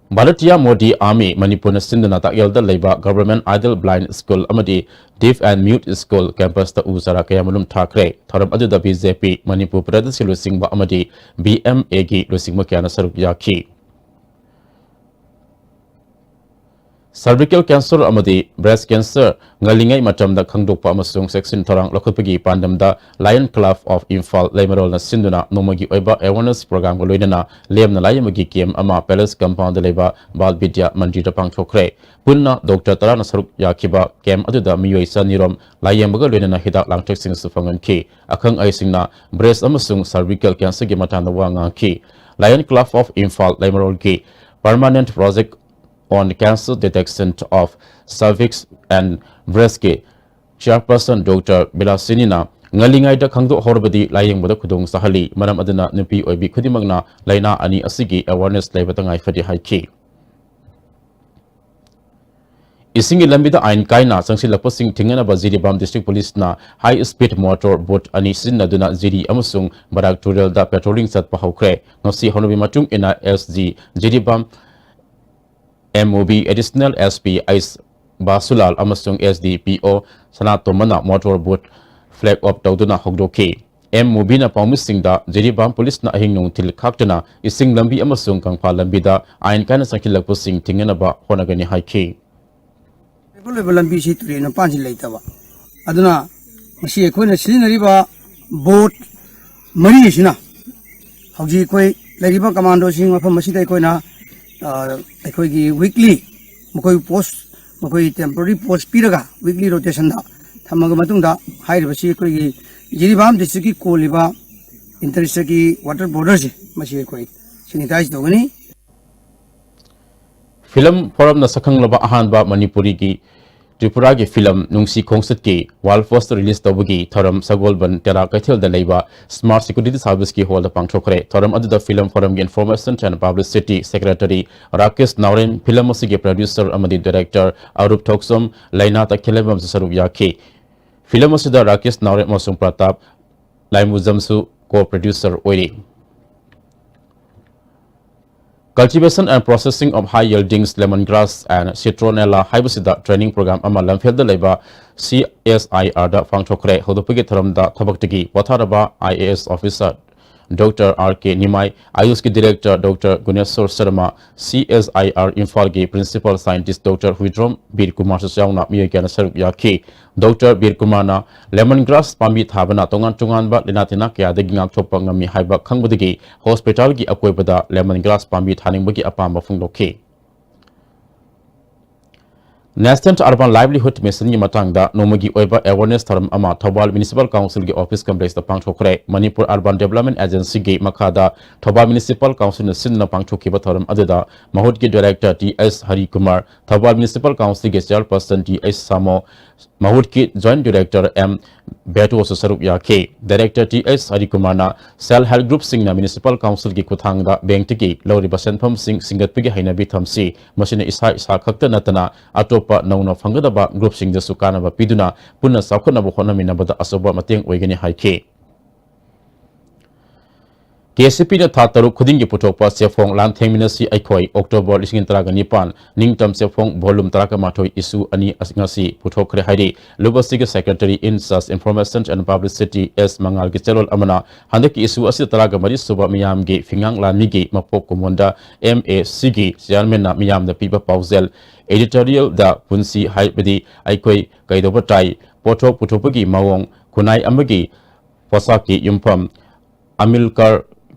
ꯚꯥꯔꯇꯤꯌꯥ ꯃꯣꯗꯤ ꯑꯥꯔꯃꯤ ꯃꯅꯤꯄꯨꯔꯅ ꯁꯤꯟꯗꯨꯅ ꯇꯥꯛꯌꯦꯜꯗ ꯂꯩꯕ Government Idle Blind School ꯑꯃꯗꯤ Deaf and Mute School campusꯇ ꯎ ꯆꯥꯔꯥ ꯀꯌꯥꯃꯔꯨꯝ ꯊꯥꯈ꯭ꯔꯦ꯫ ꯊꯧꯔꯝ ꯑꯗꯨꯗ ꯕꯤ ꯖꯦ ꯄꯤ ꯃꯅꯤꯄꯨꯔ ꯄ꯭ꯔꯗꯦꯁꯀꯤ ꯂꯨꯆꯤꯡꯕ ꯑꯃꯗꯤ ꯕꯤ ꯑꯦꯝ ꯑꯦꯒꯤ ꯂꯨꯆꯤꯡꯕ ꯀꯌꯥꯅ ꯁꯔꯨꯛ ꯌꯥꯈꯤ꯫ Cervical cancer ꯑꯃꯗꯤ breast cancer ꯉꯜꯂꯤꯉꯩ ꯃꯇꯝꯗ ꯈꯪꯗꯣꯛꯄ ꯑꯃꯁꯨꯡ ꯆꯦꯛꯁꯤꯟ ꯊꯧꯔꯥꯡ ꯂꯧꯈꯠꯄꯒꯤ ꯄꯥꯟꯗꯝꯗ Lion Club of Imphal ꯂꯩꯃꯔꯣꯜꯅ ꯁꯤꯟꯗꯨꯅ ꯅꯣꯡꯃꯒꯤ ꯑꯣꯏꯕ awareness programꯒ ꯂꯣꯏꯅꯅ ꯂꯦꯝꯅ ꯂꯥꯏꯌꯦꯡꯕꯒꯤ camp ꯑꯃ Palace Compoundꯗ ꯂꯩꯕ ꯕꯥꯜ ꯕꯤꯗ꯭ꯌꯥ ꯃꯟꯗꯤꯔꯗ ꯄꯥꯡꯊꯣꯛꯈ꯭ꯔꯦ꯫ ꯄꯨꯟꯅ doctor ꯇꯔꯥꯅ ꯁꯔꯨꯛ ꯌꯥꯈꯤꯕ camp ꯑꯗꯨꯗ ꯃꯤꯑꯣꯏ ꯆꯅꯤꯔꯣꯝ ꯂꯥꯏꯌꯦꯡꯕꯒ ꯂꯣꯏꯅꯅ ꯍꯤꯗꯥꯛ ꯂꯥꯡꯊꯛꯁꯤꯡꯁꯨ ꯐꯪꯍꯟꯈꯤ꯫ ꯑꯈꯪ ꯑꯍꯩꯁꯤꯡꯅ breast ꯑꯃꯁꯨꯡ cervical cancerꯒꯤ ꯃꯇꯥꯡꯗ ꯋꯥ ꯉꯥꯡꯈꯤ꯫ Lion Club of Imphal ꯂꯩꯃꯔꯣꯜꯒꯤ Permanent Project on Cancer Detection of Cervix and Breastꯀꯤ chairperson doctor ꯕꯤꯂꯥꯁꯤꯅꯤꯅ ꯉꯜꯂꯤꯉꯩꯗ ꯈꯪꯗꯣꯛꯍꯧꯔꯕꯗꯤ ꯂꯥꯌꯦꯡꯕꯗ ꯈꯨꯗꯣꯡ ꯆꯥꯍꯜꯂꯤ꯫ ꯃꯔꯝ ꯑꯗꯨꯅ ꯅꯨꯄꯤ ꯑꯣꯏꯕꯤ ꯈꯨꯗꯤꯡꯃꯛꯅ ꯂꯥꯏꯅꯥ ꯑꯅꯤ ꯑꯁꯤꯒꯤ awareness ꯂꯩꯕ ꯇꯉꯥꯏ ꯐꯗꯦ ꯍꯥꯏꯈꯤ꯫ ꯏꯁꯤꯡꯒꯤ ꯂꯝꯕꯤꯗ ꯑꯥꯏꯟ ꯀꯥꯏꯅ ꯆꯪꯁꯤꯜꯂꯛꯄꯁꯤꯡ ꯊꯤꯡꯅꯅꯕ Jiribam District Policeꯅ high speed motor boat ꯑꯅꯤ ꯁꯤꯖꯤꯟꯅꯗꯨꯅ ꯖꯤꯔꯤ ꯑꯃꯁꯨꯡ ꯕꯔꯥꯛ ꯇꯨꯔꯦꯜꯗ patrolling ꯆꯠꯄ ꯍꯧꯈ꯭ꯔꯦ꯫ ꯉꯁꯤ ꯍꯧꯅꯕꯤ ꯃꯇꯨꯡ ꯏꯟꯅ S G Jiribam, M O B Additional S P H Basulal ꯑꯃꯁꯨꯡ S D P O ꯁꯅꯥꯇꯣꯝꯕꯅ motor boat flag off ꯇꯧꯗꯨꯅ ꯍꯧꯗꯣꯛꯈꯤ꯫ M O Bꯅ ꯄꯥꯎꯃꯤꯁꯤꯡꯗ ꯖꯤꯔꯤꯕꯥꯝ Policeꯅ ꯑꯍꯤꯡ ꯅꯨꯡꯊꯤꯜ ꯈꯥꯛꯇꯅ ꯏꯁꯤꯡ ꯂꯝꯕꯤ ꯑꯃꯁꯨꯡ ꯀꯪꯐꯥꯜ ꯂꯝꯕꯤꯗ ꯑꯥꯏꯟ ꯀꯥꯏꯅ ꯆꯪꯁꯤꯜꯂꯛꯄꯁꯤꯡ ꯊꯤꯡꯅꯅꯕ ꯍꯣꯠꯅꯒꯅꯤ ꯍꯥꯏꯈꯤ꯫ ꯂꯩꯕ ꯂꯣꯏꯕ ꯂꯝꯕꯤꯁꯤ ꯇꯨꯔꯦꯜ ꯃꯄꯥꯟꯁꯤ ꯂꯩꯇꯕ꯫ ꯑꯗꯨꯅ ꯉꯁꯤ ꯑꯩꯈꯣꯏꯅ ꯁꯤꯖꯤꯟꯅꯔꯤꯕ boat ꯃꯔꯤ ꯑꯁꯤꯅ ꯍꯧꯖꯤꯛ ꯑꯩꯈꯣꯏ ꯂꯩꯔꯤꯕ commandoꯁꯤꯡ ꯃꯐꯝ ꯑꯁꯤꯗ ꯑꯩꯈꯣꯏꯅ, ꯑ, ꯑꯩꯈꯣꯏꯒꯤ weekly ꯃꯈꯣꯏ post, ꯃꯈꯣꯏ temporary post ꯄꯤꯔꯒ weekly rotationꯗ ꯊꯝꯃꯒ ꯃꯇꯨꯡꯗ ꯍꯥꯏꯔꯤꯕꯁꯤ ꯑꯩꯈꯣꯏꯒꯤ ꯖꯤꯔꯤꯕꯥꯝ districtꯀꯤ ꯀꯣꯜꯂꯤꯕ inter districtꯀꯤ water borderꯁꯦ ꯃꯁꯤ ꯑꯩꯈꯣꯏ sanitize ꯇꯧꯒꯅꯤ꯫ Film forumꯅ ꯁꯛꯈꯪꯂꯕ ꯑꯍꯥꯟꯕ ꯃꯅꯤꯄꯨꯔꯤꯒꯤ ꯇ꯭ꯔꯤꯄꯨꯔꯥꯒꯤ film ꯅꯨꯡꯁꯤ ꯈꯣꯡꯆꯠꯀꯤ wall poster release ꯇꯧꯕꯒꯤ ꯊꯧꯔꯝ ꯁꯒꯣꯜꯕꯟ ꯇꯦꯔꯥ ꯀꯩꯊꯦꯜꯗ ꯂꯩꯕ Smart Security Serviceꯀꯤ hallꯗ ꯄꯥꯡꯊꯣꯛꯈ꯭ꯔꯦ꯫ ꯊꯧꯔꯝ ꯑꯗꯨꯗ film forumꯒꯤ Information and Publicity Secretary Rakesh Naorem, film ꯑꯁꯤꯒꯤ producer ꯑꯃꯗꯤ director ꯑꯔꯨꯞ ꯊꯣꯛꯆꯣꯝ, ꯂꯩꯅꯥ ꯇꯈꯦꯜꯂꯩꯃꯁꯨ ꯁꯔꯨꯛ ꯌꯥꯈꯤ꯫ Film ꯑꯁꯤꯗ ꯔꯥꯀꯦꯁ ꯅꯥꯎꯔꯦꯝ ꯑꯃꯁꯨꯡ ꯄ꯭ꯔꯇꯥꯞ ꯂꯥꯏꯃꯨꯖꯝꯁꯨ co-producer ꯑꯣꯏꯔꯤ꯫ Cultivation and Processing of High Yielding Lemon Grass and Citronella ꯍꯥꯏꯕꯁꯤꯗ training program ꯑꯃ ꯂꯝꯐꯦꯜꯗ ꯂꯩꯕ C S I Rꯗ ꯄꯥꯡꯊꯣꯛꯈ꯭ꯔꯦ꯫ ꯍꯧꯗꯣꯛꯄꯒꯤ ꯊꯧꯔꯝꯗ ꯊꯕꯛꯇꯒꯤ ꯄꯣꯊꯥꯔꯕ I A S officer doctor R K Nimai, ꯑꯥꯌꯨꯁꯀꯤ director doctor Guneshor Sharma, C S I R ꯏꯝꯐꯥꯜꯒꯤ principal scientist doctor Huidrom Bir ꯀꯨꯃꯥꯔꯁꯨ ꯌꯥꯎꯅ ꯃꯤꯑꯣꯏ ꯀꯌꯥꯅ ꯁꯔꯨꯛ ꯌꯥꯈꯤ꯫ ꯗꯣꯛꯇꯔ ꯕꯤꯔ ꯀꯨꯃꯥꯔꯅ ꯂꯦꯃꯟ ꯒ꯭ꯔꯥꯁ ꯄꯥꯝꯕꯤ ꯊꯥꯕꯅ ꯇꯣꯉꯥꯟ ꯇꯣꯉꯥꯟꯕ ꯂꯥꯏꯅꯥ ꯇꯤꯟꯅꯥ ꯀꯌꯥꯗꯒꯤ ꯉꯥꯛꯊꯣꯛꯄ ꯉꯝꯃꯤ ꯍꯥꯏꯕ ꯈꯪꯕꯗꯒꯤ ꯍꯣꯁꯄꯤꯇꯥꯜꯒꯤ ꯑꯀꯣꯏꯕꯗ ꯂꯦꯃꯟ ꯒ꯭ꯔꯥꯁ ꯄꯥꯝꯕꯤ ꯊꯥꯅꯤꯡꯕꯒꯤ ꯑꯄꯥꯝꯕ ꯐꯣꯡꯗꯣꯛꯈꯤ꯫ National Urban Livelihood Mission ꯒꯤ ꯃꯇꯥꯡꯗ ꯅꯣꯡꯃꯒꯤ ꯑꯣꯏꯕ awareness ꯊꯧꯔꯝ ꯑꯃ ꯊꯧꯕꯥꯜ Municipal Council ꯒꯤ office complex ꯇ ꯄꯥꯡꯊꯣꯛꯈ꯭ꯔꯦ꯫ ꯃꯅꯤꯄꯨꯔ Urban Development Agency ꯒꯤ ꯃꯈꯥꯗ ꯊꯧꯕꯥꯜ Municipal Council ꯅ ꯁꯤꯟꯗꯨꯅ ꯄꯥꯡꯊꯣꯛꯈꯤꯕ ꯊꯧꯔꯝ ꯑꯗꯨꯗ ꯃꯍꯨꯠꯀꯤ director ꯇꯤ ꯑꯦꯁ ꯍꯔꯤꯀꯨꯃꯥꯔ, ꯊꯧꯕꯥꯜ Municipal Council ꯒꯤ chairperson ꯇꯤ ꯑꯦꯁ ꯁꯥꯃꯣ, ꯃꯍꯨꯠꯀꯤ joint director ꯑꯦꯝ ꯕꯦꯇꯣꯁꯨ ꯁꯔꯨꯛ ꯌꯥꯈꯤ꯫ Director ꯇꯤ ꯑꯦꯁ ꯍꯔꯤꯀꯨꯃꯥꯔꯅ self help group ꯁꯤꯡꯅ Municipal Council ꯒꯤ ꯈꯨꯠꯊꯥꯡꯗ bank ꯇꯒꯤ ꯂꯧꯔꯤꯕ ꯁꯦꯟꯐꯝꯁꯤꯡ ꯁꯤꯡꯒꯠꯄꯒꯤ ꯍꯩꯅꯕꯤ ꯊꯝꯁꯤ, ꯃꯁꯤꯅ ꯏꯁꯥ ꯏꯁꯥ ꯈꯛꯇ ꯅꯠꯇꯅ ꯑꯇꯣꯞꯄ ꯅꯧꯅ ꯐꯪꯒꯗꯕ group ꯁꯤꯡꯗꯁꯨ ꯀꯥꯟꯅꯕ ꯄꯤꯗꯨꯅ ꯄꯨꯟꯅ ꯆꯥꯎꯈꯠꯅꯕ ꯍꯣꯠꯅꯃꯤꯟꯅꯕꯗ ꯑꯆꯧꯕ ꯃꯇꯦꯡ ꯑꯣꯏꯒꯅꯤ ꯍꯥꯏꯈꯤ꯫ ꯀꯦ ꯁꯤ ꯄꯤ ꯅ ꯊꯥ ꯇꯔꯨꯛ ꯈꯨꯗꯤꯡꯒꯤ ꯄꯨꯊꯣꯛꯄ ꯆꯦꯐꯣꯡ ꯂꯥꯟꯊꯦꯡꯃꯤꯟꯅꯁꯤ ꯑꯩꯈꯣꯏ, October ꯂꯤꯁꯤꯡ ꯇꯔꯥꯒ ꯅꯤꯄꯥꯟ, ꯅꯤꯡꯇꯝ ꯆꯦꯐꯣꯡ volume ꯇꯔꯥꯒ ꯃꯥꯊꯣꯏ, issue ꯑꯅꯤ ꯑꯁ-, ꯉꯁꯤ ꯄꯨꯊꯣꯛꯈ꯭ꯔꯦ ꯍꯥꯏꯔꯤ꯫ ꯂꯨꯕꯁꯤꯒꯤ Secretary in Charge Information and Publicity ꯑꯦꯁ ꯃꯉꯥꯜꯒꯤ ꯆꯦꯔꯣꯜ ꯑꯃꯅ ꯍꯟꯗꯛꯀꯤ issue ꯑꯁꯤ ꯇꯔꯥꯒ ꯃꯔꯤ ꯁꯨꯕ ꯃꯤꯌꯥꯝꯒꯤ ꯐꯤꯉꯥꯡ ꯂꯥꯟꯃꯤꯒꯤ ꯃꯄꯣꯛ ꯀꯨꯝꯑꯣꯟꯗ ꯑꯦꯝ ꯑꯦ ꯁꯤꯒꯤ chairman ꯅ ꯃꯤꯌꯥꯝꯗ ꯄꯤꯕ ꯄꯥꯎꯖꯦꯜ, editorial ꯗ ꯄꯨꯟꯁꯤ ꯍꯥꯏꯕꯗꯤ ꯑꯩꯈꯣꯏ ꯀꯩꯗꯧꯕ ꯇꯥꯏ, ꯄꯣꯠꯊꯣꯛ ꯄꯨꯊꯣꯛꯄꯒꯤ ꯃꯑꯣꯡ, ꯈꯨꯟꯅꯥꯏ ꯑꯃꯒꯤ ꯄꯣꯆꯥꯛꯀꯤ ꯌꯨꯝꯐꯝ, ꯑꯃꯤꯜꯀꯥꯔ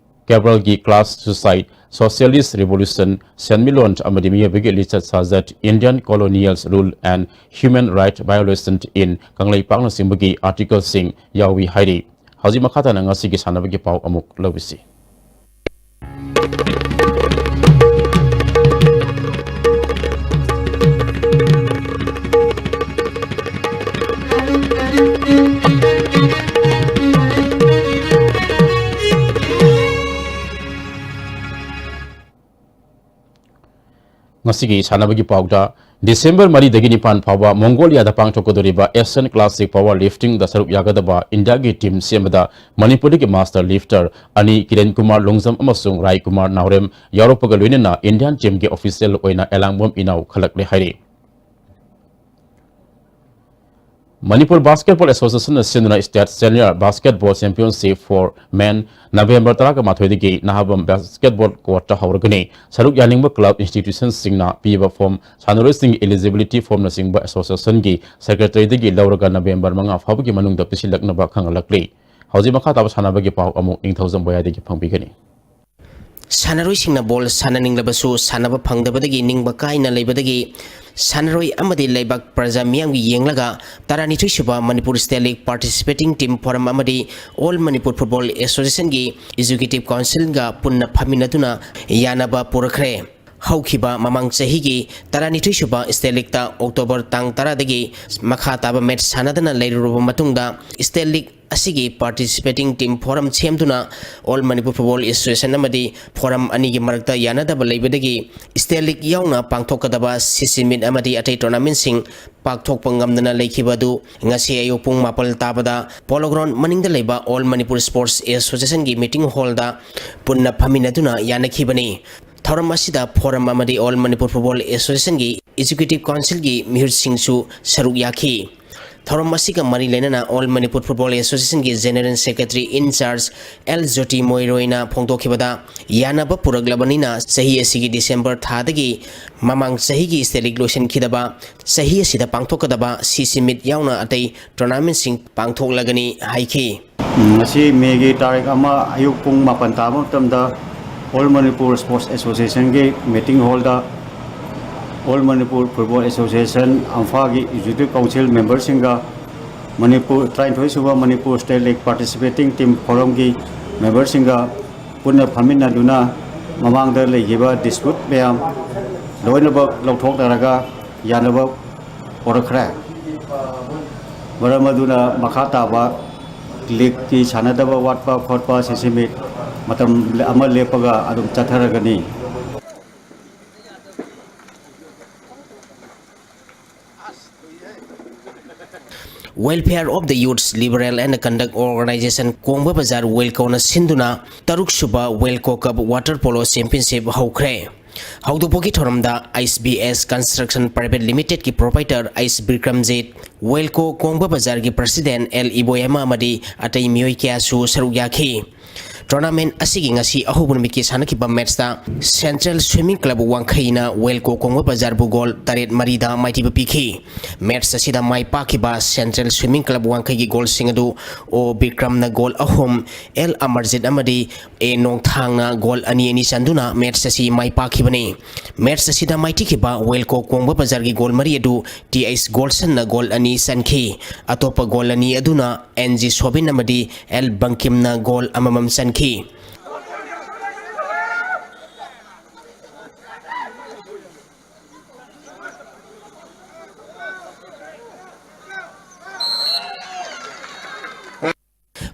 ꯀꯦꯕ꯭ꯔꯦꯜꯒꯤ class suicide, socialist revolution, ꯁꯦꯟꯃꯤꯠꯂꯣꯟ ꯑꯃꯗꯤ ꯃꯤꯑꯣꯏꯕꯒꯤ ꯂꯤꯆꯠ ꯁꯥꯖꯠ, Indian colonial rule and human right violation in ꯀꯪꯂꯩꯄꯥꯛꯅꯆꯤꯡꯕꯒꯤ article ꯁꯤꯡ ꯌꯥꯎꯏ ꯍꯥꯏꯔꯤ꯫ ꯍꯧꯖꯤꯛ ꯃꯈꯥ ꯇꯥꯅ ꯉꯁꯤꯒꯤ ꯁꯥꯟꯅꯕꯒꯤ ꯄꯥꯎ ꯑꯃꯨꯛ ꯂꯧꯕꯤꯁꯤ꯫ ꯉꯁꯤꯒꯤ ꯁꯥꯟꯅꯕꯒꯤ ꯄꯥꯎꯗ, December ꯃꯔꯤꯗꯒꯤ ꯅꯤꯄꯥꯟ ꯐꯥꯎꯕ ꯃꯣꯡꯒꯣꯂꯤꯌꯥꯗ ꯄꯥꯡꯊꯣꯛꯀꯗꯧꯔꯤꯕ Asian Classic Power Lifting ꯗ ꯁꯔꯨꯛ ꯌꯥꯒꯗꯕ ꯏꯟꯗꯤꯌꯥꯒꯤ team ꯁꯦꯝꯕꯗ ꯃꯅꯤꯄꯨꯔꯗꯒꯤ master lifter ꯑꯅꯤ, ꯀꯤꯔꯟ ꯀꯨꯃꯥꯔ ꯂꯣꯡꯖꯝ ꯑꯃꯁꯨꯡ ꯔꯥꯏ ꯀꯨꯃꯥꯔ ꯅꯥꯎꯔꯦꯝ ꯌꯥꯎꯔꯛꯄꯒ ꯂꯣꯏꯅꯅ Indian team ꯒꯤ official ꯑꯣꯏꯅ ꯑꯦꯂꯥꯡꯕꯝ ꯏꯅꯥꯎ ꯈꯜꯂꯛꯂꯦ ꯍꯥꯏꯔꯤ꯫ Manipur Basketball Association ꯅ ꯁꯤꯟꯗꯨꯅ State Senior Basketball Championship for Men November ꯇꯔꯥꯃꯥꯊꯣꯏꯗꯒꯤ ꯅꯍꯥꯕꯝ Basketball Court ꯇ ꯍꯧꯔꯒꯅꯤ꯫ ꯁꯔꯨꯛ ꯌꯥꯅꯤꯡꯕ club institution ꯁꯤꯡꯅ ꯄꯤꯕ form, ꯁꯥꯟꯅꯔꯣꯏꯁꯤꯡꯒꯤ eligibility form ꯅꯆꯤꯡꯕ association ꯒꯤ secretary ꯗꯒꯤ ꯂꯧꯔꯒ November ꯃꯉꯥ ꯐꯥꯎꯕꯒꯤ ꯃꯅꯨꯡꯗ ꯄꯤꯁꯤꯜꯂꯛꯅꯕ ꯈꯪꯍꯜꯂꯛꯂꯤ꯫ ꯍꯧꯖꯤꯛ ꯃꯈꯥ ꯇꯥꯕ ꯁꯥꯟꯅꯕꯒꯤ ꯄꯥꯎ ꯑꯃꯨꯛ ꯅꯤꯡꯊꯧꯖꯝ ꯕꯣꯌꯥꯗꯒꯤ ꯐꯪꯕꯤꯒꯅꯤ꯫ ꯁꯥꯟꯅꯔꯣꯏꯁꯤꯡꯅ ꯕꯣꯜ ꯁꯥꯟꯅꯅꯤꯡꯂꯕꯁꯨ ꯁꯥꯟꯅꯕ ꯐꯪꯗꯕꯗꯒꯤ ꯅꯤꯡꯕ ꯀꯥꯏꯅ ꯂꯩꯕꯗꯒꯤ ꯁꯥꯟꯅꯔꯣꯏ ꯑꯃꯗꯤ ꯂꯩꯕꯥꯛ ꯄ꯭ꯔꯖꯥ ꯃꯤꯌꯥꯝꯒꯤ ꯌꯦꯡꯂꯒ ꯇꯔꯥꯅꯤꯊꯣꯏ ꯁꯨꯕ Manipur State League Participating Team Forum ꯑꯃꯗꯤ All Manipur Football Association ꯒꯤ Executive Council ꯒ ꯄꯨꯟꯅ ꯐꯝꯃꯤꯟꯅꯗꯨꯅ ꯌꯥꯅꯕ ꯄꯨꯔꯛꯈ꯭ꯔꯦ꯫ ꯍꯧꯈꯤꯕ ꯃꯃꯥꯡ ꯆꯍꯤꯒꯤ ꯇꯔꯥꯅꯤꯊꯣꯏ ꯁꯨꯕ State League ꯇ October ꯇꯥꯡ ꯇꯔꯥꯗꯒꯤ ꯃꯈꯥ ꯇꯥꯕ match ꯁꯥꯟꯅꯗꯅ ꯂꯩꯔꯨꯔꯕ ꯃꯇꯨꯡꯗ State League ꯑꯁꯤꯒꯤ Participating Team Forum ꯁꯦꯝꯗꯨꯅ All Manipur Football Association ꯑꯃꯗꯤ Forum ꯑꯅꯤꯒꯤ ꯃꯔꯛꯇ ꯌꯥꯅꯗꯕ ꯂꯩꯕꯗꯒꯤ State League ꯌꯥꯎꯅ ꯄꯥꯡꯊꯣꯛꯀꯗꯕ C C meet ꯑꯃꯗꯤ ꯑꯇꯩ tournament ꯁꯤꯡ ꯄꯥꯡꯊꯣꯛꯄ ꯉꯝꯗꯅ ꯂꯩꯈꯤꯕ ꯑꯗꯨ ꯉꯁꯤ ꯑꯌꯨꯛ ꯄꯨꯡ ꯃꯥꯄꯜ ꯇꯥꯕꯗ Polo Ground ꯃꯅꯤꯡꯗ ꯂꯩꯕ All Manipur Sports Association ꯒꯤ meeting hall ꯗ ꯄꯨꯟꯅ ꯐꯝꯃꯤꯟꯅꯗꯨꯅ ꯌꯥꯅꯈꯤꯕꯅꯤ꯫ ꯊꯧꯔꯝ ꯑꯁꯤꯗ Forum ꯑꯃꯗꯤ All Manipur Football Association ꯒꯤ Executive Council ꯒꯤ ꯃꯤꯍꯨꯠꯁꯤꯡꯁꯨ ꯁꯔꯨꯛ ꯌꯥꯈꯤ꯫ ꯊꯧꯔꯝ ꯑꯁꯤꯒ ꯃꯔꯤ ꯂꯩꯅꯅ All Manipur Football Association ꯒꯤ General Secretary in charge L Jyoti Moiroi ꯅ ꯐꯣꯡꯗꯣꯛꯈꯤꯕꯗ, ꯌꯥꯅꯕ ꯄꯨꯔꯛꯂꯕꯅꯤꯅ ꯆꯍꯤ ꯑꯁꯤꯒꯤ December ꯊꯥꯗꯒꯤ ꯃꯃꯥꯡ ꯆꯍꯤꯒꯤ State League ꯂꯣꯏꯁꯤꯟꯈꯤꯗꯕ ꯆꯍꯤ ꯑꯁꯤꯗ ꯄꯥꯡꯊꯣꯛꯀꯗꯕ C C meet ꯌꯥꯎꯅ ꯑꯇꯩ tournament ꯁꯤꯡ ꯄꯥꯡꯊꯣꯛꯂꯒꯅꯤ ꯍꯥꯏꯈꯤ꯫ ꯉꯁꯤ May ꯒꯤ ꯇꯥꯔꯤꯛ ꯑꯃ ꯑꯌꯨꯛ ꯄꯨꯡ ꯃꯥꯄꯟ ꯇꯥꯕ ꯃꯇꯝꯗ All Manipur Sports Association ꯒꯤ meeting hall ꯗ All Manipur Football Association, ꯑꯝꯐꯥꯒꯤ Executive Council member ꯁꯤꯡꯒ ꯃꯅꯤꯄꯨꯔ, ꯇꯔꯥꯅꯤꯊꯣꯏ ꯁꯨꯕ Manipur State League Participating Team Forum ꯒꯤ member ꯁꯤꯡꯒ ꯄꯨꯟꯅ ꯐꯝꯃꯤꯟꯅꯗꯨꯅ ꯃꯃꯥꯡꯗ ꯂꯩꯈꯤꯕ dispute ꯃꯌꯥꯝ ꯂꯣꯏꯅꯃꯛ ꯂꯧꯊꯣꯛꯅꯔꯒ ꯌꯥꯅꯕ ꯄꯨꯔꯛꯈ꯭ꯔꯦ꯫ ꯃꯔꯝ ꯑꯗꯨꯅ ꯃꯈꯥ ꯇꯥꯕ league ꯀꯤ ꯁꯥꯟꯅꯗꯕ ꯋꯥꯠꯄ ꯈꯣꯠꯄ C C meet ꯃꯇꯝ ꯑꯃ ꯂꯦꯞꯄꯒ ꯑꯗꯨꯝ ꯆꯠꯊꯔꯒꯅꯤ꯫ Welfare of the Youths Liberal and Conduct Organization ꯀꯣꯡꯕ ꯕꯖꯥꯔ WELCO ꯅ ꯁꯤꯟꯗꯨꯅ ꯇꯔꯨꯛ ꯁꯨꯕ WELCO Cup Water Polo Championship ꯍꯧꯈ꯭ꯔꯦ꯫ ꯍꯧꯗꯣꯛꯄꯒꯤ ꯊꯧꯔꯝꯗ ꯑꯩꯆ ꯕꯤ ꯑꯦꯁ Construction Private Limited ꯀꯤ proprietor ꯑꯩꯆ ꯕꯤꯀ꯭ꯔꯝꯖꯤꯠ, ꯋꯦꯜꯀꯣ ꯀꯣꯡꯕ ꯕꯖꯥꯔꯒꯤ president ꯑꯦꯜ ꯏꯕꯣꯌꯥꯃꯥ ꯑꯃꯗꯤ ꯑꯇꯩ ꯃꯤꯑꯣꯏ ꯀꯌꯥꯁꯨ ꯁꯔꯨꯛ ꯌꯥꯈꯤ꯫ Tournament ꯑꯁꯤꯒꯤ ꯉꯁꯤ ꯑꯍꯧꯕ ꯅꯨꯃꯤꯠꯀꯤ ꯁꯥꯟꯅꯈꯤꯕ match ꯇ Central Swimming Club ꯋꯥꯡꯈꯩꯅ ꯋꯦꯜꯀꯣ ꯀꯣꯡꯕ ꯕꯖꯥꯔꯕꯨ goal ꯇꯔꯦꯠ ꯃꯔꯤꯗ ꯃꯥꯏꯊꯤꯕ ꯄꯤꯈꯤ꯫ Match ꯑꯁꯤꯗ ꯃꯥꯏ ꯄꯥꯛꯈꯤꯕ Central Swimming Club ꯋꯥꯡꯈꯩꯒꯤ goal ꯁꯤꯡ ꯑꯗꯨ ꯑꯣ ꯕꯤꯀ꯭ꯔꯝꯅ goal ꯑꯍꯨꯝ, ꯑꯦꯜ ꯑꯃꯔꯖꯤꯠ ꯑꯃꯗꯤ ꯑꯦ ꯅꯣꯡꯊꯥꯡꯅ goal ꯑꯅꯤ ꯑꯅꯤ ꯆꯟꯗꯨꯅ match ꯑꯁꯤ ꯃꯥꯏ ꯄꯥꯛꯈꯤꯕꯅꯤ꯫ Match ꯑꯁꯤꯗ ꯃꯥꯏꯊꯤꯈꯤꯕ ꯋꯦꯜꯀꯣ ꯀꯣꯡꯕ ꯕꯖꯥꯔꯒꯤ goal ꯃꯔꯤ ꯑꯗꯨ ꯇꯤ ꯑꯩꯆ ꯒꯣꯜꯁꯟꯅ goal ꯑꯅꯤ ꯆꯟꯈꯤ꯫ ꯑꯇꯣꯞꯄ goal ꯑꯅꯤ ꯑꯗꯨꯅ ꯑꯦꯟ ꯖꯤ ꯁꯣꯕꯤꯟ ꯑꯃꯗꯤ ꯑꯦꯜ ꯕꯪꯀꯤꯝꯅ goal ꯑꯃꯃꯝ ꯆꯟꯈꯤ꯫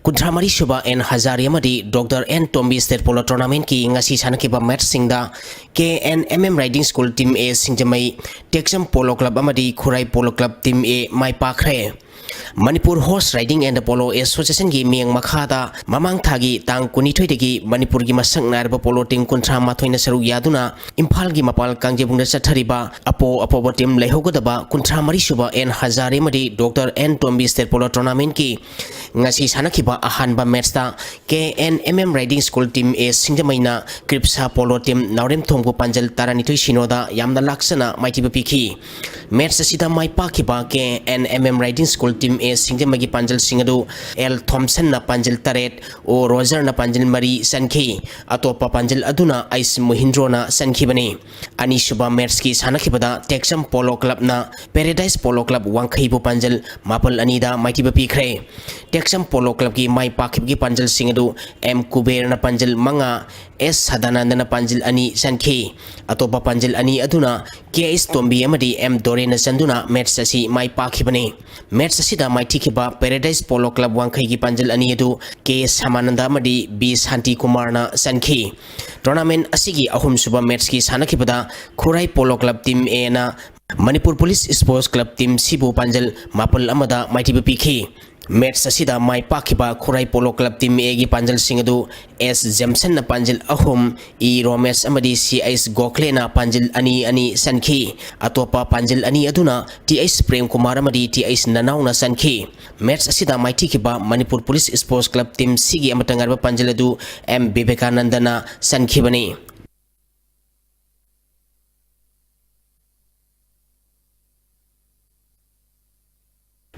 ꯀꯨꯟꯊ꯭ꯔꯥ ꯃꯔꯤ ꯁꯨꯕ ꯑꯦꯟ ꯍꯖꯥꯔꯤ ꯑꯃꯗꯤ doctor N Tombi state polo tournament ꯀꯤ ꯉꯁꯤ ꯁꯥꯟꯅꯈꯤꯕ match ꯁꯤꯡꯗ K N M M Riding School team A Singjamei, Tekcham Polo Club ꯑꯃꯗꯤ ꯈꯨꯔꯥꯏ Polo Club team A my ꯄꯥꯛꯈ꯭ꯔꯦ꯫ Manipur Horse Riding and Polo Association ꯒꯤ ꯃꯤꯠꯌꯦꯡ ꯃꯈꯥꯗ ꯃꯃꯥꯡ ꯊꯥꯒꯤ ꯇꯥꯡ ꯀꯨꯟꯅꯤꯊꯣꯏꯗꯒꯤ ꯃꯅꯤꯄꯨꯔꯒꯤ ꯃꯁꯛ ꯅꯥꯏꯔꯕ polo team ꯀꯨꯟꯊ꯭ꯔꯥ ꯃꯥꯊꯣꯏꯅ ꯁꯔꯨꯛ ꯌꯥꯗꯨꯅ ꯏꯝꯐꯥꯜꯒꯤ ꯃꯄꯥꯜ ꯀꯥꯡꯖꯩꯕꯨꯡꯗ ꯆꯠꯊꯔꯤꯕ ꯑꯄꯣ ꯑꯄꯣꯕ team ꯂꯩꯍꯧꯒꯗꯕ ꯀꯨꯟꯊ꯭ꯔꯥ ꯃꯔꯤ ꯁꯨꯕ ꯑꯦꯟ ꯍꯖꯥꯔꯤ ꯑꯃꯗꯤ doctor N Tombi state polo tournament ꯀꯤ ꯉꯁꯤ ꯁꯥꯟꯅꯈꯤꯕ ꯑꯍꯥꯟꯕ match ꯇ K N M M Riding School team A ꯁꯤꯡꯖꯃꯩꯅ ꯀ꯭ꯔꯤꯞꯁꯥ polo team ꯅꯥꯎꯔꯦꯝꯊꯣꯡꯕꯨ ꯄꯥꯟꯖꯜ ꯇꯔꯥꯅꯤꯊꯣꯏ ꯁꯤꯅꯣꯗ ꯌꯥꯝꯅ ꯂꯥꯛꯆꯅ ꯃꯥꯏꯊꯤꯕ ꯄꯤꯈꯤ꯫ Match ꯑꯁꯤꯗ ꯃꯥꯏ ꯄꯥꯛꯈꯤꯕ K N M M Riding School team A ꯁꯤꯡꯖꯃꯩꯒꯤ ꯄꯥꯟꯖꯜꯁꯤꯡ ꯑꯗꯨ ꯑꯦꯜ ꯊꯣꯝꯁꯟꯅ ꯄꯥꯟꯖꯜ ꯇꯔꯦꯠ, ꯑꯣ ꯔꯣꯖꯔꯅ ꯄꯥꯟꯖꯜ ꯃꯔꯤ ꯆꯟꯈꯤ꯫ ꯑꯇꯣꯞꯄ ꯄꯥꯟꯖꯜ ꯑꯗꯨꯅ ꯑꯩꯁ ꯃꯣꯍꯤꯟꯗ꯭ꯔꯣꯅ ꯆꯟꯈꯤꯕꯅꯤ꯫ ꯑꯅꯤꯁꯨꯕ match ꯀꯤ ꯁꯥꯟꯅꯈꯤꯕꯗ ꯇꯦꯛꯆꯝ Polo Club ꯅ Paradise Polo Club ꯋꯥꯡꯈꯩꯕꯨ ꯄꯥꯟꯖꯜ ꯃꯥꯄꯜ ꯑꯅꯤꯗ ꯃꯥꯏꯊꯤꯕ ꯄꯤꯈ꯭ꯔꯦ꯫ ꯇꯦꯛꯆꯝ Polo Club ꯀꯤ ꯃꯥꯏ ꯄꯥꯛꯈꯤꯕꯒꯤ ꯄꯥꯟꯖꯜꯁꯤꯡ ꯑꯗꯨ ꯑꯦꯝ ꯀꯨꯕꯦꯔꯅ ꯄꯥꯟꯖꯜ ꯃꯉꯥ, ꯑꯦꯁ ꯁꯗꯥꯅꯟꯗꯅ ꯄꯥꯟꯖꯜ ꯑꯅꯤ ꯆꯟꯈꯤ꯫ ꯑꯇꯣꯞꯄ ꯄꯥꯟꯖꯜ ꯑꯅꯤ ꯑꯗꯨꯅ ꯀꯦ ꯑꯩꯆ ꯇꯣꯝꯕꯤ ꯑꯃꯗꯤ ꯑꯦꯝ ꯗꯣꯔꯦꯟꯅ ꯆꯟꯗꯨꯅ match ꯑꯁꯤ ꯃꯥꯏ ꯄꯥꯛꯈꯤꯕꯅꯤ꯫ Match ꯑꯁꯤꯗ ꯃꯥꯏꯊꯤꯈꯤꯕ Paradise Polo Club ꯋꯥꯡꯈꯩꯒꯤ ꯄꯥꯟꯖꯜ ꯑꯅꯤ ꯑꯗꯨ ꯀꯦ ꯁꯃꯥꯅꯟꯗ ꯑꯃꯗꯤ ꯕꯤ ꯁꯥꯟꯇꯤ ꯀꯨꯃꯥꯔꯅ ꯆꯟꯈꯤ꯫ Tournament ꯑꯁꯤꯒꯤ ꯑꯍꯨꯝꯁꯨꯕ match ꯀꯤ ꯁꯥꯟꯅꯈꯤꯕꯗ ꯈꯨꯔꯥꯏ Polo Club team A ꯅ Manipur Police Sports Club team C ꯕꯨ ꯄꯥꯟꯖꯜ ꯃꯥꯄꯜ ꯑꯃꯗ ꯃꯥꯏꯊꯤꯕ ꯄꯤꯈꯤ꯫ Match ꯑꯁꯤꯗ ꯃꯥꯏ ꯄꯥꯛꯈꯤꯕ ꯈꯨꯔꯥꯏ Polo Club Team Aꯒꯤ ꯄꯥꯟꯖꯜꯁꯤꯡ ꯑꯗꯨ S ꯖꯦꯝꯁꯟꯅ ꯄꯥꯟꯖꯜ ꯑꯍꯨꯝ, E ꯔꯣꯃꯦꯁ ꯑꯃꯗꯤ C H ꯒꯣꯈꯂꯦꯅ ꯄꯥꯟꯖꯜ ꯑꯅꯤ ꯑꯅꯤ ꯆꯟꯈꯤ꯫ ꯑꯇꯣꯞꯄ ꯄꯥꯟꯖꯜ ꯑꯅꯤ ꯑꯗꯨꯅ Th ꯄ꯭ꯔꯦꯝꯀꯨꯃꯥꯔ ꯑꯃꯗꯤ Th ꯅꯅꯥꯎꯅ ꯆꯟꯈꯤ꯫ Match ꯑꯁꯤꯗ ꯃꯥꯏꯊꯤꯈꯤꯕ Manipur Police Sports Club Team Cꯒꯤ ꯑꯃꯠꯇ ꯉꯥꯏꯔꯕ ꯄꯥꯟꯖꯜ ꯑꯗꯨ M ꯕꯤꯕꯦꯀꯥꯅꯟꯗꯅ ꯆꯟꯈꯤꯕꯅꯤ꯫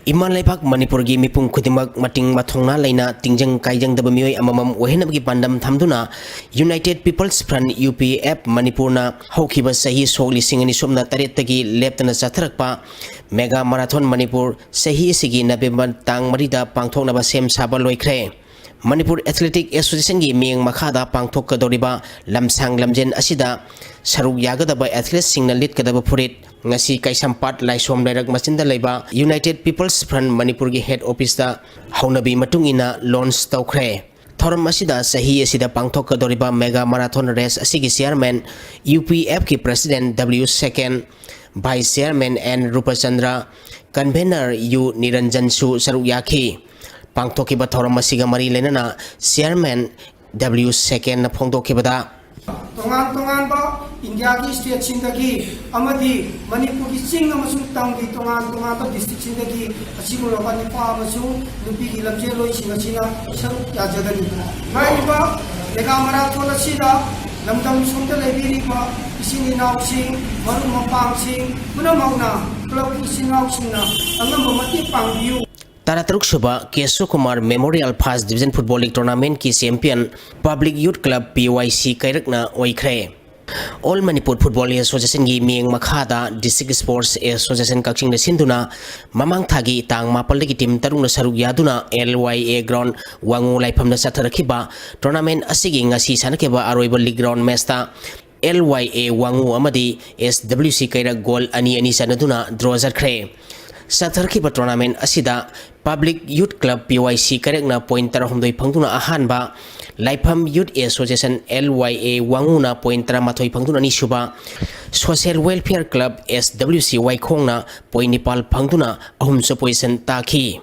ꯏꯃꯥ ꯂꯩꯕꯥꯛ ꯃꯅꯤꯄꯨꯔꯒꯤ ꯃꯤꯄꯨꯝ ꯈꯨꯗꯤꯡꯃꯛ ꯃꯇꯤꯡ ꯃꯊꯧꯅꯥ ꯂꯩꯅ ꯇꯤꯡꯖꯪ ꯀꯥꯏꯖꯪꯗꯕ ꯃꯤꯑꯣꯏ ꯑꯃꯃꯝ ꯑꯣꯏꯍꯟꯅꯕꯒꯤ ꯄꯥꯟꯗꯝ ꯊꯝꯗꯨꯅ United People's Front, U P F, ꯃꯅꯤꯄꯨꯔꯅ ꯍꯧꯈꯤꯕ ꯆꯍꯤ ꯁꯣꯛ ꯂꯤꯁꯤꯡ ꯑꯅꯤ ꯁꯨꯞꯅ ꯇꯔꯦꯠꯇꯒꯤ ꯂꯦꯞꯇꯅ ꯆꯠꯊꯔꯛꯄ Mega Marathon ꯃꯅꯤꯄꯨꯔ ꯆꯍꯤ ꯑꯁꯤꯒꯤ ꯅꯕꯦꯝꯕꯔ ꯇꯥꯡ ꯃꯔꯤꯗ ꯄꯥꯡꯊꯣꯛꯅꯕ ꯁꯦꯝ ꯁꯥꯕ ꯂꯣꯏꯈ꯭ꯔꯦ꯫ ꯃꯅꯤꯄꯨꯔ Athletic Associationꯒꯤ ꯃꯤꯠꯌꯦꯡ ꯃꯈꯥꯗ ꯄꯥꯡꯊꯣꯛꯀꯗꯧꯔꯤꯕ ꯂꯝꯁꯥꯡ ꯂꯝꯖꯦꯟ ꯑꯁꯤꯗ ꯁꯔꯨꯛ ꯌꯥꯒꯗꯕ athleteꯁꯤꯡꯅ ꯂꯤꯠꯀꯗꯕ ꯐꯨꯔꯤꯠ ꯉꯁꯤ ꯀꯩꯁꯥꯝꯄꯥꯠ ꯂꯥꯏꯁ꯭ꯔꯝ ꯂꯩꯔꯛ ꯃꯆꯤꯟꯗ ꯂꯩꯕ United People's Front ꯃꯅꯤꯄꯨꯔꯒꯤ head officeꯇ ꯍꯧꯅꯕꯤ ꯃꯇꯨꯡ ꯏꯟꯅ launch ꯇꯧꯈ꯭ꯔꯦ꯫ ꯊꯧꯔꯝ ꯑꯁꯤꯗ ꯆꯍꯤ ꯑꯁꯤꯗ ꯄꯥꯡꯊꯣꯛꯀꯗꯧꯔꯤꯕ Mega Marathon Race ꯑꯁꯤꯒꯤ chairman, U P Fꯀꯤ president W ꯁꯦꯀꯦꯟ, vice chairman N ꯔꯨꯄꯆꯟꯗ꯭ꯔ, convener U ꯅꯤꯔꯟꯖꯟꯁꯨ ꯁꯔꯨꯛ ꯌꯥꯈꯤ꯫ ꯄꯥꯡꯊꯣꯛꯈꯤꯕ ꯊꯧꯔꯝ ꯑꯁꯤꯒ ꯃꯔꯤ ꯂꯩꯅꯅ chairman W ꯁꯦꯀꯦꯟꯅ ꯐꯣꯡꯗꯣꯛꯈꯤꯕꯗ, ꯇꯣꯉꯥꯟ ꯇꯣꯉꯥꯟꯕ ꯏꯟꯗꯤꯌꯥꯒꯤ stateꯁꯤꯡꯗꯒꯤ ꯑꯃꯗꯤ ꯃꯅꯤꯄꯨꯔꯒꯤ ꯆꯤꯡ ꯑꯃꯁꯨꯡ ꯇꯝꯒꯤ ꯇꯣꯉꯥꯟ ꯇꯣꯉꯥꯟꯕ districtꯁꯤꯡꯗꯒꯤ ꯑꯁꯤꯒꯨꯝꯂꯕ ꯅꯨꯄꯥ ꯑꯃꯁꯨꯡ ꯅꯨꯄꯤꯒꯤ ꯂꯝꯖꯦꯜꯂꯣꯏꯁꯤꯡ ꯑꯁꯤꯅ ꯁꯔꯨꯛ ꯌꯥꯖꯒꯅꯤ꯫ ꯍꯥꯏꯔꯤꯕ Mega Marathon ꯑꯁꯤꯗ ꯂꯝꯗꯝ ꯁꯣꯝꯗ ꯂꯩꯕꯤꯔꯤꯕ ꯏꯆꯤꯟ ꯏꯅꯥꯎꯁꯤꯡ, ꯃꯔꯨꯞ ꯃꯄꯥꯡꯁꯤꯡ ꯄꯨꯝꯅꯃꯛꯅ clubꯀꯤ ꯏꯆꯤꯟ ꯏꯅꯥꯎꯁꯤꯡꯅ ꯑꯉꯝꯕ ꯃꯇꯦꯡ ꯄꯥꯡꯕꯤꯌꯨ꯫ ꯇꯔꯥꯇꯔꯨꯛ ꯁꯨꯕ ꯀꯦꯁꯣ Kumar Memorial First Division Football League Tournamentꯀꯤ champion Public Youth Club P Y C ꯀꯩꯔꯛꯅ ꯑꯣꯏꯈ꯭ꯔꯦ꯫ All Manipur Football Associationꯒꯤ ꯃꯤꯠꯌꯦꯡ ꯃꯈꯥꯗ District Sports Association ꯀꯛꯆꯤꯡꯅ ꯁꯤꯟꯗꯨꯅ ꯃꯃꯥꯡ ꯊꯥꯒꯤ ꯇꯥꯡ ꯃꯥꯄꯜꯗꯒꯤ team ꯇꯔꯨꯛꯅ ꯁꯔꯨꯛ ꯌꯥꯗꯨꯅ L Y A ground ꯋꯥꯉꯨ ꯂꯥꯏꯐꯝꯗ ꯆꯠꯊꯔꯛꯈꯤꯕ tournament ꯑꯁꯤꯒꯤ ꯉꯁꯤ ꯁꯥꯟꯅꯈꯤꯕ ꯑꯔꯣꯏꯕ league round matchꯇ L Y A ꯋꯥꯉꯨ ꯑꯃꯗꯤ S W C ꯀꯩꯔꯛ goal ꯑꯅꯤ ꯑꯅꯤ ꯆꯟꯅꯗꯨꯅ draw ꯆꯠꯈ꯭ꯔꯦ꯫ ꯆꯠꯊꯔꯛꯈꯤꯕ tournament ꯑꯁꯤꯗ Public Youth Club P Y C ꯀꯩꯔꯛꯅ point ꯇꯔꯥꯍꯨꯝꯗꯣꯏ ꯐꯪꯗꯨꯅ ꯑꯍꯥꯟꯕ, ꯂꯥꯏꯐꯝ Youth Association L Y A ꯋꯥꯉꯨꯅ point ꯇꯔꯥꯃꯥꯊꯣꯏ ꯐꯪꯗꯨꯅ ꯑꯅꯤꯁꯨꯕ, Social Welfare Club S W C ꯋꯥꯏꯈꯣꯡꯅ point ꯅꯤꯄꯥꯜ ꯐꯪꯗꯨꯅ ꯑꯍꯨꯝꯁꯨꯕ position ꯇꯥꯈꯤ꯫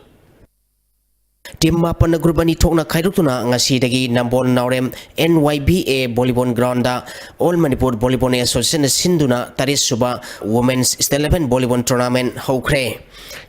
Team ꯃꯥꯄꯟꯅ group ꯑꯅꯤ ꯊꯣꯛꯅ ꯈꯥꯏꯗꯣꯛꯇꯨꯅ ꯉꯁꯤꯗꯒꯤ ꯅꯝꯕꯣꯜ ꯅꯥꯎꯔꯦꯝ N Y B A volleyball groundꯗ All Manipur Volleyball Associationꯅ ꯁꯤꯟꯗꯨꯅ ꯇꯔꯦꯠ ꯁꯨꯕ Women's State Level Volleyball Tournament ꯍꯧꯈ꯭ꯔꯦ꯫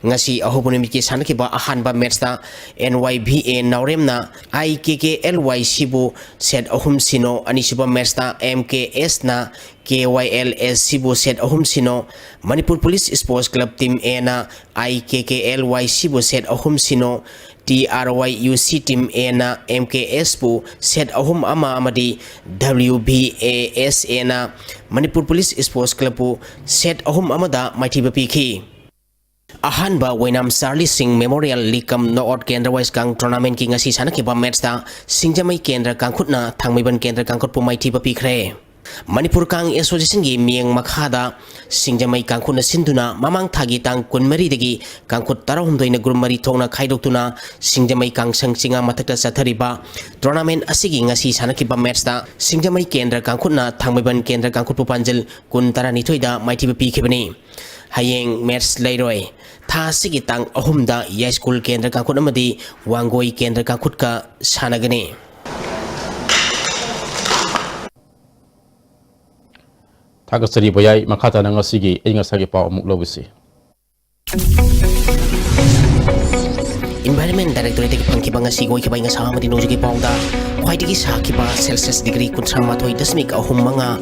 ꯉꯁꯤ ꯑꯍꯧꯕ ꯅꯨꯃꯤꯠꯀꯤ ꯁꯥꯟꯅꯈꯤꯕ ꯑꯍꯥꯟꯕ matchꯇ N Y B A ꯅꯥꯎꯔꯦꯝꯅ I K K L Y Cꯕꯨ set ꯑꯍꯨꯝ ꯁꯤꯅꯣ, ꯑꯅꯤꯁꯨꯕ matchꯇ M K Sꯅ K Y L S Cꯕꯨ set ꯑꯍꯨꯝ ꯁꯤꯅꯣ, Manipur Police Sports Club Team Aꯅ I K K L Y Cꯕꯨ set ꯑꯍꯨꯝ ꯁꯤꯅꯣ, T R Y U C Team Aꯅ M K Sꯕꯨ set ꯑꯍꯨꯝ ꯑꯃ ꯑꯃꯗꯤ W B A S Aꯅ Manipur Police Sports Clubꯄꯨ set ꯑꯍꯨꯝ ꯑꯃꯗ ꯃꯥꯏꯊꯤꯕ ꯄꯤꯈꯤ꯫ ꯑꯍꯥꯟꯕ ꯑꯣꯏꯅ ꯆꯥꯔꯂꯤ ꯁꯤꯡ Memorial League cum Knockout Kendra Wise Kang Tournamentꯀꯤ ꯉꯁꯤ ꯁꯥꯟꯅꯈꯤꯕ matchꯇ ꯁꯤꯡꯖꯃꯩ ꯀꯦꯟꯗ꯭ꯔ ꯀꯥꯡꯈꯨꯠꯅ ꯊꯥꯡꯃꯩꯕꯟ ꯀꯦꯟꯗ꯭ꯔ ꯀꯥꯡꯈꯨꯠꯄꯨ ꯃꯥꯏꯊꯤꯕ ꯄꯤꯈ꯭ꯔꯦ꯫ ꯃꯅꯤꯄꯨꯔ ꯀꯥꯡ Associationꯒꯤ ꯃꯤꯠꯌꯦꯡ ꯃꯈꯥꯗ ꯁꯤꯡꯖꯃꯩ ꯀꯥꯡꯈꯨꯠꯅ ꯁꯤꯟꯗꯨꯅ ꯃꯃꯥꯡ ꯊꯥꯒꯤ ꯇꯥꯡ ꯀꯨꯟꯃꯔꯤꯗꯒꯤ ꯀꯥꯡꯈꯨꯠ ꯇꯔꯥꯍꯨꯝꯗꯣꯏꯅ group ꯃꯔꯤ ꯊꯣꯛꯅ ꯈꯥꯏꯗꯣꯛꯇꯨꯅ ꯁꯤꯡꯖꯃꯩ ꯀꯥꯡꯁꯪ ꯆꯤꯉꯥ ꯃꯊꯛꯇ ꯆꯠꯊꯔꯤꯕ tournament ꯑꯁꯤꯒꯤ ꯉꯁꯤ ꯁꯥꯟꯅꯈꯤꯕ matchꯇ ꯁꯤꯡꯖꯃꯩ ꯀꯦꯟꯗ꯭ꯔ ꯀꯥꯡꯈꯨꯠꯅ ꯊꯥꯡꯃꯩꯕꯟ ꯀꯦꯟꯗ꯭ꯔ ꯀꯥꯡꯈꯨꯠꯄꯨ ꯄꯥꯟꯖꯤꯜ ꯀꯨꯟ ꯇꯔꯥꯅꯤꯊꯣꯏꯗ ꯃꯥꯏꯊꯤꯕ ꯄꯤꯈꯤꯕꯅꯤ꯫ ꯍꯌꯦꯡ match ꯂꯩꯔꯣꯏ꯫ ꯊꯥ ꯑꯁꯤꯒꯤ ꯇꯥꯡ ꯑꯍꯨꯝꯗ ꯌꯥꯏꯁ꯭ꯀꯨꯜ ꯀꯦꯟꯗ꯭ꯔ ꯀꯥꯡꯈꯨꯠ ꯑꯃꯗꯤ ꯋꯥꯡꯒꯣꯏ ꯀꯦꯟꯗ꯭ꯔ ꯀꯥꯡꯈꯨꯠꯀ ꯁꯥꯟꯅꯒꯅꯤ꯫ ꯊꯥꯒꯠꯆꯔꯤ ꯚꯌꯥꯏ꯫ ꯃꯈꯥ ꯇꯥꯅ ꯉꯁꯤꯒꯤ ꯑꯏꯪ ꯑꯁꯥꯒꯤ ꯄꯥꯎ ꯑꯃꯨꯛ ꯂꯧꯕꯤꯁꯤ꯫ Environment Directorateꯇꯒꯤ ꯐꯪꯈꯤꯕ ꯉꯁꯤꯒꯤ ꯑꯣꯏꯈꯤꯕ ꯑꯏꯪ ꯑꯁꯥ ꯑꯃꯗꯤ ꯅꯣꯡꯖꯨꯒꯤ ꯄꯥꯎꯗ ꯈ꯭ꯋꯥꯏꯗꯒꯤ ꯁꯥꯈꯤꯕ Celsius degree ꯀꯨꯟꯊ꯭ꯔꯥ ꯃꯥꯊꯣꯏ ꯗꯁꯃꯤꯛ ꯑꯍꯨꯝ ꯃꯉꯥ,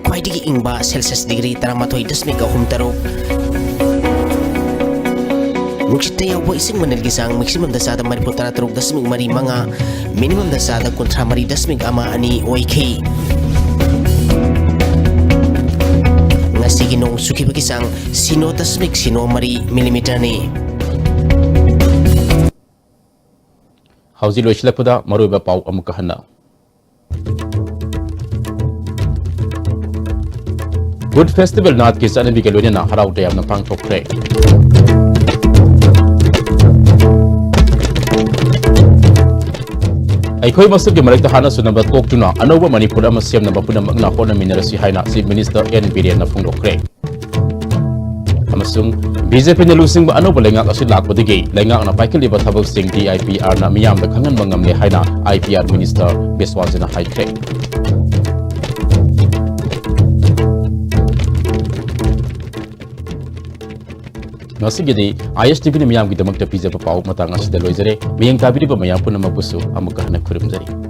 ꯈ꯭ꯋꯥꯏꯗꯒꯤ ꯏꯪꯕ Celsius degree ꯇꯔꯥꯃꯥꯊꯣꯏ ꯗꯁꯃꯤꯛ ꯑꯍꯨꯝ ꯇꯔꯨꯛ, ꯅꯨꯡꯁꯤꯠꯇ ꯌꯥꯎꯕ ꯏꯁꯤꯡ ꯃꯅꯤꯜꯒꯤ ꯆꯥꯡ maximumꯗ ꯆꯥꯗ ꯃꯔꯤꯐꯨ ꯇꯔꯥ ꯇꯔꯨꯛ ꯗꯁꯃꯤꯛ ꯃꯔꯤ ꯃꯉꯥ, minimumꯗ ꯆꯥꯗ ꯀꯨꯟꯊ꯭ꯔꯥ ꯃꯔꯤ ꯗꯁꯃꯤꯛ ꯑꯃ ꯑꯅꯤ ꯑꯣꯏꯈꯤ꯫ ꯉꯁꯤꯒꯤ ꯅꯣꯡ ꯆꯨꯈꯤꯕꯒꯤ ꯆꯥꯡ ꯁꯤꯅꯣ ꯗꯁꯃꯤꯛ ꯁꯤꯅꯣ ꯃꯔꯤ millimeterꯅꯤ꯫ ꯍꯧꯖꯤꯛ ꯂꯣꯏꯁꯤꯜꯂꯛꯄꯗ ꯃꯔꯨꯑꯣꯏꯕ ꯄꯥꯎ ꯑꯃꯨꯛꯀ ꯍꯟꯅ꯫ Good Festival ꯅꯥꯠꯀꯤ ꯆꯠꯅꯕꯤꯒ ꯂꯣꯏꯅꯅ ꯍꯔꯥꯎ ꯇꯌꯥꯝꯅ ꯄꯥꯡꯊꯣꯛꯈ꯭ꯔꯦ꯫ ꯑꯩꯈꯣꯏ ꯃꯁꯦꯜꯒꯤ ꯃꯔꯛꯇ ꯍꯥꯟꯅ ꯁꯨꯅꯕ ꯇꯣꯛꯇꯨꯅ ꯑꯅꯧꯕ ꯃꯅꯤꯄꯨꯔ ꯑꯃ ꯁꯦꯝꯅꯕ ꯄꯨꯝꯅꯃꯛꯅ ꯍꯣꯠꯅꯃꯤꯟꯅꯔꯁꯤ ꯍꯥꯏꯅ Chief Minister N ꯕꯤꯔꯦꯟꯅ ꯐꯣꯡꯗꯣꯛꯈ꯭ꯔꯦ꯫ ꯑꯃꯁꯨꯡ ꯕꯤ ꯖꯦ ꯄꯤꯅ ꯂꯨꯆꯤꯡꯕ ꯑꯅꯧꯕ ꯂꯩꯉꯥꯛ ꯑꯁꯤ ꯂꯥꯛꯄꯗꯒꯤ ꯂꯩꯉꯥꯛꯅ ꯄꯥꯏꯈꯠꯂꯤꯕ ꯊꯕꯛꯁꯤꯡ ꯗꯤ ꯑꯥꯏ ꯄꯤ ꯑꯥꯔꯅ ꯃꯤꯌꯥꯝꯗ ꯈꯪꯍꯟꯕ ꯉꯝꯂꯦ ꯍꯥꯏꯅ ꯑꯥꯏ ꯄꯤ ꯑꯥꯔ ꯃꯤꯅꯤꯁꯇꯔ ꯕꯤꯁꯋꯥꯜꯖꯤꯅ ꯍꯥꯏꯈ꯭ꯔꯦ꯫ ꯉꯁꯤꯒꯤꯗꯤ ꯑꯥꯏ ꯑꯦꯁ ꯇꯤ ꯚꯤꯅ ꯃꯤꯌꯥꯝꯒꯤꯗꯃꯛꯇ ꯄꯤꯖꯕ ꯄꯥꯎ ꯃꯇꯥꯡ ꯑꯁꯤꯗ ꯂꯣꯏꯖꯔꯦ꯫ ꯃꯤꯠꯌꯦꯡ ꯇꯥꯕꯤꯔꯤꯕ ꯃꯌꯥꯝ ꯄꯨꯝꯅꯃꯛꯄꯨꯁꯨ ꯑꯃꯨꯛꯀ ꯍꯟꯅ ꯈꯨꯔꯨꯝꯖꯔꯤ꯫